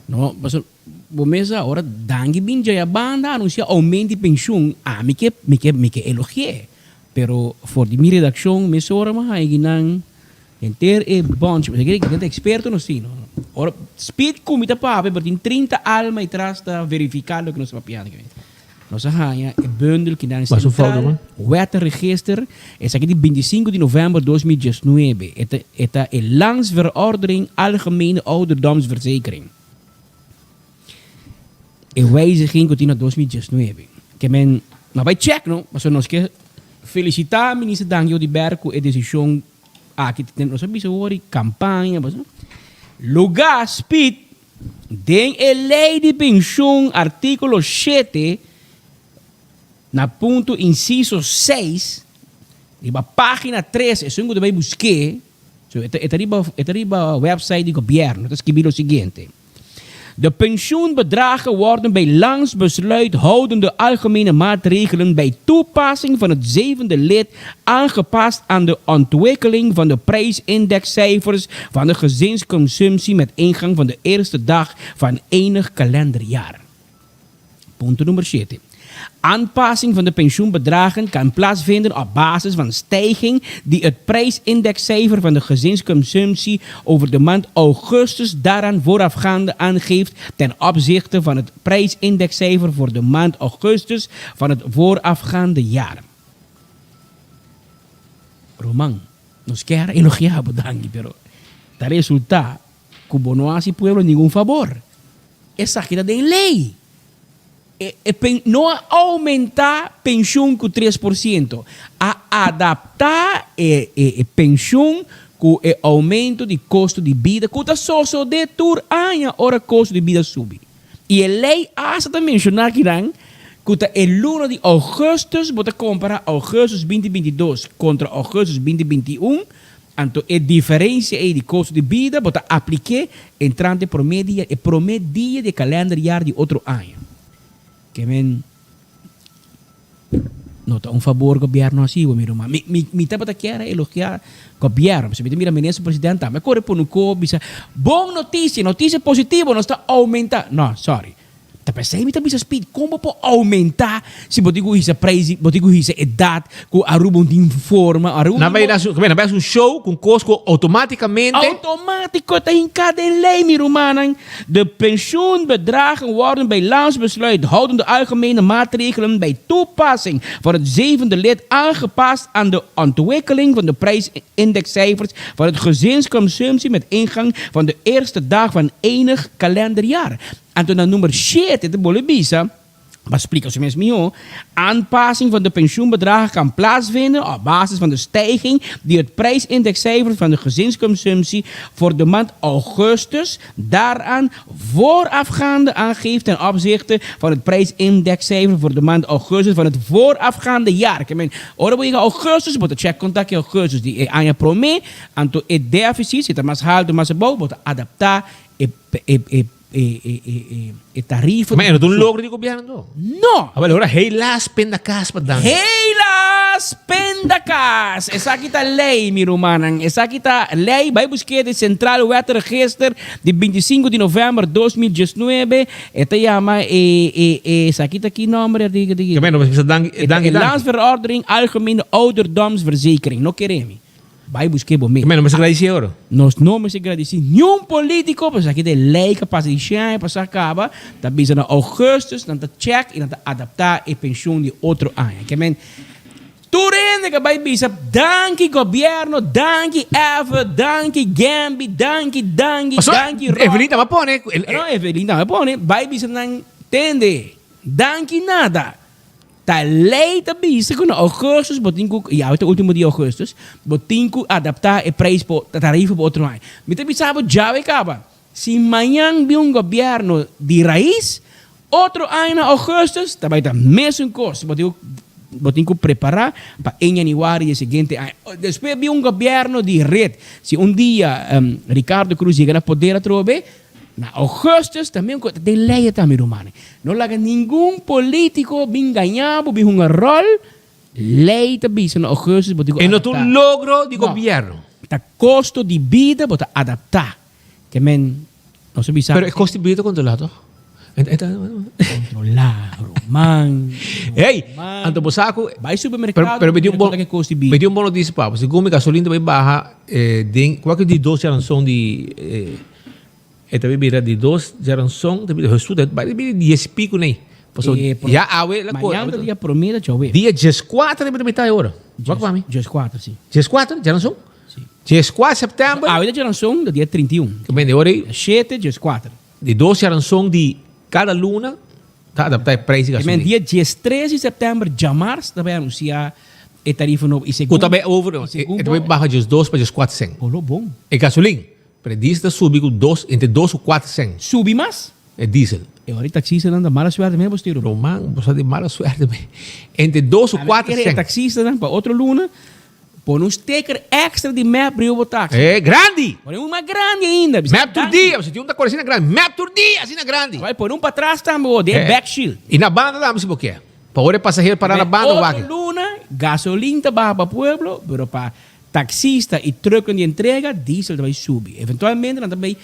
No, pasobra bo mes a ora Dangui bin djaya banda anunsia aumento di penshun, ami ke, mi ke, mi ke elogi'é. Pero for di mi redakshon mesora mi a haña nan henter e bunch, pasobra ke ta eksperto nos tin, no? Ora speed ku mi ta papia pero tin 30 alma e tras ta verifiká loke nos ta papiando aki. Nos a haña e bundel ki nan Centraal Wettenregister, esaki di 25 di novèmber 2019. E ta e ta e Landsverordening Algemene Ouderdomsverzekering. E wijziging ku tin na 2019. Ke men no bai check no, pasobra nos ke felisitá Minister Dangui Oduber ku e desishon aki. Nos a bisa wor di kampaña, pasobra lugá speed den e lei di penshun artíkulo shete na punto insiso seis riba página tres esun ku ta bai busk'é, so e ta riba e ta riba website di gobièrnu ta skibi lo siguiente. De pensioenbedragen worden bij landsbesluit houdende algemene maatregelen bij toepassing van het zevende lid aangepast aan de ontwikkeling van de prijsindexcijfers van de gezinsconsumptie met ingang van de eerste dag van enig kalenderjaar. Punto nummer 7. Aanpassing van de pensioenbedragen kan plaatsvinden op basis van stijging die het prijsindexcijfer van de gezinsconsumptie over de maand augustus daaraan voorafgaande aangeeft ten opzichte van het prijsindexcijfer voor de maand augustus van het voorafgaande jaar. Ruman, nos kier elogia bo danki pero ta resulta ku bo no hasi pueblo ningun fabor. Esaki ta den ley. E e pen no a oumentá penshun ku 3%, a adaptá e e e penshun ku e oumento di kosto di bida ku ta sosodé tur aña ora kosto di bida subi. I e lei asta ta menshoná kinan ku ta e luna di ougùstùs bo ta kompará ougùstùs binti 22 kontra ougùstùs binti 21, Anto e diferensia ei di kosto di bida bo ta aplik'é entrante e promé dia, e promé dia di e kalenderjaar di otro aña. Ke men no ta un fabor gobièrnu hasi bo mi ruman. Mi, mi, mi tabata kier a elogiá gobièrnu, pasobra mi ta mira minister president tambe a kore pone un kos bisa, bon notisia, notisia positivo, nos ta oumentá. No, sorry. Ta p'esei mi ta bisa Speed, kon bo por oumentá si bo tin ku hisa preis, bo tin ku hisa edat ku Aruba un tin forma, Aruba Nan bai hasi, nan bai hasi un show ku un kos ku outomátikamente. Outomátiko ta hinká den lei, mi rumannan. De pensioenbedragen worden bij landsbesluit houdende algemene maatregelen bij toepassing van het zevende lid aangepast aan de ontwikkeling van de prijsindexcijfers van het gezinsconsumptie met ingang van de eerste dag van enig kalenderjaar. Anto na number shete ta bolbe bisa, pa splika su mes mihó, Aanpassing van de pensioenbedragen kan plaatsvinden op basis van de stijging die het prijsindexcijfer van de gezinsconsumptie voor de maand augustus daaraan voorafgaande aangeeft ten opzichte van het prijsindexcijfer voor de maand augustus van het voorafgaande jaar. Ke men, ora bo yega augustus, bo ta check konta ki augustus di e aña promé, anto e deficit, si ta mas haltu mas abou, bo ta adaptá e e e e e e e e tarifa Ma e no ta un logro di gobierno anto? No! Awel ora helaas pindakaas pa dan. Helaas pindakaas! Esaki ta ley mi rumannan, esaki ta ley, bai busk'e den Centraal Wetregister di 25 di november 2019, e ta yama e e e esaki ta ki nomber di di Ke men no bisa danki E ta danki e danki. Landsverordening Algemene Ouderdomsverzekering, no kere mi. Bai busk'é bo mes. Mei no mester gradisí oro. Nos no mester gradisí niun polítiko, pasobra esaki ta e lei ku a pasa di shen aña pasá kaba, ta bisa na ougùstùs nan ta chèk i nan ta adaptá e penshun di otro aña. Ke men, tur hende ku a bai bisa danki gobièrnu, danki Eva, danki Gembi, danki, danki, Pasobra danki Rob. Evelyn tambe a pone. No, Evelyn tambe a pone. Bai bisa nan, tende, danki nada. Ta lei ta bisa ku na ougùstùs bo tin ku, i awe ta último dia ougùstùs, bo tin ku adaptá e preis pa tarifa pa otro aña. Mi ta bisa bo djawe kaba, si mañan bin un gobièrnu di rais, otro aña na ougùstùs ta bai ta mesun kos. Bo tin ku Bo tin ku prepará pa e yanüari di e siguiente aña. Despues bin un gobièrnu di red. Si un dia Ricardo Croes yega na poder atrobe, na ougùstùs ta mesun ku ta den lei tambe rumannan. No laga ningun polítiko bin gaña bo, bin hunga ròl. Lei ta bisa na ougùstùs bo tin ku E no ta adaptá. un logro di gobièrnu. Ta kosto di bida bo ta adaptá. Ke men nos a bisa. Pero e kosto di bida ta kontrolá toch? Kontrolá, ruman. Hey, anto bo sa ku. Bai supermerkado. Pero mi tin un bon, mi tin un bon notisia pa bo. Segun mi gasolin ta bai baha den kualke di dos djaranson di e ta bai bira di dos djaranson ta bira Hesu ta bai bira dies i piku nei. Pasobra ya awe la Mañana ta dia promé ta djawe. Dia dieskuater ta bira mitad e ora. Wak pa mi. Dieskuater, si. Dieskuater djaranson? 14 september. Awe ta djaranson, ta dia 31. Ke men di ora ei. Shete, dieskuater. Di dos djaranson di kada luna ta adaptá e preis di Ke men gasolin. dia diestres di september, djamars, ta bai anunsiá e tarifa nobo. I Ku segun. ta bai over, I segun e ta bai bo. baha diesdos pa dieskuater sen. Olo bon. E gasolin. Pero e diesel ta subi ku dos, entre dos ku kuater sen. Subi mas? E diesel. E ora e taxistanan ta mala suerte mes bo stuur. Roman, bo sa di mala suerte mes. Entre dos ku Ami kuater kere e sen. taxistanan pa otro luna Pone un sticker extra di mep riba bo taxi. Eh, grandi! Pone un mas grandi ainda. Bisa Mep tur dia, si tin un ta kore asina grandi. Mep tur dia asina grandi. Bai pone un patras tambe bo, den Eh. back shield. I na banda tambe si bo kier. Pa ora e pasahero para na banda wak. Otro luna, gasolin ta baha pa pueblo, pero pa taxista i trucknan di entrega, diesel ta bai subi. Eventualmente nan ta bai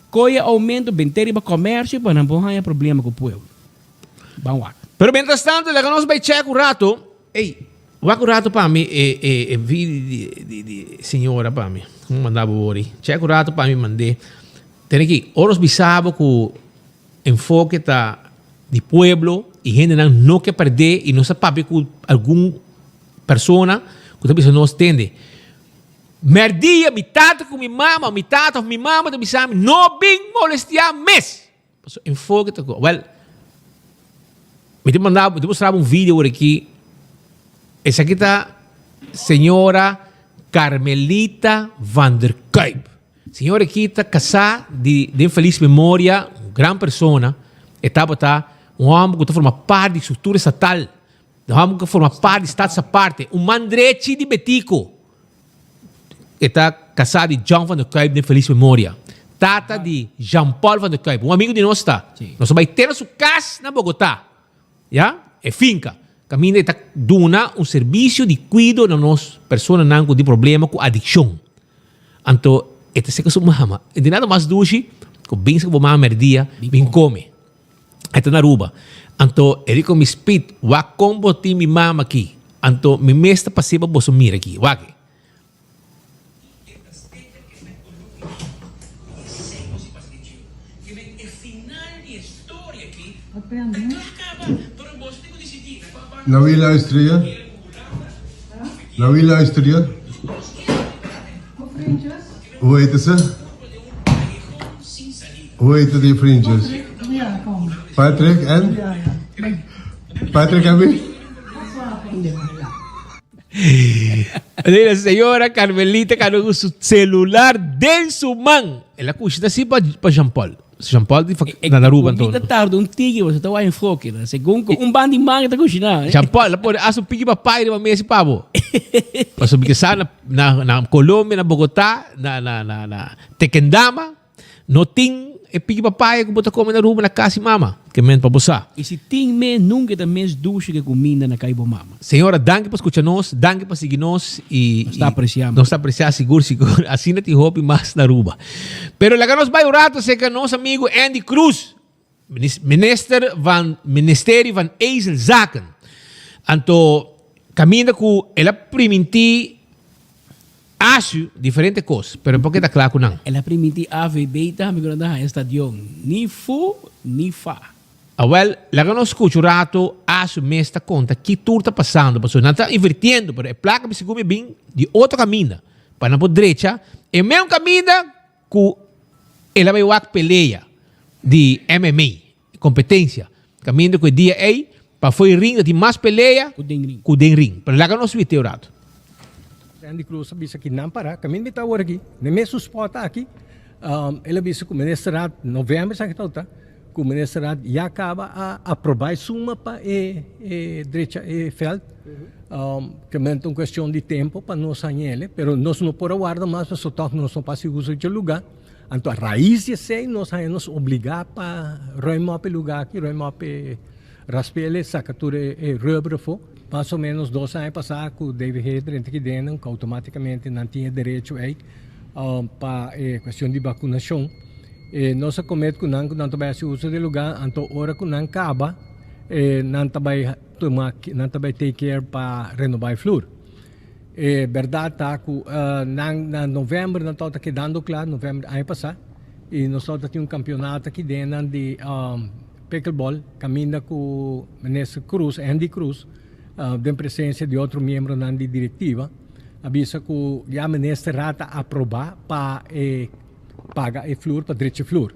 koe aumento bente riba comercio pa nan por haña problema ku pueblo. Ban wak. Pero mientras tanto, laga nos bai check un rato. Ey, wak un rato pa mi e e e video di di di señora pa mi. Como manda bo wori. Check un rato pa mi mand'é. Tene ki, ora nos bisa bo ku enfoke ta di pueblo i hendenan no ke perdé i nos a papia ku algun persona ku ta bisa nos, tende, mèrdia mi tata ku mi mama, mi tata òf mi mama ta bisa mi no bin molestiá mes. Pasobra enfoke ta ku, wèl, mi ta manda bo, mi ta mustra bo un video awor aki. Esaki ta señora Carmelita van der Kuyp. Señora aki ta kasá di den felis memoria, un gran persona. E tabata un hòmber ku ta forma parti di struktura estatal. Un hòmber ku ta forma parti di Stadsaparte. Un man drechi di Betico. E ta kasá di John van der Kuyp den felis memoria. Tata di Jean Paul van der Kuyp, un amigu di nos ta. Nos a bai te na su kas na Bogotá, ya, e finka. Kaminda e ta duna un servisio di kuido na nos personanan ku tin problema ku adikshon. Anto e ta seka su mama. E tin nada mas dushi ku bin seka bo mama merdia bin kome. E ta na Aruba. Anto e di ku mi Speed, wak kon bo tin mi mama aki. Anto mi mes ta pas'é pa boso mira aki. Wak e. Naar wie luister je? Naar wie luister je? Hoe heten ze? Hoe heten die vriendjes? Patrick en? Patrick en wie? Mira, señora Carmelita kano ku su celular den su man. El a kushita así pa, pa Jean Paul. Jean Paul di na Aruba Comida anto. tarda un tiki, bo ta wai enfoque. No? Segun ku un bandi man ta kushiná. Jean Paul, la pone haz un piki papaya riba mesa pa bo. Pasobra mi sa na, na, na Colombia, na Bogotá, na, na, na, na Tequendama, No tin e piki papaya ku bo ta kome na Aruba na kas di mama. Ke men pa bo sa. I si tin me nunka e ta mes dushi ke kuminda na kai bo mama. Señora danki pa skucha nos, danki pa sigui nos i Nos ta apresiá. Nos ta apresiá sigur sigur. Asina tin hopi mas na Aruba. Pero laga nos bai un rato serka nos amigu Andy Cruz. Minister van Ministerie van Ezelzaken. Anto kaminda ku el a primintí Asu diferente kos, pero e por keda kla ku nan. El a primintí AVB tambe ku nan ta haña stadion. Ni fu ni fa. Awel, laga nos skucha un ratu Asu mes ta konta ki tur ta pasando, pasobra nan ta invirtiendo, pero e plaka mi segun mi bin di otro kaminda pa nan por drecha e meun kaminda Ku el a bai wak pelea di MMA, kompetensia, kaminda ku e dia ei pa fo'i ring ta tin mas pelea ku den ring. Pero laga nos wit e un ratu. Randy Cruz a bisa ki nan para, kaminda mi ta awor aki, den mesun spot aki, el a bisa ku Minister Raad november esaki ta ota. ku Ministerraad ya kaba a aprobá e suma pa e e drecha e vèlt. Ke men ta un kuestion di tempu pa nos hañ'el, pero nos no por a warda mas pasobra tòg nos no por hasi uso di e lugá. Anto a rais di esei nos haña nos obligá pa ruim op e lugá aki, ruim op e raspel, saka tur e rubber afó. Mas o menos dos aña pasá ku DVG drenta aki den, ku outomátikamente nan tin e derecho ei pa e kuestion di bakunashon. Nos a komet ku nan ku nan ta bai hasi uso di e lugá, anto ora ku nan kaba nan ta bai tuma, nan ta bai take care pa renobá e flur. E bèrdat ta ku nan na novèmber nan tabata kedando kla, novèmber aña pasá, i nos tabata tin un kampionato aki den nan di pickleball kaminda ku Minister Cruz, Endy Cruz, den presensia di otro miembronan di direktiva, a bisa ku ya Minister Raad a aprobá pa e paga e flur, pa drecha e flur.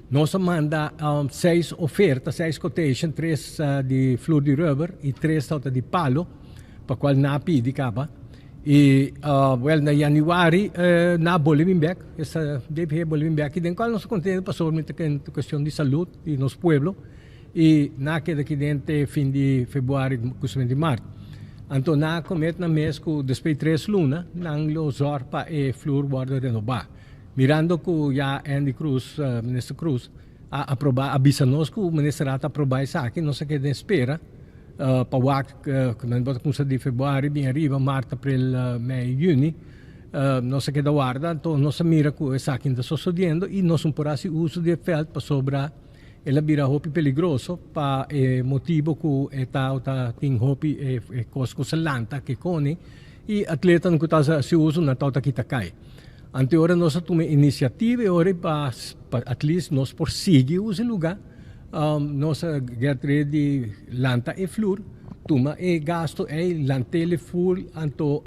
Nos a manda seis oferta, seis quotation, tres di flur di rubber i tres tabata di palo. pa cual nan a pidi caba y wel na januari nan a boli bin bek esta DPG a boli bin bek y den cual nos ta contento pasobra mi ta kere ta cuestion di salud di nos pueblo y nan a keda aki den te fin di februari cuminsamentu di mart anto nan a comet nan mes cu despues di tres luna nan lo zorg pa e flur wordo renoba mirando cu ya Andy Cruz minister Cruz a aproba a bisa nos cu minister a aproba esaki nos a keda den spera. Pa wak ku nan bo ta kumsa di februari bin ariba, mart, april, mei, yüni, nos a keda warda, anto nos a mira ku esaki ta sosodiendo i nos no por hasi uso di e vèlt pasobra el a bira hopi peligroso pa e motibu ku e tabata tin hopi e kos ku sa lanta ke koni i atletanan ku ta hasi uso nan tabata kita kai. Anto e ora nos a tuma e inisiativa e ora pa at least nos por sigui usa e lugá. Nos a get ready lanta e flur, tuma e gasto ei, lant'el e fur, anto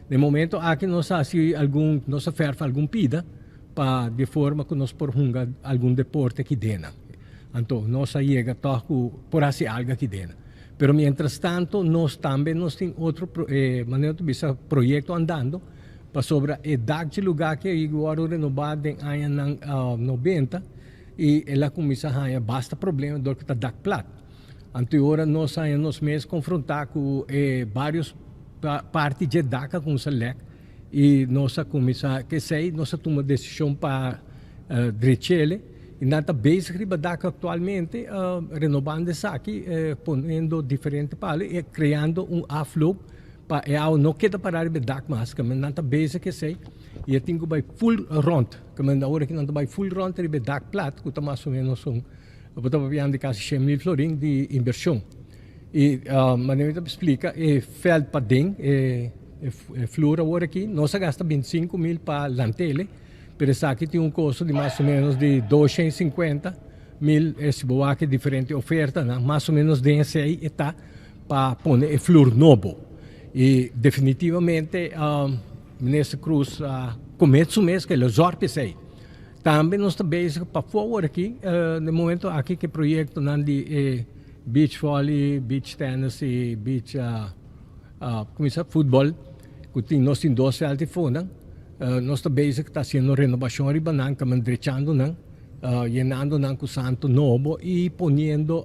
den momento aki nos a hasi algun, nos a ferfa algun pida pa di forma ku nos por hunga algun deporte aki dena. Anto nos a yega tòg ku por hasi algu aki dena. Pero mientras tanto nos tambe nos tin otro manera ta bisa proyekto andando pasobra e dak dje lugá aki a wòrdu renobá den añanan nobenta. I el a kuminsá haña basta problema dor ku ta dak plat. Anto e ora nos haña nos mes konfrontá ku e vários parti dje dak a kuminsá lèk i nos a kuminsá k'esei nos a tuma desishon pa drech'ele i nan ta bezig riba dak aktualmente renobando esaki poniendo diferente palo i kreando un afloop pa e awa no keda pará riba e dak mas. Nan ta bezig k'esei i e tin ku bai ful rònt. Kemende awor aki nan ta bai full rond riba e dak plat ku ta mas o menos un bo ta papiando di kasi 100.000 florin di invershon. I manera mi ta splika e vèlt paden e flur awor aki nos a gasta 25.000 pa lant'ele pero esaki tin un kosto di mas o menos di 250.000 si bo wak e diferente ofertanan mas o menos den esei e ta pa pone e flur nobo. I definitivamente Minister Croes a comet su mes cu el a zorg p'esey. Tambe nos ta bezig pafó awor aki, den momento aki cu e proyectonan di e beach volley, beach tennis y beach cuminsa futbol cu tin nos tin dos veld y fonan. Nos ta bezig ta haciendo renovacion riba nan, caminda drechando nan, yenando nan cu santo nobo y poniendo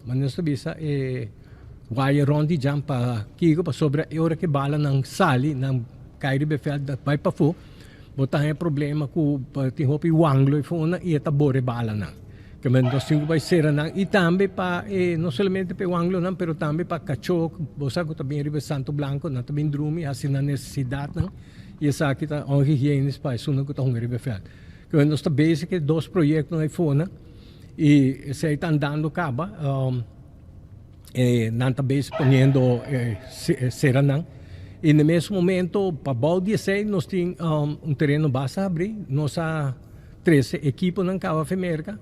manera nos ta bisa e Waya rond di djan pa kiko pasobra e ora ke balanan sali nan kai riba e veld bai pafó bo ta haña problema ku tin hopi wanglo e fona i e ta bora e balanan. Ke men nos tin ku bai sera nan i tambe pa e no solamente pa e wanglonan pero tambe pa kachó bo sa ku ta bin riba e santo blanko nan ta bin drumi hasi nan nesesidatnan i esaki ta onhigienisch pa esunnan ku ta hunga riba e veld. Ke men nos ta bezig ku e dos proyektonan e fona i esei ta andando kaba. E nan ta bezig poniendo e seranan. I na e mes momento pa bou di esei nos tin un tereno basta habrí. Nos a trese ekiponan kaba afe Merka,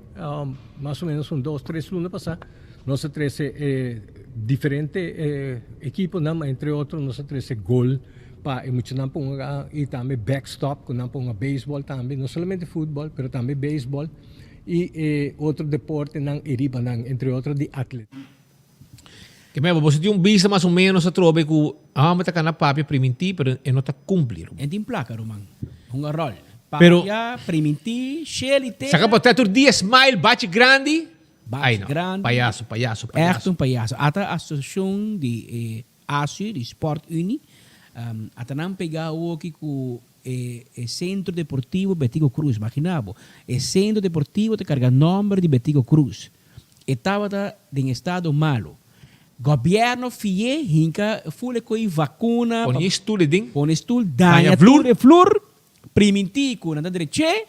mas o menos un dos tres luna pasá. Nos a trese e diferente ekiponan, entre otro nos a trese gol pa e muchanan por hunga i tambe backstop ku nan por hunga beisbòl tambe, no solamente futbòl pero tambe beisbòl. I e otro deportenan i riba nan, entre otro di atletismo. Ke mei, bo tin un bista mas o menos atrobe ku e hòmber ta kana papia primintí, pero e no ta kumpli, ruman. E tin plaka, ruman. Hunga ròl. Pero Papia, primintí, shel i tera. Saka por tur dia smile, bachi grandi. Bachi grandi. Payaso, payaso, payaso. Echt un payaso. Ata asosiashon di e ASU, di Sport Unie, ata nan pega awoki ku e e Centro Deportivo Betico Croes. Imagina bo, e Centro Deportivo ta karga nòmber di Betico Croes. E tabata den estado malo. Gobierno fi'é hinka ful e ko'i vakuna. Pone e stul e den. Pone e stul, daña tur e flur, primintí ku nan ta drech'é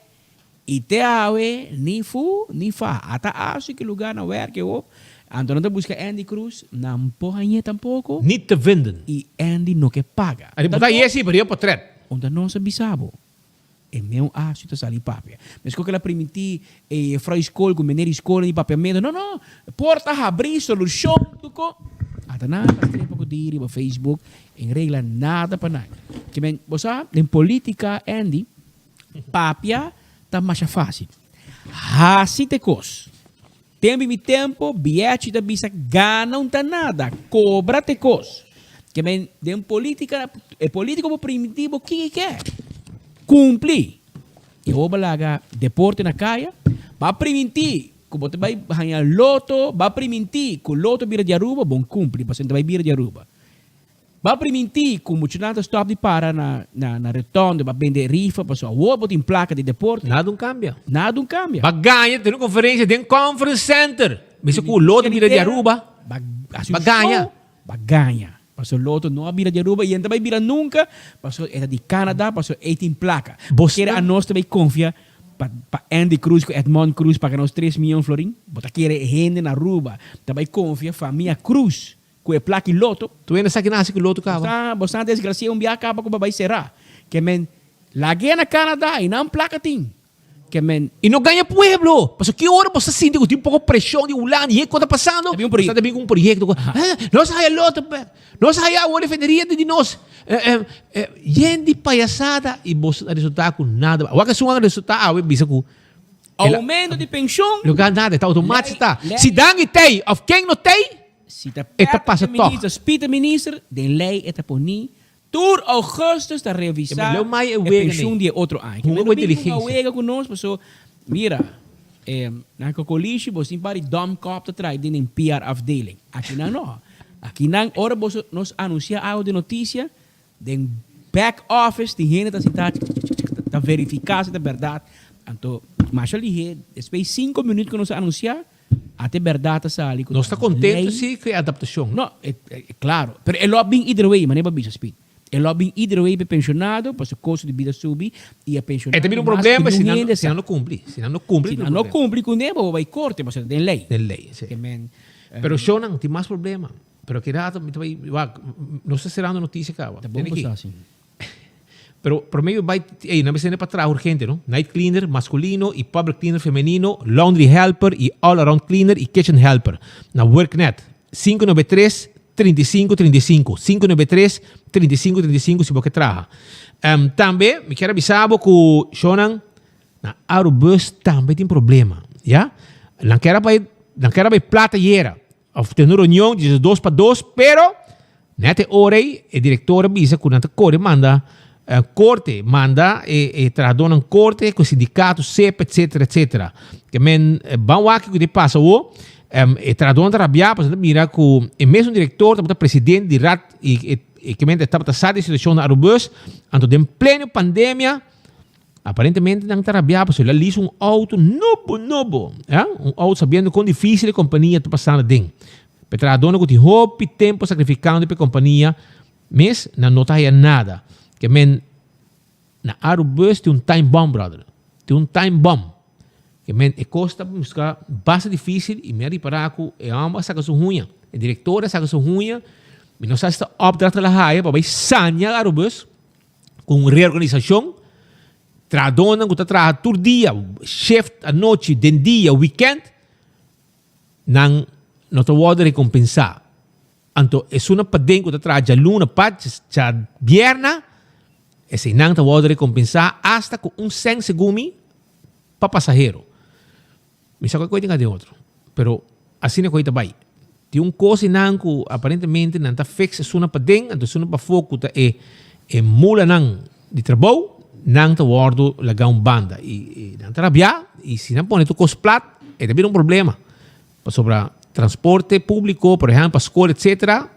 i te awe ni fu ni fa. Ata asu ki lugá na wèrk e ho. Anto nan ta buska Andy Cruz, nan por hañ'é tampoko. Niet te vinden. I Andy no ke paga. Ari bo ta hañ'é si, pero riba potret. Unda nos a bisa bo. E meu asu ta sali papia. Meskos ku el a primintí e juffrouw skol ku meneer di skol di papiamentu, no, no, porta habrí, solushon tuko. Ata nan ta strepa ku di riba Facebook, en regla nada pa nan. Ke men, bo sa, den politika, Andy, papia ta masha fásil. Hasi t'e kos. Tempu mi tempu, bièchi ta bisa gana un ta nada, kobra t'e kos. Ke men den politika, e politiko por primintí bo kiko e ke. Kumpli. I awor bo laga deporte na kaya, bo a primintí ku bo ta bai haña loto, bo a primintí ku loto bira di Aruba, bon kumpli pasobra ta bai bira di Aruba. Bo a primintí ku muchanan ta stòp di para na na rotonde pa bende rifa pasobra awor bo tin plaka di deporte. Nada un kambia. Nada un kambia. Ba gaña tene un konferensia den conference center. Bisa ku loto bira di Aruba. Ba hasi un show. Ba gaña. Pasobra loto no a bira di Aruba i e no ta bai bira nunka pasobra e ta di Canada pasobra ei tin plaka. Bo kere anos ta bai konfia pa pa Andy Cruz ku Edmond Cruz paga nos tres miyon florin? Bo ta kere e hende na Aruba ta bai konfia famia Cruz Ku e plaki loto. Tu hende sa ki nasi ku loto kaba. Bo sa desgrasia un bia kaba ku bo bai será. Ke men lag'é na Canada i nan plaka tin. Ke men. I no gaña pueblo. Pasobra ki ora bo sa sinti ku tin poko preshon di Hulanda i e kos ta pasando, bo sa ta bin ku un proyekto ku nos a haya loto bek, nos a haya awor refeneria di nos. Yen di payasada i bo a resulta ku nada. Wak esun a resulta awe bisa ku Oumento di penshon. Lo nada, ta outomatiko ta. Si Dangui tei of ken no tei, Si ta E ta Peter pasa ta tog. minister, Speed ta minister, den ley e ta poni tur augustus ta revisa Leu mai e e wega pensioen nei. di e otro aña. Hunga No ku bin hunga inteligencia. wega ku nos paso mira eh, na Cocolishi bo tin par di domkop ta traha den den PR afdeling. Akinan no. Akinan ora boso nos anuncia algo den noticia Den back office tin hende ta sinta ta verifica si ta berdad. Anto masha lihe despues di cinco minuut cu nos a anuncia ata e berdad ta sali cu Nos ta contento ley. si cu e adaptacion. No, claro. Pero e lo a bin either way, manera bo a bisa Speed. E lo a bin either way pa e pensionado, pasobra e costo di bida subi y e pensionado E ta bira un mas problema cu si niun nan hende si nan sa. no cumpli. Si nan no cumpli Si ta nan un no problema. cumpli cu ne, bo bo bay corte pasobra ta den ley. Den ley, si. Ke men, Pero shownan tin mas problema. Pero ki rato mi ta bai wak, nos ta serando noticia caba. Ta bon Tene ki. cosa así. Pero prome mi bai, ey, nan mester pa traha urgente, no? Night cleaner masculino y public cleaner femenino, laundry helper y all around cleaner y kitchen helper. Na Worknet, 593 35 35, 593 35 35 si bo ke traha. Um, tambe mi kier a bisa bo ku shownan na Arubus tambe tin problema, ya? Nan kier a bai, nan kier a bai plata yera. Of tene un reunion di dos pa dos, pero net e ora ei e director a bisa cu nan ta core manda corte, manda e e trahadornan corte cu sindicato, SEP, etcetera, etcetera. Ke men ban wak kico ta pasa awo, e trahadornan ta rabia pasobra nan ta mira cu e mesun director tabata presidente di raad y e ke men tabata sa di e situacion na Arubus, anto den pleno pandemia, Aparentemente nan ta rabiá pasobra el a lease un auto nobo nobo, ya, un auto sabiendo kon difícil e kompania ta pasando aden. Pa e trahadónan ku tin hopi tempu sakrifikando pa e kompania mes, nan no ta haya nada. Ke men na Arubus tin un time bomb, brother. Tin un time bomb. Ke men e kos ta buska basta difícil i mi a ripará ku e hòmber a saka su huña. E direktor a saka su huña. Mi no sa si ta opdracht el a haya pa bai sania Arubus. Ku un reorganisashon, trahadónan ku ta traha tur dia, shift anochi, den dia, weekend, nan no ta wòrdu rekompensá. Anto esunnan paden ku ta traha djaluna pa djabièrna, eseinan ta wòrdu rekompensá asta ku un sèn segun mi pa pasahero. Mi sa ku e koi tin ka den otro, pero asina koi ta bai. Tin un kos einan ku aparentemente nan ta fix esunnan paden, anto esunnan pafó ku ta e e mulanan di trabou, Nan ta wòrdu lagá un banda i nan ta rabiá i si nan pone tur kos plat e ta bira un problema pasobra transporte públiko por ehèmpel pa skol etsetera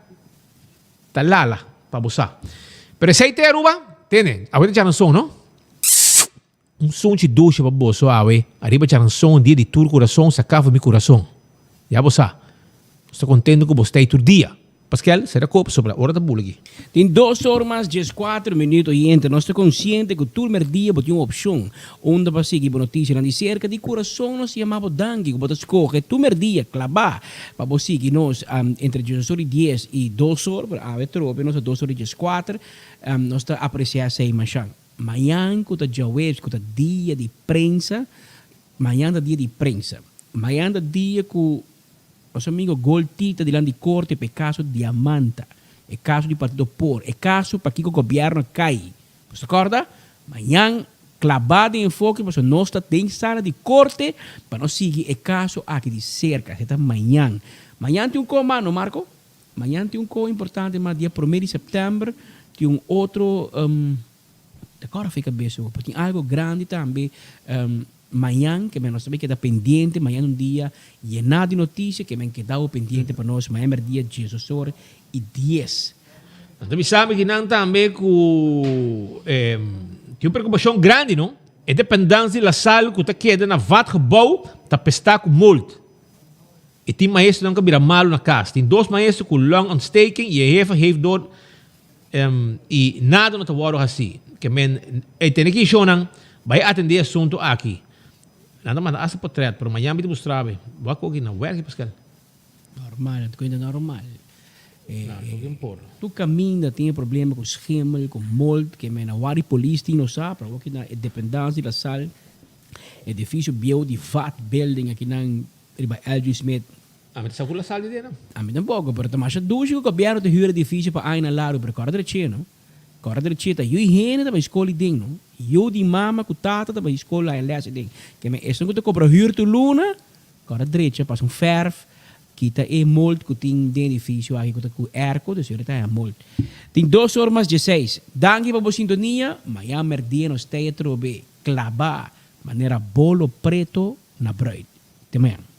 ta lala pa bo sa. Pero esei te Aruba tene awe ta djaranson no. Un sunchi dushi pa boso awe ariba djaranson dia di tur kurason saká for mi kurason. Ya bo sa. Nos ta kontento ku bo stay tur dia. Paskel, sera kop pasobra ora ta bula aki. Tin dos or mas 14 minuut oyente. Nos ta konsiente ku tur merdia bo tin un opshon unda pa sigui bo notisianan di serka. Di kurason nos ta yama bo danki ku bo ta skohe tur merdia klabá pa bo sigui nos entre diesdos or i dies i dos or, pero awe trobe nos ta dos or i 14. Nos ta apresiá esei masha. Mañan ku ta djaweps ku ta dia di prensa, mañan ta dia di prensa. Mañan ta dia ku nos amigo Golti ta dilanti korte pa e kaso Diamanta, e kaso di Partido Por, e kaso pakiko gobièrnu a kai. Bo ta kòrda? Mañan klabá den enfoke pasobra nos ta den sala di korte pa nos sigui e kaso aki di serka. Esei ta mañan. Mañan tin un kos mas, no Marco? Mañan tin un kos importante mas, dia promé di sèptèmber tin un otro, ta kòrda for e kabes awo, pero tin algo grandi tambe mañan ke men nos ta bay keda pendiente, mañan un dia yená di notisia ke men keda awo pendiente pa nos mañan mèrdia diesdos or i dies. Nan ta bisa mi kinan tambe ku tin un preokupashon grandi no, e dependans di La Salle ku ta keda na vatgebouw ta pestá ku mold. E tin maestronan ku a bira malu na kas. Tin dos maestro ku long ontsteking i e hefe heeft door i nada no ta wòrdu hasí. Ke men e tene ki shownan bai atendé e asuntu aki. Nan ta manda asta potret, pero mañan mi ta mustra bo. Bo a koki na wèrki Pascal. Normal, nan ta kuenta normal. Tur kaminda tin e problema ku schimmel, ku mold, ke men a wari polis tin no sa, pero awor ki na e dependans di La Salle, edifisio bieu di vat building akinan Riba Elgin Smith. Ami ta sa ku la sal di dena. Ami tampoco, pero ta masha dushi ku gobièrnu ta hür edifisio pa añanan largu, pero kòrda drechi no. Kòrda drechi ta yu hende ta bai skol ei den no. Yu di mama ku tata ta bai skol haña lès ei den. Ke men esun ku ta kobra hür tur luna, kòrda drechi pasa un fèrf, kita e mold ku tin den edifisio aki ku ta ku airco, dus yori ta haña mold. Tin dos or mas dieseis. Danki pa bo sintonia, mañan mèrdia nos tei atrobe klabá manera bolo preto na bruid. Te mañan.